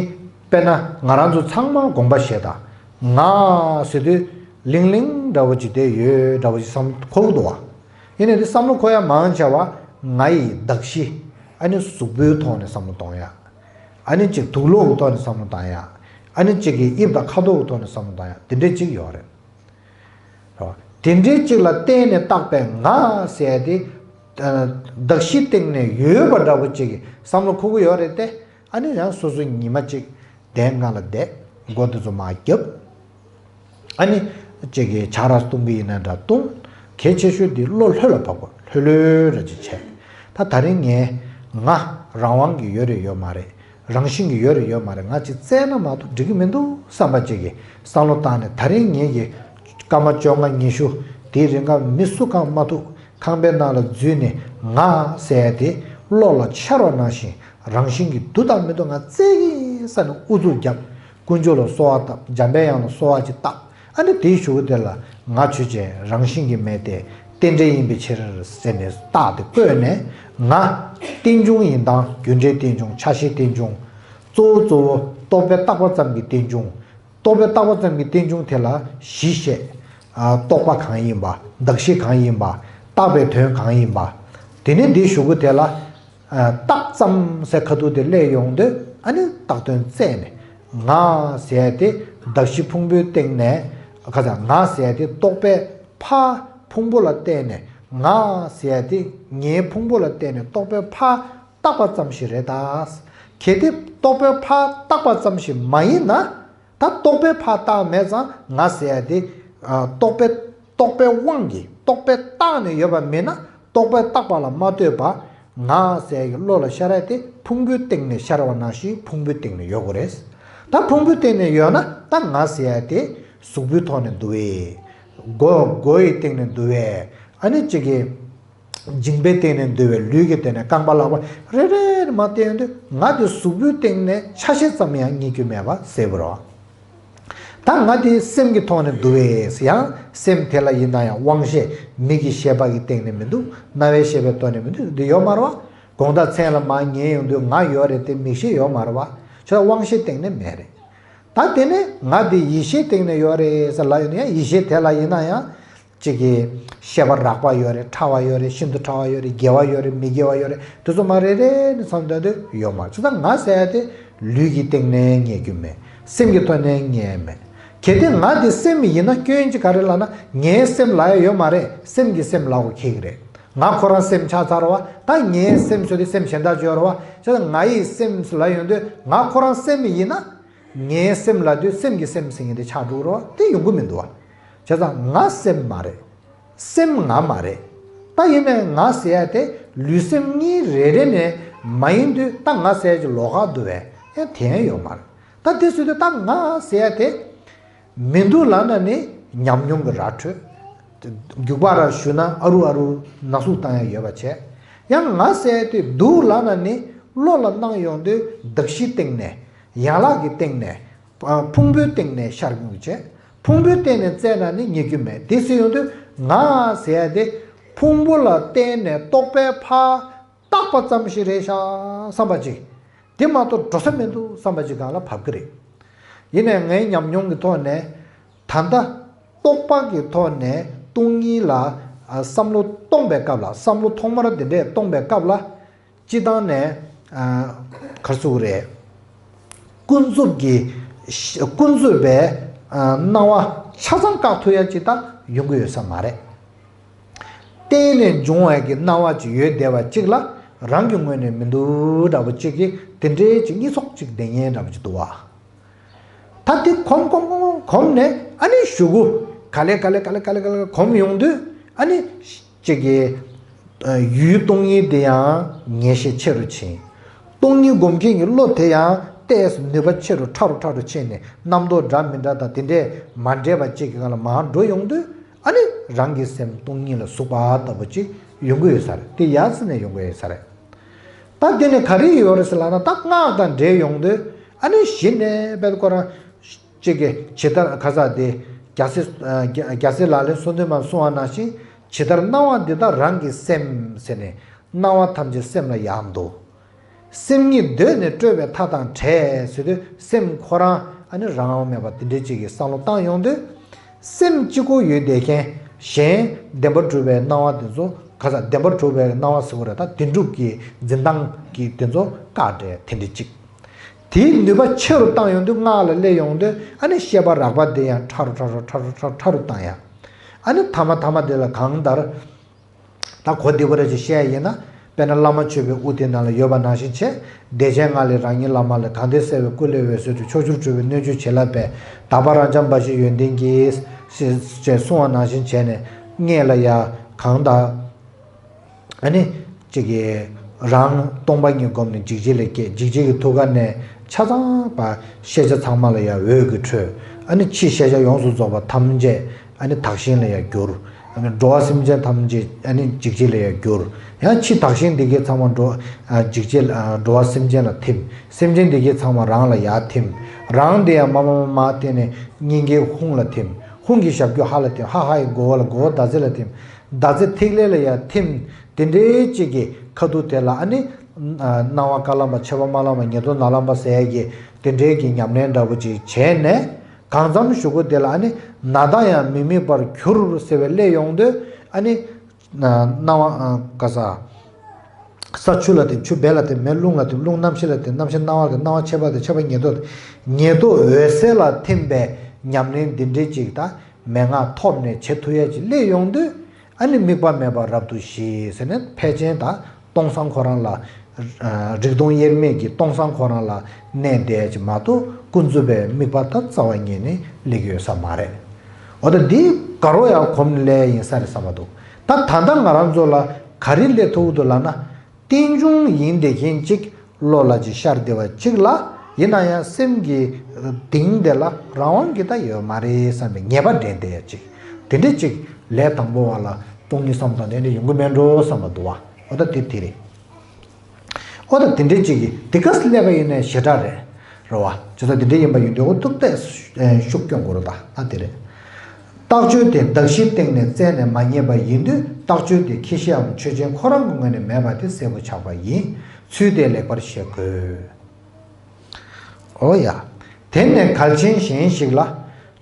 དཔེར་ན་ང་རང་ཚོ་ཚང་མ་དགོངས་པ་བཞེས་དང་། ང་ཟེར་དུས་ལིང་ལིང་འདྲ་བོ་ཅིག་བསྡད་ཡོད་འདྲ་བོ་ཅིག་བསམ་འཁོར་གྱི་འདུག་བ། ཡིན་ནའི་འདི་བསམ་བློ་འཁོར་ཡ་མང་ཆེ་བ་ང་ཡི་གདགས་གཞི། ཨ་ནི་གཟུགས་པོའི་ཐོག་ནས་བསམ་བློ་གཏོང་ཡ། ཨ་ནི་གཅིག་དུག་ལོག་གི་ཐོག་ནས་བསམ་བློ་བཏང་ཡ། ཨ་ནི་གཅིག་གི་དབྱིབས་དང་ཁ་དོག་གི་ཐོག་ནས་བསམ་བློ་བཏང་ཡ། དེ་འདྲའི་གཅིག་ཡོད་རེད། རེད་བ། དེ་འདྲའི་གཅིག་ལ་བརྟེན་ནས་བཏགས་པའི་ང་ཟེར་ཡ་དེ། ཨ། གདགས་གཞིའི་སྟེང་ནས་ཡོད་པ་འདྲ་པོ་གཅིག་གི་བསམ་བློ་འཁོར་གྱི་ཡོད་རེད་དེ། ཨ་ནི་ཡང་སོ་སོ་ཉི་མ་གཅིག་གདན་སྒང་ལ་བསྡད། སྒོ་དེ་ཚོ་མར་བརྒྱབ། ཨ་ནི་གཅིག་གི་ཆང་རག་བཏུང་གི་ཡིན་ན་འདྲ་བཏུང་། གལ་ཆེ་ཤོས་དེ་བློ་ལྷོད་ལ་ཕབ་དགོས། ལྷོད་ལྷོད་ར་ཅིག་བྱས། ད་ད་རིང་ངས་ང་རང་དབང་གི་ཡོད་རེད་ཡོད་མ་རེད། རང་བཞིན་གྱི་ཡོད་རེད་ཡོད་མ་རེད། ང་ཅིག་བཙལ་ན་མ་གཏོགས་འགྲིག་གི་མི་འདུག་བསམ་པ་ཅིག་གི་བསམ་བློ་བཏང་ནས། ད་རིང་ངེད་ཀྱི་སྐར་མ་བཅོ་ལྔ་ཉི་ཤུ་དེའི་རིང་ག་མི་སུ་གང་མ་ཐུག་ཁང་པའི་ནང་ལ་འཛུལ་ནས་ང་ཟེར་ཡ་དེ་བློ་ལ་འཆར་བ་ནང་བཞིན་རང་བཞིན་གྱིས་འདུག་དང་མི་འདུག་ང་བཙལ་གི་ཡིན་བསམ་ནས་ཨུ་ཚུགས་བརྒྱབ། དཀོན་མཆོག་ལ་གསོལ་བ་བཏབ། འཇམ་པའི་དབྱངས་ལ་གསོལ་བ་ཅིག་བཏབ། ཨ་ནི་དེའི་གཞུག་གུ་དེ་ལ་ང་ཆོས་ཅན། རང་བཞིན་གྱིས་མེད་དེ། རྟེན་འབྲེལ་ཡིན་པའི་ཕྱིར་ཟེར་ནས་རྟགས་དེ་བཀོད་ནས། ང་རྟེན་འབྱུང་ཡིན་དང་། རྒྱུ་འབྲས་རྟེན་འབྱུང་། ཆ་ཤས་རྟེན་འབྱུང་། གཙོ་བོ་གཙོ་བོ་རྟོག་པས་བཏགས་པ་ཙམ་གྱི་རྟེན་འབྱུང་། རྟོག་པས་བཏགས་པ་ཙམ་གྱི་རྟེན་འབྱུང་དེ་ལ་གཞི་བཤད། ཨ། རྟོག་པ་གང་ཡིན་པ། གདགས་གཞི་གང་ཡིན་པ། བཏགས་པའི་དོན་གང་ཡིན་པ། དེ་ནས་འདིའི་གཞུག་གུ་དེ་ལ། ཨ། བཏགས་ཙམ་ཟེར་ཁ་ཐུག་དེ་སླེབས་ཡོང་དུས། ཨ་ནི་བཏགས་དོན་བཙལ་ནས། ང་ཟེར་ཡ་དེ་གདགས་གཞི་ཕུང་པོའི་སྟེང་ནས། ཁ་ཚ། ང་ཟེར་ཡ་དེ་རྟོག་པས་ཕར་ཕུང་པོ་ལ་བལྟས་ནས། ང་ཟེར་ཡ་དེ་ངའི་ཕུང་པོ་ལ་བལྟས་ནས་རྟོག་པས་ཕར་བཏགས་པ་ཙམ་ཞིག་རེད་ད། གལ་ཏེ་རྟོག་པས་ཕར་བཏགས་པ་ཙམ་ཞིག་མ་ཡིན་ན། ད་རྟོག་པས་ཕར་བཏགས་མེད་ཙང་། ང་ཟེར་ཡ་དེ། ཨ། རྟོག་པས། རྟོག་པའི་དབང་གིས། རྟོག་པས་བཏགས་ནས་ཡོད་པ་མིན་ན། རྟོག་པས་བཏགས་པ་ལ་མ་ལྟོས་པར། ང་ཟེར་ཡ་གི་བློ་ལ་ཤར་ཡ་དེ་ཕུང་པོའི་སྟེང་ནས་ཤར་བ་ནང་བཞིན་ཕུང་པོའི་སྟེང་ནས་ཡོད་དགོས་རེད། ད་ཕུང་པོའི་སྟེང་ནས་ཡོད་ན། ད་ང་ཟེར་ཡ་དེ་གཟུགས་པོའི་ཐོག་ནས་འདུ་བས། སྒོ། སྒོ་ཡི་སྟེང་ནས་འདུ་བས། ཨ་ནི་གཅིག་གི། མཇིང་པའི་སྟེང་ནས་འདུ་བས། ལུས་ཀྱི་སྟེང་ནས། རྐང་པ་ལག་པ་རེ་རེ་མར་བསྟན་དུས། ང་དེ་གཟུགས་པོའི་སྟེང་ནས་ཆ་ཤས་ཙམ་ཡང་རྙེད་རྒྱུ་མེད་པ་གསལ་པོ་རེད། ད་ང་དེ་སེམས་ཀྱི་ཐོག་ནས་འདུ་བས། ཡང་སེམས་དེ་ལ་ཡིན་ན་ཡང་དབང་ཤེས། མིག་གི་ཤེས་པ་གི་སྟེང་ནས་མི་འདུག། རྣ་བའི་ཤེས་པའི་ཐོག་ནས་མི་འདུག། འདི་ཡོད་མ་རེད་བ། དགོང་དག་མཚན་ལ་མར་ཉལ་ཡོང་དུས་ང་ཡོད་རེད་དེ། མིག་ཤེས་ཡོད་མ་རེད་བ། ཁྱོད་དབང་ཤེས་སྟེང་ནས་མེད་རེད། ད་དེ་ནས་ང་དེ་ཡིད་ཤེས་སྟེང་ནས་ཡོད་རེད་ཟེར་ལབ་ཡོང་དུས། ཡང་ཡིད་ཤེས་དེ་ལ་ཡིན་ན་ཡང་། གཅིག་གི་ཤེས་པ་རགས་པ་ཡོད་རེད། ཕྲ་བ་ཡོད་རེད། ཤིན་ཏུ་ཕྲ་བ་ཡོད་རེད། དགེ་བ་ཡོད་རེད། མི་དགེ་བ་ཡོད་རེད། དེ་ཚོ་མར་རེ་རེ་ནས་མཚམས་བསྟན་དུས་ཡོད་མ་རེད། བྱས་ཙང་ང་ཟེར་ཡ་དེ་ལུས་ཀྱི་སྟེང་ནས་རྙེད་རྒྱུ་མེད། སེམས་ཀྱི་ཐོག་ནས་རྙེད་མེད། གལ་ཏེ་ང་དེ་སེམས་ཡིན་ན། སྐྱོན་ཅིག་ག་རེ་ལབ་ན། ངའི་སེམས་ལབ་ཡ་ཡོད་མ་རེད། སེམས་ཀྱི་སེམས་ལབ་དགོས་ཁེལ་གི་རེད། ང་ཁོ་རང་སེམས་ཆགས་ཚར་བ། ད་ངའི་སེམས་ཟེར་དུས་སེམས་གཞན་དག་ཅིག་ཡོད་རེད་བ། བྱས་ཙང་ང་ཡི་སེམས་ལབ་ཡོང་དུས། ང་ཁོ་རང་སེམས་ཡིན་ན། ངའི་སེམས་ལབ་དུས་སེམས་ཀྱི་སེམས་ཟེར་མཁན་དེ་ཆགས་འགྲོ་གི་རེད་བ། དེ་ཡོང་གི་མི་འདུག་བ། བྱས་ཙང་ང་སེམས་མ་རེད། སེམས་ང་མ་རེད། ད་ཡིན་ནའི་ང་ཟེར་ཡ་དེ་ལུས་སེམས་གཉིས་རེ་རེ་ནས་མ་ཡིན་དུས། ད་ང་ཟེར་ཡ་ཅིག་ལོགས་ཀ་འདུག་བས། ཡང་དེ་ཡང་ཡོད་མ་རེད། ད་དེ་ཟེར་དུས་ད་ང་ཟེར་ཡ་དེ་མི་འདུག་ལབ་ན་ནི་ཉམས་མྱོང་གི་ར་འཕྲོད། རྒྱུག་པ་ར་ཞུ་ན་ཨ་རུ་ཨ་རུ་ན་ཟུག་བཏང་ཡ་ཡོད་པ་བྱས། ཡང་ང་ཟེར་ཡ་དེ་འདུག་ལབ་ན་ནི་བློ་ལ་སྣང་ཡོང་དུས། གདགས་གཞིའི་སྟེང་ནས། ཡན་ལག་གི་སྟེང་ནས། ཨ། ཕུང་པོའི་སྟེང་ནས་ཤར་ཡོང་བྱས། ཕུང་པོའི་སྟེང་ནས་བཙལ་ན་ནི་རྙེད་རྒྱུ་མེད། དེ་ཟེར་ཡོང་དུས་ང་ཟེར་ཡ་དེ་ཕུང་པོ་ལ་བརྟེན་ནས་རྟོག་པས་ཕར་བཏགས་པ་ཙམ་ཞིག་རེད་ཤག་བསམ་པ་ཅིག། དེ་མ་གཏོགས་འགྲོ་ས་མི་འདུག་བསམ་པ་ཅིག་སྒང་ལ་བབས་ཀྱི་རེད། ཡིན་ནའི་ངའི་ཉམས་མྱོང་གི་ཐོག་ནས། ད་ལྟ་རྟོག་པ་གི་ཐོག་ནས་སྟོང་ཉིད་ལ། ཨ། བསམ་བློ་གཏོང་བའི་སྐབས་ལ། བསམ་བློ་ཐོག་མར་དེ་འདྲས་གཏོང་བའི་སྐབས་ལ། སྤྱིར་བཏང་ནས། ཨ། ག་རེ་ཟེར་དགོས་རེད། ཀུན་རྫོབ་ཀྱི། ཀུན་རྫོབ་པའི། ཨ། སྣང་བ་ཆ་ཚང་བཀག་ཐུབ་ཡ་ཅིག་ད་ཡོང་གི་ཡོད་ས་མ་རེད། གཏན་ནས་འབྱུང་བའི་གི་སྣང་བ་ཅིག་ཡོད་བསྡད་པ་ཅིག་ལ། རང་གི་ངོས་ནས་མི་འདུག་འདྲ་པོ་ཅིག་གི་དེ་འདྲའི་ཅིག་གཉིད་ཚོགས་ཅིག་བསྡད་མཁན་འདྲ་པོ་ཅིག་འདུག་བ། ད་དེ་གོམས་གོམས་གོམས་གོམས་ནས། ཨ་ནི་གཞུག་གུ་ག་ལེ་ག་ལེ་ག་ལེ་ག་ལེ་ག་ལེ་གོམས་ཡོང་དུས། ཨ་ནི་གཅིག་གི། ཨ། ཡུལ་སྟོང་ཉིད་དེ་ཡང་ངེས་ཤེས་ཆེ་རུ་ཕྱིན། སྟོང་ཉིད་སྒོམ་མཁན་གྱི་བློ་དེ་ཡང་ཏོག་ཙམ་ནུས་པ་ཆེ་རུ་ཕྲ་རུ་ཕྲ་རུ་ཕྱིན་ནས། རྣམ་རྟོག་འདྲ་མི་འདྲ་དང་དེ་འདྲས་མ་འདྲེས་པ་ཅིག་གི་སྒང་ལ་མར་འགྲོ་ཡོང་དུས། ཨ་ནི་རང་གི་སེམས་སྟོང་ཉིད་ལ་ཟུག་པ་ལྟ་བུ་ཅིག་ཡོང་གི་ཡོད་ས་རེད། དེ་ཡ་མཚན་ནས་ཡོང་གི་ཡོད་ས་རེད། ད་དེ་ནི་ག་རེ་ཡོད་རེད་ཟེར་ལབ་ན། ད་སྔགས་དང་འབྲེལ་ཡོང་དུས། ཨ་ནི་གཞི་ནས་དཔེར་ཁོ་རང་གཅིག་གིས་ཇི་ལྟར། ག་རེ་ཟེར་དེ། རྒྱལ་སྲས། ཨ། རྒྱལ་སྲས་ལག་ལེན་སོ་བདུན་མར་གསུངས་པ་ནང་བཞིན། ཇི་ལྟར་སྣང་བ་འདི་དག་རང་གི་སེམས་ཟེར་ནས། སྣང་བ་ཐམས་ཅད་སེམས་ལ་ཡར་འདུ། སེམས་ཉིད་གདོད་ནས་སྤྲོས་པའི་མཐའ་དང་བྲལ་ཟེར་དུས། སེམས་ཁོ་རང་ཨ་ནི་རང་དབང་མེད་པ་དེ་འདྲའི་ཅིག་གི་བསམ་བློ་བཏང་ཡོང་དུས། སེམས་གཅིག་པོ་ཡོད་བསྡད་མཁན་གཞན། བདེན་པར་གྲུབ་པའི་སྣང་བ་དེ་ཚོ། ག་རེ་ཟེར། བདེན་པར་གྲུབ་པའི་སྣང་བ་ཟེར་དགོས་རེད། ད་བདེན་གྲུབ་ཀྱི་འཛིན་སྟངས་ཀྱི་དེ་ཚོ་བཀག་འགྲོ་དེ་འདྲ་ཅིག། དེའི་ནུས་པ་ཆེ་རུ་བཏང་ཡོང་དུས། སྔགས་ལ་སླེབས་ཡོང་དུས། ཨ་ནི་ཤེས་པ་རགས་པ་དེ་ཡང་ཕྲ་རུ་ཕྲ་རུ་ཕྲ་རུ་ཕྲ་རུ་ཕྲ་རུ་བཏང་ཡ། ཨ་ནི་ཐ་མ་ཐ་མ་དེ་ལ་གང་ལྟར། ད་གོ་བདེ་པོ་རེ་ཅིག་བཤད་ཡ་ཡིན་ན། དཔེར་ན་བླ་མ་མཆོད་པའི་དབུ་དེ་ནང་ལ་ཡོད་པ་ནང་བཞིན་བྱས། བདེ་ཆེན་ངང་ལས་རང་ཉིད་བླ་མ་ལས། གང་དེ་གསལ་བའི་སྐུ་ལས་འོད་ཟེར་འཕྲོས། ཕྱོགས་བཅུར་སྤྲོས་པའི་སྣོད་བཅུད་བྱིན་རླབས་པས། དག་པ་རབ་འབྱམས་འབའ་ཞིག་ཡོན་ཏན་གྱིས། ཞེས་གསུངས་པ་ནང་བཞིན་བྱས་ནས། སྔགས་ལ་ཡ་གང་དག། ཨ་ནི་གཅིག་གིས་རང་སྟོང་པ་ཉིད་བསྒོམས་ནས་འཇིགས་བྱེད་ལས་སྐྱེས། འཇིགས་བྱེད་ཀྱི་ཐུགས་ཀ་ནས་ཆ་ཚང་བ་ཤེས་བྱ་ཚང་མ་ལ་ཡང་འོད་ཀྱི་འཕྲོས། ཨ་ནི་ཕྱི་ཤེས་བྱ་ཡོངས་སུ་རྫོགས་པ་ཐམས་ཅད་ཨ་ནི་དག་ཞིང་ལ་ཡང་གྱུར། ཨ་ནི་འགྲོ་བ་སེམས་ཅན་ཐམས་ཅད་ཨ་ནི་འཇིགས་བྱེད་ལ་ཡང་གྱུར། ཡང་ཕྱི་དག་ཞིང་འདི་གའི་ཚང་མ་འགྲོ། ཨ། འཇིགས་བྱེད། ཨ། འགྲོ་བ་སེམས་ཅན་ལ་ཐིམ། སེམས་ཅན་འདི་གའི་ཚང་མ་རང་ལ་ཡར་ཐིམ། རང་དེ་ཡང་མར་མར་མར་མར་བཏོན་ནས་སྙིང་གའི་ཧཱུྃ་ལ་ཐིམ། ཧཱུྃ་གི་ཞབས་ཀྱུ་ཧ་ལ་ཐིམ། ཧ་ཧ་ཡི་མགོ་བོ་ལ། མགོ་བོ་ཟླ་ཚེས་ལ་ཐིམ། ཟླ་ཚེས་ཐིག་ལེ་ལ་ཡང་ཐིམ། དེ་འདྲའི་ཅིག་གི་ཁ་ཐུག་དེ་ལ་ཨ་ནི། ཨ། སྣང་བ་དཀར་ལམ་པ། མཆེ་བ་དམར་ལམ་པ། ཉེ་དོ་ནག་ལམ་པ་ཟེར་ཡ་གི་དེ་འདྲའི་གི་ཉམས་ལེན་འདྲ་པོ་ཅིག་བྱས་ནས། གང་འཚམ་ཞུ་དགོས་དེ་ལ་ཨ་ནི་ན་ད་ཡང་མི་དམིགས་པར་གྱུར་ཟེར་བའི་སླད་ཡོང་དུས་ཨ་ནི། སྣང་བ་ག་ས། ས་ཆུ་ལ་བརྟེན་ཆུ་བེ་ལ་བརྟེན་མེ་རླུང་ལ་བརྟེན་རླུང་རྣམ་ཤེས་ལ་བརྟེན་རྣམ་ཤེས་སྣང་བ་ལ་བརྟེན་སྣང་བ་མཆེད་པ་དང་མཆེད་པ་ཉེར་བསྡོགས་ཉེར་བསྡོགས་འོད་གསལ་ལ་ཐིམ་པའི་ཉམས་ལེན་འདི་འདྲའི་ཅིག་དང་མན་ངག་ཐོབ་ནས་བྱེད་ཐུབ་ཡ་ཅིག་སླད་ཡོང་དུས་ཨ་ནི་དམིགས་པ་མེད་པ་རབ་ཏུ་ཞི་ཟེར་ནས་ཕལ་ཆེན་དང་སྟོང་སང་ཁོ་རང་ལ། རིག་སྟོང་དབྱེར་མེད་ཀྱི་སྟོང་སང་ཁོ་རང་ལ་གནས་བསྡད་ཅིག་མ་གཏོགས་ཀུན་རྫོབ་པའི་དམིགས་པ་དང་རྩ་བ་ཉིད་ནས་སླེབས་ཀྱི་ཡོད་ས་མ་རེད། འོ་ད་འདི་ག་རོ་ཡང་གོམས་ནས་སླེབས་ཡིན་ས་རེད་བསམ་པ་འདུག་ད་ད་ལྟ་ང་རང་ཚོ་ལ་ག་རེ་སླེབས་ཐུབ་ཀྱི་འདུག་ལབ་ན། རྟེན་འབྱུང་ཡིན་བསྡད་མཁན་གཅིག་བློ་ལ་ཅིག་ཤར་བསྡད་པ་གཅིག་ལ་ཡིན་ན་ཡང་སེམས་ཀྱི་གཏིང་དེ་ལ་རང་དབང་གི་ད་ཡོད་མ་རེད་བསམ་པའི་ངེས་པ་འདྲེན་བསྡད་ཡ་གཅིག་དེ་འདྲ་གཅིག་ལས་དང་པོ་བ་ལ་སྟོང་ཉིད་བསམ་སྟངས་དེ་འདྲ་ཡོང་གི་མེད་འགྲོ་བསམ་པ་འདུག་བ། འོ་ད་དེ་དེ་རེད། འོ་ད་དེ་འདྲའི་གཅིག་གིས་དེ་ག་སླེབས་པ་ཡིན་ནའི་ཞེ་དྲག་རེད། རེད་བ། ཇི་ལྟར་དེ་འདྲ་ཡིན་པ་ཡིན་དུས་འོ་ཐུག་ཏེ་ཤུགས་སྐྱོན་དགོས་རེད་ད་ད་དེ་རེད། རྟགས་ཆོས་དེ་གདགས་གཞིའི་སྟེང་ནས་བཙལ་ནས་མ་རྙེད་པ་ཡིན་དུས་རྟགས་ཆོས་དེ་ཁྱད་གཞིའམ་ཆོས་ཅན་ཁོ་རང་གི་ངོས་ནས་མེད་པ་དེ་གསལ་པོ་ཆགས་པ་ཡིན་ཚུལ་དེ་ལེགས་པར་ཤེས་དགོས། འོ་ཡ། དེ་ནས་གལ་ཆེན་གཞན་ཞིག་ལ།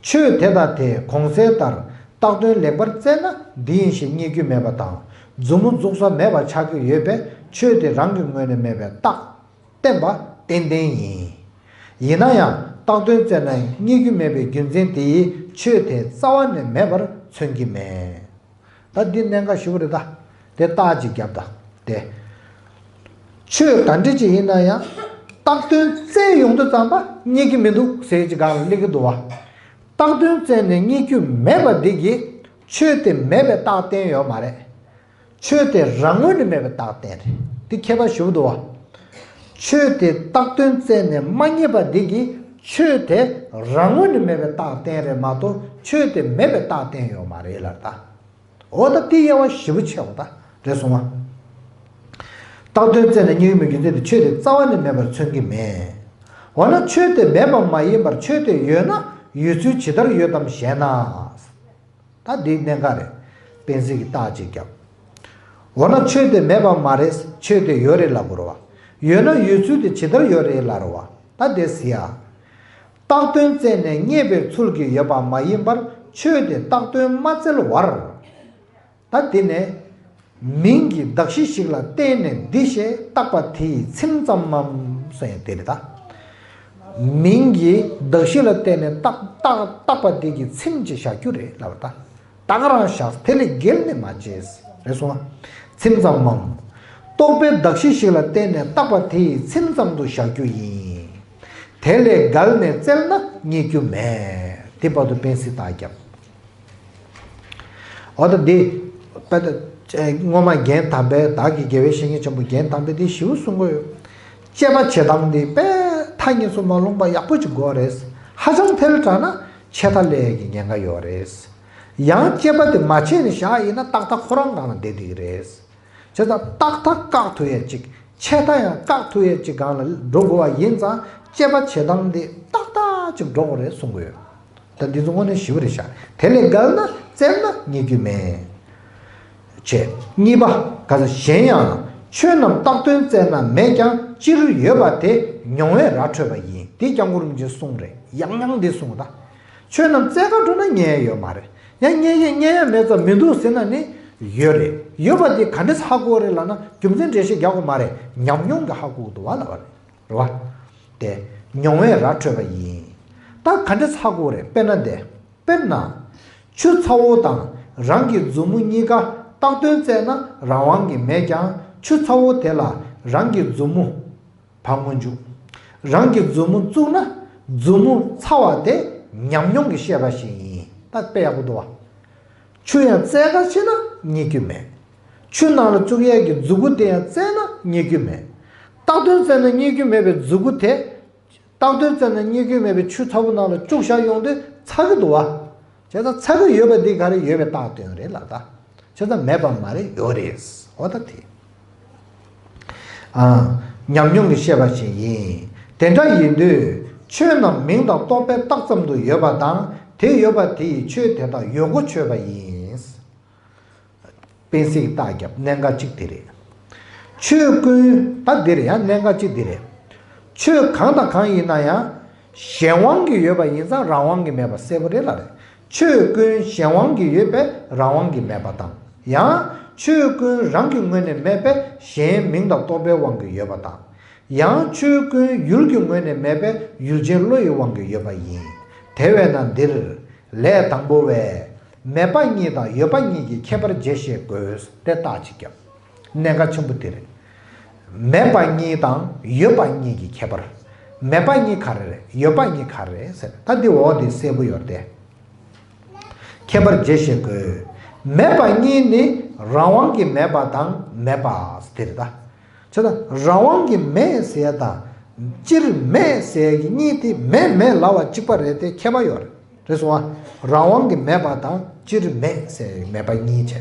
ཆོས་དེ་དང་དེ་གོང་གསལ་ལྟར་བཏགས་དོན་ལེགས་པར་བཙལ་ན་འདི་ཡིན་ཞེས་རྙེད་རྒྱུ་མེད་པ་དང་མཛུབ་མོ་འཛུགས་ས་མེད་པ་ཆགས་ཀྱི་ཡོད་པས་ཆོས་དེ་རང་གི་ངོས་ནས་མེད་པའི་རྟགས་བསྟན་པ་ཏན་ཏན་ཡིན། ཡིན་ན་ཡང་བཏགས་དོན་བཙལ་ན་རྙེད་རྒྱུ་མེད་པའི་རྒྱུ་མཚན་དེ་ཡིས་ཆོས་དེ་རྩ་བ་ནས་མེད་པར་མཚོན་གྱི་མེད། ད་འདི་གནད་འགག་ཞེ་པོ་རེད་ད། དེ་རྟགས་ཅིག་བརྒྱབ་ད། དེ། ཆོས་ག་འདྲ་ཅིག་ཡིན་ན་ཡང་། བཏགས་དོན་བཙལ་ཡོང་དུས་ཙམ་པ་རྙེད་ཀྱི་མི་འདུག་ཟེར་གྱི་སྒང་ལ་སླེབས་ཀྱི་འདུག་བ། བཏགས་དོན་བཙལ་ནས་རྙེད་རྒྱུ་མེད་པ་འདི་གིས་ཆོས་དེ་མེད་པའི་རྟགས་བསྟན་ཡོད་མ་རེད། ཆོས་དེ་རང་ངོས་ནས་མེད་པའི་རྟགས་བསྟན་རེད། འདི་ཁྱད་པར་ཞེ་པོ་འདུག་བ། ཆོས་དེ་བཏགས་དོན་བཙལ་ནས་མ་རྙེད་པ་འདི་གིས་ཆོས་དེ་རང་ངོས་ནས་མེད་པའི་རྟགས་བསྟན་རེད་མ་གཏོགས་ཆོས་དེ་མེད་པའི་རྟགས་བསྟན་ཡོད་མ་རེད་ལབ་ད། འོ་ད་དེ་དབྱེ་བ་ཞེ་པོ་ཕྱེ་བ་ད་རེད་སོང་ང་། བཏགས་དོན་བཙལ་ནས་རྙེད་ཀྱི་མེད་རྒྱུ་མཚན་དེ་ཆོས་དེ་རྩ་བ་ནས་མེད་པར་མཚོན་གྱི་མེད། འོ་ན་ཆོས་དེ་མེད་པ་མ་ཡིན་པར་ཆོས་དེ་ཡོད་ན་ཡོད་ཚུལ་ཇི་ལྟར་ཡོད་དམ་ཞེ་ན། ད་འདི་གནད་འགག་རེད། གཏན་ཚིགས་ཀྱི་རྟགས་ཅིག་བརྒྱབ། འོ་ན་ཆོས་དེ་མེད་པ་མ་རེད་ཆོས་དེ་ཡོད་རེད་ལབ་དགོས་རེད་བ། ཡོད་ན་ཡོད་ཚུལ་དེ་ཇི་ལྟར་ཡོད་རེད་ལབ་རེད་བ། ད་དེ་ཟེར་ཡ། བཏགས་དོན་བཙལ་ནས་རྙེད་པའི་ཚུལ་གྱིས་ཡོད་པ་མ་ཡིན་པར་ཆོས་དེ་བཏགས་དོན་མ་བཙལ་བར། ད་དེ་ནས། མིང་གི་གདགས་གཞི་ཞིག་ལ་བརྟེན་ནས་འདི་ཞེས་བཏགས་པ་དེ་ཡི་ཚིམ་ཙམ་མམ་ཟེར་ཡང་དེ་རེད་ད། མིང་གི་གདགས་གཞི་ལ་བརྟེན་ནས་བཏགས་བཏགས་བཏགས་པ་དེ་གི་ཚིམ་ཅིག་བཞག་རྒྱུ་རེད་ལབ་པ་ད། ད་ག་རང་བཞག་དེ་ལས་བརྒལ་ནས་མ་བྱེད། རེད་སོང་ང་། ཚིམ་ཙམ་མམ། རྟོག་པའི་གདགས་གཞི་ཞིག་ལ་བརྟེན་ནས་བཏགས་པ་དེ་ཡི་ཚིམ་ཙམ་དུ་བཞག་རྒྱུ་ཡིན། དེ་ལས་བརྒལ་ནས་བཙལ་ན་རྙེད་རྒྱུ་མེད། དེ་བར་དུ་གཏན་ཚིགས་རྟགས་བརྒྱབ། འོ་ད་འདི། དཔེ་ད། སྔོན་མ་རྒན་དམ་པས་བདག་གི་དགེ་བའི་བཤེས་གཉེན་ཆེན་པོ་རྒན་དམ་པས་འདི་ཞེ་པོ་གསུང་གི་ཡོད། དཔྱད་པ་བྱེད་སྟངས་འདི་དཔེ་མཐའ་གཉིས་སུ་མ་ལྷུང་པ་ཡག་པོ་ཅིག་དགོས་རེད། ཧ་ཅང་ཐལ་དྲགས་ན་ཆད་མཐའ་སླེབས་ཀྱི་ཉེན་ཁ་ཡོད་རེད། ཡང་དཔྱད་པ་དེ་མ་བྱས་ནས་བཞག་ཡིན་ན་ཏག་ཏག་ཁོ་རང་སྒང་ལ་བསྡད་བསྡད་ཀྱི་རེད། བྱས་ཙང་ཏག་ཏག་བཀག་ཐུབ་ཡས་ཅིག་ཆད་མཐའ་ཡང་བཀག་ཐུབ་ཡས་ཅིག་སྒང་ལ་འགྲོ་དགོས་པ་ཡིན་ཙང་དཔྱད་པ་བྱེད་སྟངས་འདི་ཏག་ཏག་ཅིག་འགྲོ་དགོས་རེད་གསུང་གི་ཡོད། ད་འདི་ཚོ་དངོས་གནས་ཞེ་པོ་རེད་ཤག་དེ་ལས་བརྒལ་ན་བཙལ་ན་རྙེད་རྒྱུ་མེད། བྱས། གཉིས་པ། ག་ས་གཞན་ཡང་ཆོས་རྣམས་བཏགས་དོན་བཙལ་ན་མེད་ཀྱང་སྤྱིར་ཡོད་པ་དེ་མྱོང་བས་ར་འཕྲོད་པ་ཡིན་འདི་སྐྱབས་མགོན་རིན་པོ་ཆེའི་གསུང་རེད་ཡང་ཡང་འདི་གསུང་ད། ཆོས་རྣམས་བཙལ་ག་འགྲོ་ན་རྙེད་ཡ་ཡོད་མ་རེད་ཡང་རྙེད་ཡ་རྙེད་ཡ་མེད་ཙང་མི་འདུག་ཟེར་ན་ནི་ཡོད་རེད་ཡོད་པ་དེ་ག་འདྲས་ཧ་གོ་རེད་ལབ་ན་རྒྱུ་མཚན་འགྲེལ་བཤད་རྒྱག་དགོས་མ་རེད་ཉམས་མྱོང་གི་ཧ་གོ་གི་འདུག་བ་ལབ་པ་རེད། རེད་བ། དེ། མྱོང་བས་ར་འཕྲོད་པ་ཡིན། ད་ག་འདྲ་ཚ་དགོས་རེད་དཔེར་ན་དེ། དཔེར་ན། ཆུ་ཚ་བོ་དང་རང་གི་མཛུབ་མོ་གཉིས་ཀ་བཏགས་དོན་བཙལ་ན་རང་དབང་གིས་མེད་ཀྱང་ཆུ་ཚ་བོ་དེ་ལ་རང་གི་མཛུབ་མོ། བ་སྔོན་འཇུག་རང་གི་མཛུབ་མོ་བཙུགས་ན་མཛུབ་མོ་ཚ་བ་དེ་ཉམས་མྱོང་གིས་ཤེས་པ་ཞིག་ཡིན་ད་དཔེ་ཡག་པོ་འདུག་བ། ཆུ་ཡང་བཙལ་ག་ཕྱིན་ན་རྙེད་རྒྱུ་མེད། ཆུ་ནང་ལ་བཙུགས་ཡས་ཀྱི་མཛུ་གུ་དེ་ཡང་བཙལ་ན་རྙེད་རྒྱུ་མེད། བཏགས་དོན་བཙལ་ན་རྙེད་རྒྱུ་མེད་པའི་མཛུ་གུ་དེ། བཏགས་དོན་བཙལ་ན་རྙེད་རྒྱུ་མེད་པའི་ཆུ་ཚ་པོ་ནང་ལ་བཅུག་བཞག་ཡོང་དུས་ཚ་གི་འདུག་བ། བྱས་ཙང་ཚ་གི་ཡོད་པ་འདི་ག་རེ་ཡོད་པའི་རྟགས་སྟོན་རེད་ལ་ད། བྱས་ཙང་མེད་པ་མ་རེད་ཡོད་རེད། འོ་ད་དེ། ཨ། ཉམས་མྱོང་གིས་ཤེས་པ་ཞིག་ཡིན། དེ་འདྲ་ཡིན་དུས་ཆོས་རྣམས་མིང་དང་རྟོག་པའི་རྟགས་ཙམ་དུ་ཡོད་པ་དང་དེ་ཡོད་པ་དེ་ཡིས་ཆོས་དེ་དག་ཡོད་གོ་ཆོད་པ་ཡིན། དཔེ་སྲིད་རྟགས་རྒྱབ་གནད་འགག་གཅིག་དེ་རེད། ཆོས་ཀུན་ད་འདིར་ཡང་གནད་འགག་གཅིག་འདི་རེད། ཆོས་གང་དང་གང་ཡིན་ན་ཡང་ གཞན་དབང་གིས་ཡོད་པ་ཡིན་ཙང་རང་དབང་གིས་མེད་པ་གསལ་པོ་རེད་ལབ་རེད། ཆོས་ཀུན་གཞན་དབང་གིས་ཡོད་པས་རང་དབང་གིས་མེད་པ་དང་། ཡང་ཆོས་ཀུན་རང་གི་ངོས་ནས་མེད་པས་གཞན་མིང་དང་རྟོག་པའི་དབང་གིས་ཡོད་པ་དང་། ཡང་ཆོས་ཀུན་ཡུལ་གྱི་ངོས་ནས་མེད་པས་ཡུལ་ཅན་བློ་ཡི་དབང་གིས་ཡོད་པ་ཡིན། དེ་བས་ན་འདིར་ལས་དང་པོ་བས། མེད་པ་གཉིས་དང་ཡོད་པ་གཉིས་ཀྱི་ཁྱད་པར་འབྱེད་ཤེས་དགོས་ཏེ་རྟགས་ཅིག་བརྒྱབ། གནད་འགག་ཆེན་པོ་དེ་རེད། མེད་པ་གཉིས་དང་ཡོད་པ་གཉིས་ཀྱི་ཁྱད་པར། མེད་པ་གཉིས་ག་རེ་རེད། ཡོད་པ་གཉིས་ག་རེ་རེད་ཟེར། ད་འདི་འོག་འདི་གསལ་པོ་ཡོད་རེད་དེ། ཁྱད་པར་འབྱེད་ཤེས་དགོས། མེད་པ་གཉིས་ནི་རང་དབང་གིས་མེད་པ་དང་མེད་པ་དེ་རེད་ད། བྱས་ཙང་རང་དབང་གིས་མེད་ཟེར་ཡ་དང་། སྤྱིར་མེད་ཟེར་ཡ་གི་གཉིས་དེ་མེད་མེད་ལབ་པ་གཅིག་པ་རེད་དེ་ཁྱད་པར་ཡོད་རེད། རེད་སོང་ཨ། རང་དབང་གིས་མེད་པ་དང་སྤྱིར་མེད་ཟེར་མེད་པ་གཉིས་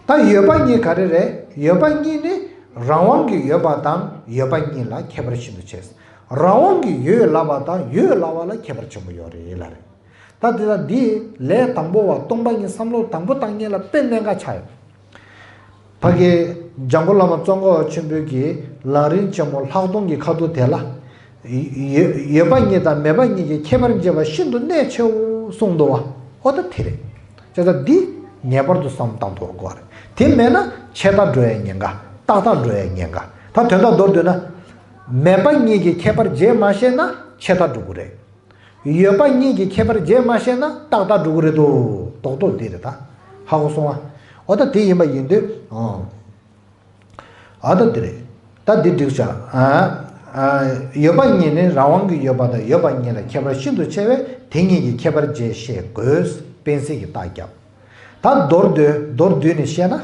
བྱས། ད་ཡོད་པ་གཉིས་ག་རེ་རེད། ཡོད་པ་གཉིས་ནི་རང་དབང་གིས་ཡོད་པ་དང་ཡོད་པ་གཉིས་ལ་ཁྱད་པར་ཤིན་ཏུ་ཆེ། རང་དབང་གིས་ཡོད་ལབ་པ་དང་ཡོད་ལབ་པ་ལ་ཁྱད་པར་ཆེན་པོ་ཡོད་རེད་ལབ་རེད། ད་དེ་ལ་འདི་ལས་དང་པོ་བ་སྟོང་པ་ཉིད་བསམ་བློ་དང་པོ་བཏང་མཁན་ལ་དཔེ་གནད་འགག་ཆགས་ཡོད། ཕ་གི་འཇམ་མགོན་བླ་མ་ཙོང་ཁ་པ་ཆེན་པོའི་གི་ལམ་རིམ་ཆེན་མོ་ལྷག་མཐོང་གི་ཁ་ཐུག་དེ་ལ། ཡོད་ཡོད་པ་གཉིས་དང་མེད་པ་གཉིས་ཀྱི་ཁྱད་པར་འབྱེད་པ་ཤིན་ཏུ་གནད་ཆེའོ་གསུངས་འདུག་བ། ཨོ་ད་དེ་རེད། བྱས་ཙང་འདི་ངེས་པར་དུ་བསམ་བཏང་ཐུབ་དགོས་རེད། དེ་མེད་ན་ཆད་ལྟ་འགྲོ་ཡའི་ཉེན་ཁ། ཏག་ཏག་འགྲོ་ཡའི་ཉེན་ཁ། ད་དོན་དག་མདོར་བསྡུས་ན། མེད་པ་གཉིས་ཀྱི་ཁྱད་པར་འབྱེད་མ་ཤེས་ན་ཆད་ལྟ་འགྲོ་གི་རེད། ཡོད་པ་གཉིས་ཀྱི་ཁྱད་པར་འབྱེད་མ་ཤེས་ན་ཏག་ཏག་འགྲོ་གི་རེད་དོ། རྡོག་རྡོག་འདི་རེད་ད། ཧ་གོ་སོང་ཨ། འོ་ད་དེ་ཡིན་པ་ཡིན་དུས་ཨང་། ཨ་ད་འདི་རེད། ད་འདི་འགྲིག་བྱ། ཨ་ཨ་ཡོད་པ་གཉིས་ནི་རང་དབང་གིས་ཡོད་པ་དང་ཡོད་པ་གཉིས་ལ་ཁྱད་པར་ཤིན་ཏུ་ཆེ་བས་དེ་གཉིས་ཀྱི་ཁྱད་པར་འབྱེད་ཤེས་དགོས། དཔེ་གསལ་གྱི་རྟགས་བརྒྱབ། ད་མདོར་བསྡུས་མདོར་བསྡུས་ནས་བཤད་ན།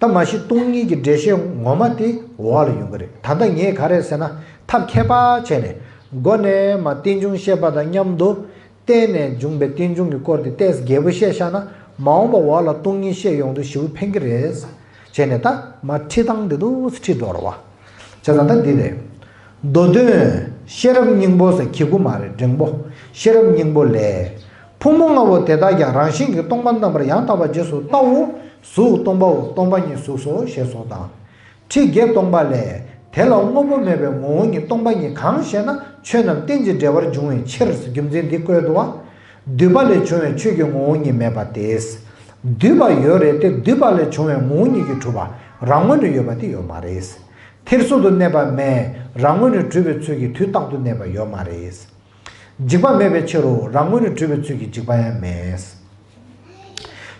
ད་མ་གཞི་སྟོང་ཉིད་ཀྱི་འགྲེལ་བཤད་ངོ་མ་དེ་འོག་ལ་ཡོང་གི་རེད། ད་ལྟ་ངས་ག་རེ་ཟེར་ན་ཐབས་མཁས་པ་བྱས་ནས་མགོ་ནས་མར་རྟེན་འབྱུང་བཤད་པ་དང་མཉམ་དུ་བརྟེན་ནས་འབྱུང་བའི་རྟེན་འབྱུང་གི་སྐོར་དེ་ཏོག་ཙམ་རྒྱས་པོ་བཤད་བཞག་ན་མ་འོངས་པ་འོག་ལ་སྟོང་ཉིད་བཤད་ཡོང་དུས་ཞེ་པོ་ཕན་གྱི་རེད། བྱས་ནས་ད་མར་ཁྲིད་སྟངས་དེ་འདུག་སེ་ཁྲིད་འགྲོ་རོགས། བྱས་ཙང་ད་འདི་རེད། མདོ་དོན། ཤེས་རབ་སྙིང་པོ་ཟེར་གི་གུ་མ་རེད། འགྲེང་པོ། ཤེས་རབ་སྙིང་པོ་ལས། ཕུང་པོ་ལྔ་པོ་དེ་དག་ཀྱང་རང་བཞིན་གྱིས་སྟོང་པ་རྣམ་པར་ཡང་དག་པར་རྗེས་སུ་བལྟའོ། གཟུགས་སྟོང་པའོ། སྟོང་པ་ཉིད་གཟུགས་སོ་ཞེས་སོགས་དང་། ཁྲི་བརྒྱད་སྟོང་པ་ལས། དེ་ལ་དངོས་པོ་མེད་པའི་ངོ་བོ་ཉིད་སྟོང་པ་ཉིད་གང་ཞེ་ན། ཆོས་རྣམས་རྟེན་ཅིང་འབྲེལ་བར་འབྱུང་བའི་ཕྱིར། རྒྱུ་མཚན་འདི་བཀོད་དོ། འདུས་པ་ལས་བྱུང་བའི་ཆོས་ཀྱི་ངོ་བོ་ཉིད་མེད་པ་སྟེ། འདུས་པ་ཡོད་རེད་དེ་འདུས་པ་ལས་བྱུང་བའི་ངོ་བོ་ཉིད་ཀྱིས་གྲུབ་པ་རང་ངོས་ནས་ཡོད་པ་དེ་ཡོད་མ་རེད། ཐེར་ཟུག་ཏུ་གནས་པ་མེད། རང་ངོས་ནས་གྲུབ་པའི་ཚུལ་གྱིས་དུས་རྟག་ཏུ་གནས་པ་ཡོད་མ་རེད། འཇིག་པ་མེད་པའི་ཕྱིར་རོ། རང་ངོས་ནས་གྲུབ་པའི་ཚུལ་གྱིས་འཇིག་པ་ཡང་མེད།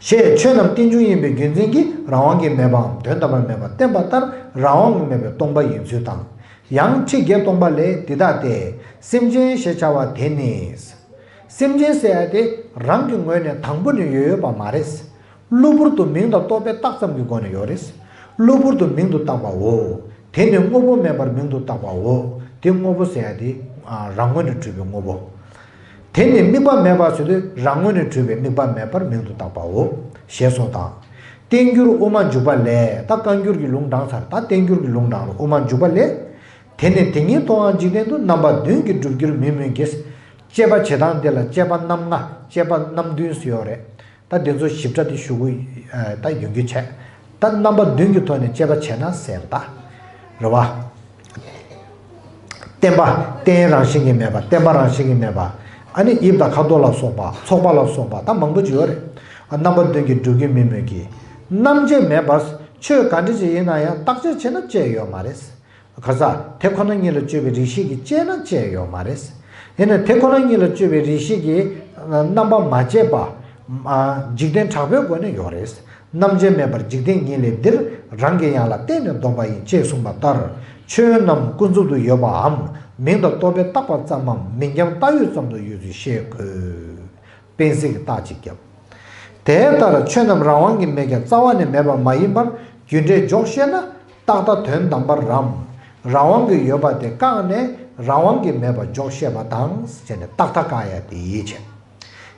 ཞེས་ཆོས་རྣམས་རྟེན་འབྱུང་ཡིན་པའི་རྒྱུ་མཚན་གྱིས་རང་དབང་གིས་མེད་པའམ་དོན་དམ་པར་མེད་པར་བསྟན་པ་ལྟར་རང་དབང་གིས་མེད་པའི་སྟོང་པ་ཡིན་ཚུལ་དང་། ཡང་ཁྲི་བརྒྱད་སྟོང་པ་ལས་འདི་ལྟ་སྟེ། སེམས་ཅན་ཞེས་བྱ་བ་དེ་ནི། སེམས་ཅན་ཟེར་ཡ་དེ་རང་གི་ངོས་ནས་དང་པོ་ནས་ཡོད་ཡོད་པ་མ་རེད། གློ་བུར་དུ་མིང་དང་རྟོག་པས་བཏགས་ཙམ་གྱི་སྒོ་ནས་ཡོད་རེད། གློ་བུར་དུ་མིང་དུ་བཏགས་པའོ། དེ་ནི་དངོས་པོ་མེད་པར་མིང་དུ་བཏགས་པའོ། དེ་དངོས་པོ་ཟེར་ཡ་དེ་ཨ་རང་ངོས་ནས་གྲུབ་པའི་དངོས་པོ། དེ་ནི་དམིགས་པ་མེད་པ་ཟེར་དུས་རང་ངོས་ནས་གྲུབ་པའི་དམིགས་པ་མེད་པར་མིང་དུ་བཏགས་པའོ། ཞེས་སོགས་དང་། བརྟེན་འགྱུར་དབུ་མ་འཇུག་པ་ལས། ད་བཀའ་འགྱུར་གྱི་ལུང་དྲངས་ཚར། ད་བརྟེན་འགྱུར་གྱི་ལུང་དྲངས་རོགས། དབུ་མ་འཇུག་པ་ལས། དེ་ནི་དེ་ཉིད་མཐོང་བ་འཇིག་རྟེན་དུ། རྣམ་པ་བདུན་གྱིས་སྒྲུབ་འགྱུར་མིན་མོད་ཀྱི། དཔྱད་པ་བྱེད་སྟངས་འདི་ལ་དཔྱད་པ་རྣམ་ལྔ། དཔྱད་པ་རྣམ་བདུན་ཟེར་ཡོད་རེད། ད་འདི་ཚོ་ཞིབ་ཕྲ་དེ་ཞུ་གི་ད་ཡོང་རྒྱུ་བྱས། ད་རྣམ་པ་བདུན་གྱི་ཐོག་ནས་དཔྱད་པ་བྱས་ན་ཟེར་ད། རེད་བ། བརྟེན་པ། རྟེན་རང་བཞིན་གྱིས་མེད་པ། བརྟེན་པ་རང་བཞིན་གྱིས་མེད་པ། ཨ་ནི་དབྱིབས་དང་ཁ་དོག་ལ་སོགས་པ། ཚོགས་པ་ལ་སོགས་པ་ད་མང་པོ་ཅིག་ཡོད་རེད། ཨ་རྣམ་པ་བདུན་གྱིས་སྒྲུབ་ཀྱི་མིན་མོད་ཀྱི། རྣམ་དཔྱད་མེད་པར་ཆོས་ག་འདྲ་ཅིག་ཡིན་ན་ཡང་བརྟག་དཔྱད་བྱས་ན་དཔྱད་ཡོད་མ་རེད། ག་ས། དེ་ཁོ་ན་ཉིད་ལ་དཔྱོད་པའི་རིགས་ཤེས་ཀྱིས་དཔྱད་ན་དཔྱད་ཡོད་མ་རེད། ཡིན་ན་དེ་ཁོ་ན་ཉིད་ལ་དཔྱོད་པའི་རིགས་ཤེས་ཀྱིས་རྣམ་པ་མ་དཔྱད་པ། འཇིག་རྟེན་གྲགས་པའི་སྒོ་ནས་ཡོད་རེད། རྣམ་དཔྱད་མེད་པར་འཇིག་རྟེན་ཉིད་ལས་འདིར། རང་གི་ཡང་ལ་བརྟེན་ནས་ལྡོག་པ་ཡིན། ཅེས་གསུངས་པ་ལྟར། ཆོས་རྣམས་ཀུན་རྫོབ་ཏུ་ཡོད་པའམ། མིང་དང་རྟོག་པས་བཏགས་པ་ཙམ་མམ། མིང་རྐྱང་བཏགས་ཡོད་ཙམ་དུ་ཡོད་ཚུལ་ཤེས་དགོས། དཔེ་གསལ་གྱི་རྟགས་ཅིག་བརྒྱབ། དེ་ལྟར་ཆོས་རྣམས་རང་དབང་གིས་མེད་ཀྱང་རྩ་བ་ནས་མེད་པ་མ་ཡིན་པར་རྒྱུ་འབྲས་འཇོག་ཤེས་ན་རྟག་མཐའ་དོན་དམ་པར་རམ། རང་དབང་གིས་ཡོད་པ་དེ་བཀག་ནས་རང་དབང་གིས་མེད་པ་འཇོག་ཤེས་པ་དང་ཟེར་ནས་རྟག་མཐའ་བཀག་ཡ་དེ་ཡིད་ཆེས།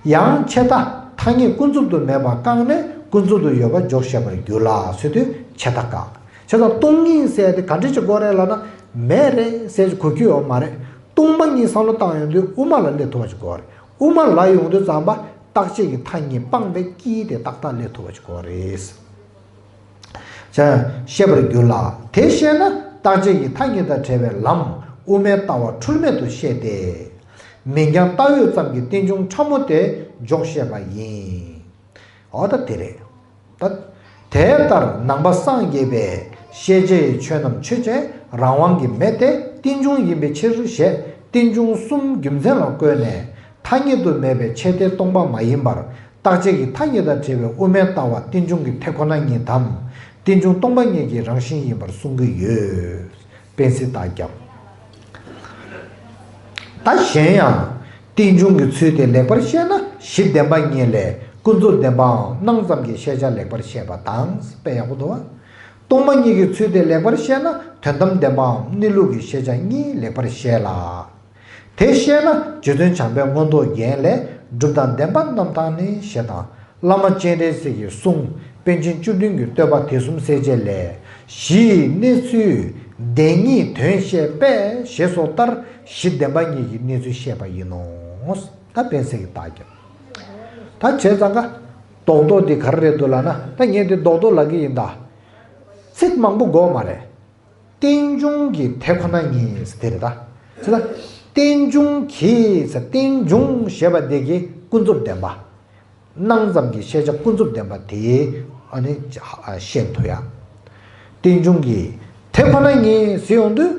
ཡང་ཆད་མཐའ་ཐ་སྙད་ཀུན་རྫོབ་ཏུ་མེད་པ་བཀག་ནས་ཀུན་རྫོབ་ཏུ་ཡོད་པ་འཇོག་ཤེས་པར་འགྱུར་ལ་ཟེར་དུས་ཆད་མཐའ་བཀག། བྱས་ཙང་སྟོང་ཉིད་ཟེར་ཡ་དེ་ག་འདྲ་ཅིག་དགོས་རེད་ལབ་ན་མེད་རེད་ཟེར་གྱི་གོ་རྒྱུ་ཡོད་མ་རེད། སྟོང་པ་ཉིད་བསམ་བློ་བཏང་ཡོང་དུས་དབུ་མ་ལ་སླེབས་ཐུབ་པ་ཅིག་དགོས་རེད། དབུ་མ་ལ་ཡོང་དུས་ཙམ་པ་རྟག་ཆད་ཀྱི་མཐའ་གཉིས་སྤངས་པའི་དཀྱིལ་དེ་ཏག་ཏག་སླེབས་ཐུབ་པ་ཅིག་དགོས་རེད། ཅེས་ཤེས་པར་འགྱུར་ལ། དེ་ཤེས་ན་རྟག་ཆད་ཀྱི་མཐའ་གཉིས་དང་བྲལ་བའི་ལམ་དབུ་མའི་ལྟ་བ་འཁྲུལ་མེད་དུ་ཤེས་ཏེ། མིང་རྐྱང་བཏགས་ཡོད་ཙམ་གྱི་རྟེན་འབྱུང་ཕྲ་མོ་དེ་འཇོག་བཤད་པ་ཡིན། འོ་ད་དེ་རེད། ད། དེ་ལྟར་ནང་པ་སངས་རྒྱས་པའི་ཤེས་བྱའི་ཆོས་རྣམས་ཆོས་ཅན། རང་དབང་གི་མེ་དེ་རྟེན་འབྱུང་ཡིན་པའི་ཕྱིར་ཞེས་རྟེན་འབྱུང་གསུམ་རྒྱུ་མཚན་ལ་བཀོད་ནས། ཐ་སྙད་དུ་མེད་པའི་ཆོས་དེ་སྟོང་པ་མ་ཡིན་པར། རྟག་ཆད་ཀྱི་ཐ་སྙད་དང་བྲལ་བའི་དབུ་མའི་ལྟ་བ་རྟེན་འབྱུང་གི་དེ་ཁོ་ན་ཉིད་དམ། རྟེན་འབྱུང་སྟོང་པ་ཉིད་ཀྱི་རང་བཞིན་ཡིན་པར་གསུང་གི་ཡོད། དཔེ་སྲིད་རྟགས་བརྒྱབ། ད་གཞན་ཡང་། རྟེན་འབྱུང་གི་ཚུལ་དེ་ལེགས་པར་བཤད་ན་གཞི་བདེན་པ་གཉིས་ལས་ཀུན་རྫོབ་བདེན་པའམ་སྣང་ཙམ་གྱི་ཤེས་བྱ་ལེགས་པར་བཤད་པ་དང་། དཔེ་ཡག་པོ་འདུག་བ། སྟོང་པ་ཉིད་ཀྱི་ཚུལ་དེ་ལེགས་པར་བཤད་ན་དོན་དམ་བདེན་པའམ་གནས་ལུགས་ཀྱི་ཤེས་བྱ་གཉིས་ལེགས་པར་བཤད་ལ། དེ་བཤད་ན་རྗེ་བཙུན་བྱམས་པའི་མངོན་རྟོགས་རྒྱན་ལས། སྒྲུབ་དང་བདེན་པ་རྣམ་དག་ནི་ཞེས་དང་། བླ་མ་སྤྱན་རས་གཟིགས་ཀྱི་གསུང་། པཎ་ཆེན་བཅུ་བདུན་གྱི་བསྟོད་པ་དེ་གསུམ་གསལ་བྱེད་ལས། གཞིའི་གནས་ཚུལ་བདེན་གཉིས་དོན་བཤད་པས་ཞེས་སོགས་ལྟར་གཞི་བདེན་པ་གཉིས་ཀྱི་གནས་ཚུལ་བཤད་པ་ཡིན་ནོ། ད་དཔེ་སྲིད་ཀྱི་རྟགས་བརྒྱབ། ད་བྱས་ཙང་ཀ་རྡོག་རྡོག་འདི་ག་རེ་རེད་འདུག་ལབ་ན། ད་ངས་འདི་རྡོག་རྡོག་ལབ་ཀྱི་ཡིན་ད། ཚིག་མང་པོ་དགོས་མ་རེད། རྟེན་འབྱུང་གི་དེ་ཁོ་ན་ཉིད་དེ་རེད་ད། ཅི་ལ། རྟེན་འབྱུང་གི་རྟེན་འབྱུང་ཞེས་པ་དེ་གི་ཀུན་རྫོབ་བདེན་པ། སྣང་ཙམ་གྱི་ཤེས་བྱ་ཀུན་རྫོབ་བདེན་པ་དེ་ཨ་ནི་བཤད་ཐུབ་ཡ། རྟེན་འབྱུང་གི་དེ་ཁོ་ན་ཉིད་ཟེར་ཡོང་དུས།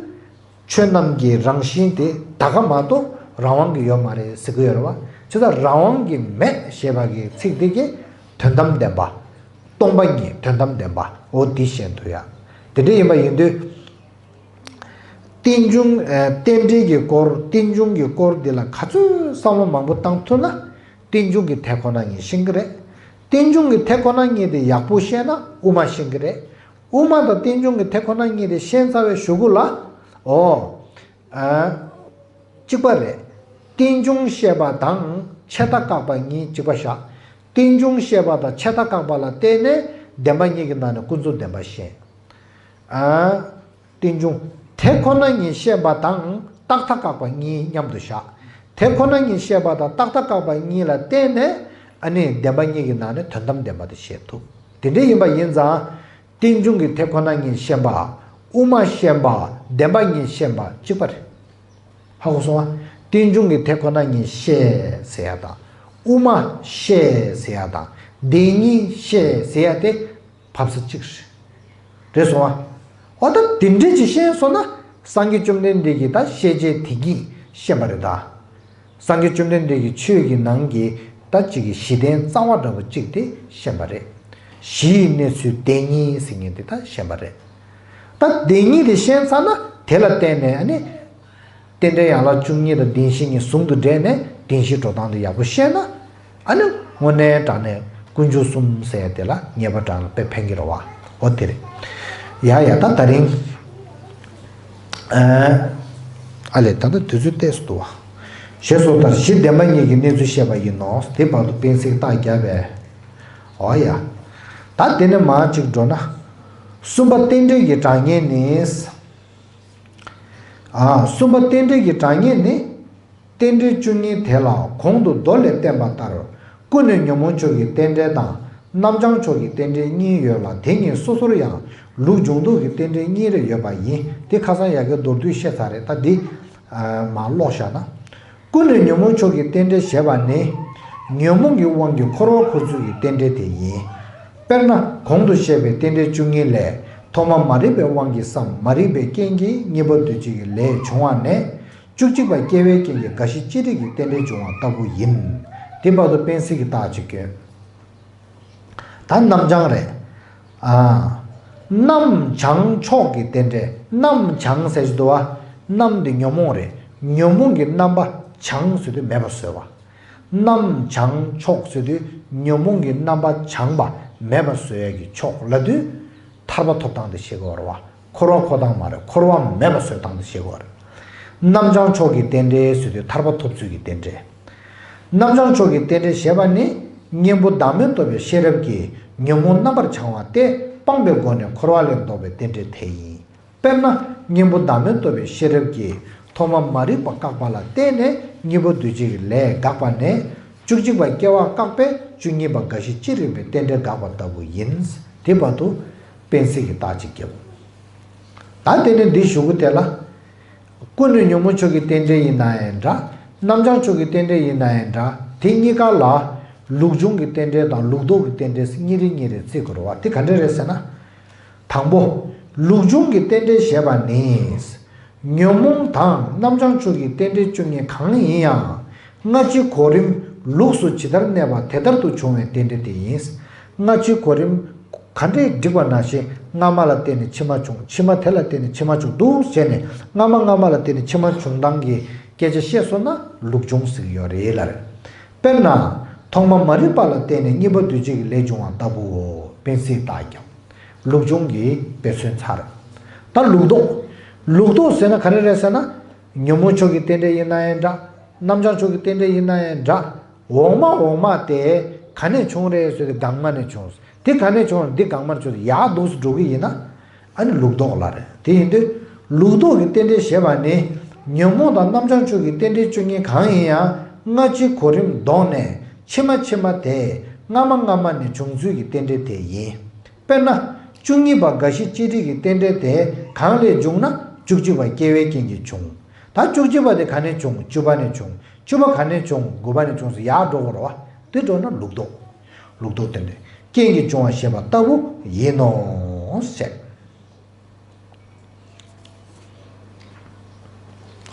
ཆོས་རྣམས་ཀྱི་རང་བཞིན་དེ་ད་ག་མ་གཏོགས་རང་དབང་གི་ཡོད་མ་རེད་ཟེར་གི་ཡོད་རེད་བ། ཅི་ལྟར་རང་དབང་གི་མེད་ཞེས་པ་གི་ཚིག་དེ་གི་དོན་དམ་བདེན་པ། སྟོང་པ་ཉིད་དོན་དམ་བདེན་པ། འོ་འདི་བཤད་ཐུབ་ཡ། དེ་འདྲ་ཡིན་པ་ཡིན་དུས། རྟེན་འབྱུང་། ཨ། རྟེན་འབྲེལ་གྱི་སྐོར། རྟེན་འབྱུང་གི་སྐོར་འདི་ལ་ག་ཚོད་བསམ་བློ་མང་པོ་བཏང་ཐུབ་ན། རྟེན་འབྱུང་གི་དེ་ཁོ་ན་ཉིད་ཤེས་ཀྱི་རེད། རྟེན་འབྱུང་གི་དེ་ཁོ་ན་ཉིད་དེ་ཡག་པོ་ཤེས་ན་དབུ་མ་ཤེས་ཀྱི་རེད། དབུ་མ་དང་རྟེན་འབྱུང་གི་དེ་ཁོ་ན་ཉིད་དེ་ཤེས་ཚར་བའི་གཞུག་གུ་ལ། འོ། ཨ། གཅིག་པ་རེད། རྟེན་འབྱུང་བཤད་པ་དང་ཆད་མཐའ་བཀག་པ་གཉིས་གཅིག་པ་བཞག། རྟེན་འབྱུང་བཤད་པ་དང་ཆད་མཐའ་བཀག་པ་ལ་བརྟེན་ནས་བདེན་པ་གཉིས་ཀྱི་ནང་ནས་ཀུན་རྫོབ་བདེན་པ་བཤད། ཨ། རྟེན་འབྱུང་དེ་ཁོ་ན་ཉིད་བཤད་པ་དང་རྟག་མཐའ་བཀག་པ་གཉིས་མཉམ་དུ་བཞག། དེ་ཁོ་ན་ཉིད་བཤད་པ་དང་རྟག་མཐའ་བཀག་པ་གཉིས་ལ་བརྟེན་ནས་ཨ་ནི་བདེན་པ་གཉིས་ཀྱི་ནང་ནས་དོན་དམ་བདེན་པ་དེ་བཤད་ཐུབ། དེ་འདྲ་ཡིན་པ་ཡིན་ཙང་། རྟེན་འབྱུང་གི་དེ་ཁོ་ན་ཉིད་ཤེས་པ། དབུ་མ་ཤེས་པ། བདེན་པ་གཉིས་ཤེས་པ་གཅིག་པ་རེད། ཧ་གོ་སོང་ང་། རྟེན་འབྱུང་གི་དེ་ཁོ་ན་ཉིད་ཤེས་ཟེར་ཡ་དང་། དབུ་མ་ཤེས་ཟེར་ཡ་དང་། བདེན་གཉིས་ཤེས་ཟེར་ཡ་དེ་བབས་ས་གཅིག་རེད། རེད་སོང་ང་། འོ་ད་དེ་འདྲ་ཅིག་ཤེས་སོང་ན་སངས་རྒྱས་བཅོམ་ལྡན་འདས་ཀྱི་ད་ཤེས་བྱེད་དེ་ཉིད་ཤེས་པ་རེད་ད། སངས་རྒྱས་བཅོམ་ལྡན་འདས་ཀྱི་ཆོས་ཀྱི་ནང་གི་ད་ཅིག་གི་གཞི་རྟེན་རྩ་བ་འདྲ་བོ་གཅིག་དེ་ཤེས་པ་རེད། གཞིའི་གནས་ཚུལ་བདེན་གཉིས་ཟེར་མཁན་དེ་ད་ཤེས་པ་རེད། ད་བདེན་གཉིས་དེ་ཤེས་ཚར་ན་དེ་ལ་བརྟེན་ནས་ཨ་ནི། རྟེན་འབྲེལ་ཡན་ལག་བཅུ་གཉིས་དང་བདེན་བཞི་གཉིས་ཟུང་དུ་འབྲེལ་ནས་བདེན་བཞིའི་འགྲོ་སྟངས་དེ་ཡག་པོ་ཤེས་ན། ཨ་ནི་དངོས་གནས་དྲང་གནས་ཀུན་འབྱུང་གསུམ་ཟེར་ཡ་དེ་ལ་ངེས་པ་དྲང་ལ་དཔེ་ཕན་གྱི་རེད་བ། འོ་དེ་རེད། ཡ་ཡ་ད་ད་རིང་། ཨ་ལས་ད་ལྟ་དུས་ཚོད་ཏོག་ཙམ་འདུག་བ། ཞེས་སོགས་ལྟར་གཞི་བདེན་པ་གཉིས་ཀྱི་གནས་ཚུལ་བཤད་པ་ཡིན་ནོ། དེ་བར་དུ་དཔེ་ཚིག་རྟགས་བརྒྱབ་པས། འོ་ཡ། ད་དེ་ནས་མར་གཅིག་འགྲོ་ན། གསུམ་པ་རྟེན་འབྲེལ་གྱི་གྲངས་ངེས་ནི། ཨ། གསུམ་པ་རྟེན་འབྲེལ་གྱི་གྲངས་ངེས་ནི། རྟེན་འབྲེལ་བཅུ་གཉིས་དེ་ལ་གོང་དུ་མདོ་ལས་བསྟན་པ་ལྟར། ཀུན་ནས་ཉོན་མོངས་ཕྱོགས་ཀྱི་རྟེན་འབྲེལ་དང་། རྣམ་བྱང་ཕྱོགས་ཀྱི་རྟེན་འབྲེལ་གཉིས་ཡོད་ལ། དེ་གཉིས་སོ་སོར་ཡང་ལུགས་འབྱུང་ལྡོག་གི་རྟེན་འབྲེལ་གཉིས་རེ་ཡོད་པ་ཡིན། དེ་ཁ་སང་ཡ་གི་མདོར་བསྡུས་བཤད་ཚར་རེད། ད་འདི་མར་ཀློག་བཞག་ན། ཀུན་ནས་ཉོན་མོངས་ཕྱོགས་ཀྱི་རྟེན་འབྲེལ་ཞེས་པ་ནི། ཉོན་མོངས་ཀྱི་དབང་གིས་འཁོར་བར་འཁོར་ཚུལ་གྱི་རྟེན་འབྲེལ་དེ་ཡིན། དཔེར་ན་གོང་དུ་བཤད་པའི་རྟེན་འབྲེལ་བཅུ་གཉིས་ལས། ཐོག་མ་མ་རིག་པའི་དབང་གིས་སམ། མ་རིག་པའི་རྐྱེན་གྱིས་གཉེན་པོ་འདུ་བྱེད་ཀྱི་ལས་བྱུང་བ་ནས། བཅུ་གཅིག་པ་སྐྱེ་བའི་རྐྱེན་གྱིས་རྒ་ཤི་ཅི་རིགས་ཀྱི་རྟེན་འབྲེལ་འབྱུང་བ་ལྟ་བུ་ཡིན། དེ་བར་དུ་དཔེ་ཚིག་གི་རྟགས་ཅིག་བཀོད། ད་རྣམ་བྱང་རེད། ཨ། རྣམ་བྱང་ཕྱོགས་ཀྱི་རྟེན་འབྲེལ། རྣམ་བྱང་ཟེར་གྱི་འདུག་བ། རྣམ་དེ་ཉོན་མོངས་རེད། ཉོན་མོངས་ཀྱི་རྣམ་པ་བྱང་ཟེར་དུས་མེད་པ་བཟོས་པ། རྣམ་བྱང་ཕྱོགས་ཟེར་དུས་ཉོན་མོངས་ཀྱི་རྣམ་པ་བྱང་བ་མེད་པ་བཟོ་ཡས་ཀྱི་ཕྱོགས་ལབ་དུས། ཐར་པ་ཐོབ་སྟངས་དེ་ཤེས་དགོས་རེད་བ། འཁོར་བ་འཁོར་སྟངས་མ་རེད། འཁོར་བ་མེད་པ་བཟོ་སྟངས་དེ་ཤེས་དགོས་རེད། རྣམ་བྱང་ཕྱོགས་ཀྱི་རྟེན་འབྲེལ་ཟེར་དུས་ཐར་པ་ཐོབ་ཚུལ་གྱི་རྟེན་འབྲེལ། རྣམ་བྱང་ཕྱོགས་ཀྱི་རྟེན་འབྲེལ་ཞེས་པ་ནི། གཉེན་པོ་བདག་མེད་རྟོགས་པའི་ཤེས་རབ་ཀྱིས་ཉོན་མོངས་རྣམ་པར་བྱང་བ་སྟེ་སྤངས་པའི་སྒོ་ནས་འཁོར་བ་ལས་ལྡོག་པའི་རྟེན་འབྲེལ་དེ་ཡིན། དཔེར་ན་གཉེན་པོ་བདག་མེད་རྟོགས་པའི་ཤེས་རབ་ཀྱིས་ཐོག་མ་མ་རིག་པ་བཀག་པ་ལ་བརྟེན་ནས་གཉེན་པོ་འདུ་བྱེད་ཀྱི་ལས་འགགས་པ་ནས། བཅུ་གཅིག་པ་སྐྱེ་བ་བཀག་པས་བཅུ་གཉིས་པ་རྒ་ཤི་ཅི་རིགས་པའི་རྟེན་འབྲེལ་འགགས་པ་ལྟ་བུ་ཡིན། དེ་བར་དུ་དཔེ་ཚིག་གི་རྟགས་ཅིག་བརྒྱབ། ད་དེ་ནས་འདི་གཞུག་གུ་དེ་ལ། ཀུན་ནས་ཉོན་མོངས་ཕྱོགས་ཀྱི་རྟེན་འབྲེལ་ཡིན་ན་ཡང་འདྲ། རྣམ་བྱང་ཕྱོགས་ཀྱི་རྟེན་འབྲེལ་ཡིན་ན་ཡང་འདྲ། དེ་གཉིས་ཀ་ལ་ལུགས་འབྱུང་གི་རྟེན་འབྲེལ་དང་ལུགས་ལྡོག་གི་རྟེན་འབྲེལ་གཉིས་རེ་གཉིས་རེ་བརྩི་དགོས་རེད་བ། དེ་ག་འདྲ་རེད་ཟེར་ན། དང་པོ། ལུགས་འབྱུང་གི་རྟེན་འབྲེལ་ཞེས་པ་ནི། ཉོན་མོངས་དང་རྣམ་བྱང་ཕྱོགས་ཀྱི་རྟེན་འབྲེལ་བཅུ་གཉིས་གང་ཡིན་ཡང་། སྔ་ཕྱི་གོ་རིམ་ལུགས་སུ་ཇི་ལྟར་གནས་པ་དེ་ལྟར་དུ་འབྱུང་བའི་རྟེན་འབྲེལ་དེ་ཡིན། སྔ་ཕྱི་གོ་རིམ་ག་འདྲས་བསྒྲིགས་པ་ནང་བཞིན་སྔ་མ་ལ་བརྟེན་ནས་ཕྱི་མ་བྱུང་། ཕྱི་མ་དེ་ལ་བརྟེན་ནས་ཕྱི་མ་བྱུང་འདུག་བྱས་ནས་སྔ་མ་སྔ་མ་ལ་བརྟེན་ནས་ཕྱི་མ་བྱུང་སྟངས་ཀྱི་སྐད་ཆ་བཤད་སོང་ན་ལུགས་འབྱུང་ཟེར་གྱི་ཡོད་རེད་ལབ་རེད། དཔེར་ན། ཐོག་མ་མ་རིག་པ་ལ་བརྟེན་ནས་གཉིས་པ་འདུས་བྱས་ཀྱི་ལས་འབྱུང་བ་ལྟ་བུའོ། དཔེར་སྲིད་ལྟར་ཀྱང་། ལུགས་འབྱུང་གི་དཔེ་མཚོན་ཚར། ད་ལུགས་ལྡོག་ལུགས་ལྡོག་ཟེར་ན་ག་རེ་རེད་ཟེར་ན། ཉོན་མོངས་ཕྱོགས་ཀྱི་རྟེན་འབྲེལ་ཡིན་ན་ཡང་འདྲ། རྣམ་བྱང་ཕྱོགས་ཀྱི་རྟེན་འབྲེལ་ཡིན་ན་ཡང་འདྲ། འོག་མ་འོག་མ་དེ་ག་ནས་བྱུང་རེད་ཟེར་ཏེ་སྒང་མ་ནས་བྱུང་། དེ་ག་ནས་བྱུང་། འདི་སྒང་མར་བྱུང་ཡག་འདུག་སེ་འགྲོ་གི་ཡིན་ན། ཨ་ནི་ལུགས་ལྡོག་ལབ་རེད། དེ་ཡིན་དུས་ལུགས་ལྡོག་གི་རྟེན་འབྲེལ་ཞེས་པ་ནི། ཉོན་མོངས་དང་རྣམ་བྱང་ཕྱོགས་ཀྱི་རྟེན་འབྲེལ་བཅུ་གཉིས་གང་ཡིན་ཡང་སྔ་ཕྱི་གོ་རིམ་བསྡོམས་ནས་ཕྱི་མ་ཕྱི་མ་དེ་སྔ་མ་སྔ་མ་ནས་བྱུང་ཚུལ་གྱི་རྟེན་འབྲེལ་དེ་ཡིན། དཔེར་ན། བཅུ་གཉིས་པ་རྒ་ཤི་གཅིག་སྒྲིལ་གྱི་རྟེན་འབྲེལ་དེ་གང་ལས་བྱུང་ན་བཅུ་གཅིག་པ་སྐྱེ་བའི་རྐྱེན་གྱིས་བྱུང་། ད་བཅུ་གཅིག་པ་དེ་ག་ནས་བྱུང་། བཅུ་པ་ནས་བྱུང་། བཅུ་པ་ག་ནས་བྱུང་། དགུ་པ་ནས་བྱུང་ཟེར་ཡར་འགྲོ་དགོས་རེད་བ། དེ་འགྲོ་ན་ལུགས་ལྡོག་ལུགས་ལྡོག་རྟེན་འབྲེལ། རྐྱེན་གྱིས་བྱུང་བ་ཞེས་པ་ལྟ་བུ་ཡིན་ནོ་ཞེས།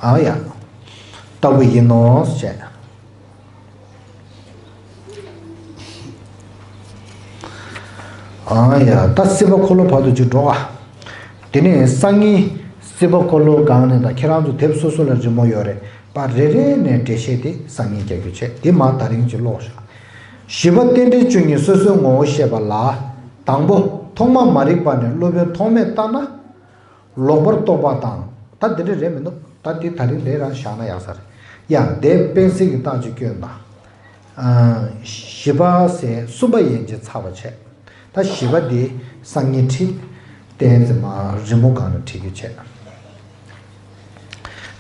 ཨ་ཡ། ལྟ་བུ་ཡིན་ནོ་ཞེས། ཨ་ཡ། ད་སྲིད་པ་འཁོར་ལོ་བར་དུ་ཅིག་འགྲོ་ག། དེ་ནས་སང་ཉིན་སྲིད་པ་འཁོར་ལོ་སྒང་ནས་ད་ཁྱེད་རང་ཚོ་དེབ་སོ་སོ་ལ་རི་མོ་ཡོད་རེད་པ། རེ་རེ་ནས་འགྲེལ་བཤད་དེ་སང་ཉིན་རྒྱག་རྒྱུ་བྱས། དེ་མ་ད་རིང་ཅིག་ཀློག་ཤག། བཞི་པ་རྟེན་འབྲེལ་བཅུ་གཉིས་སོ་སོའི་ངོ་བོ་བཤད་པ་ལ། དང་པོ། ཐོག་མ་མ་རིག་པ་ནས་སློབ་དཔོན་ཐོགས་མེད་ལྟར་ན། ལོག་པར་རྟོག་པ་དང་། ད་འདི་འདྲ་རེད་མི་འདུག། ད་འདི་ད་རིང་འདི་རང་བཞག་ན་ཡག་ས་རེད། ཡང་འདིའི་དཔེ་གཟིགས་ཀྱི་རྟགས་ཅིག་སྐྱོན་དང་། ཨ། བཞི་པ་ཟེར་གསུམ་པ་ཡན་ཆད་ཚར་བ་བྱས། ད་བཞི་པ་འདི་སང་ཉིན་ཁྲིད། བསྟན་འཛིན་མ་རི་མོ་སྒང་ལ་ཁྲིད་རྒྱུ་བྱས།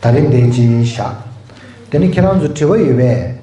ད་རིང་འདི་ཅིག་བཞག། དེ་ནི་ཁྱེད་རང་ཚོ་དྲི་བ་ཡོད་པས།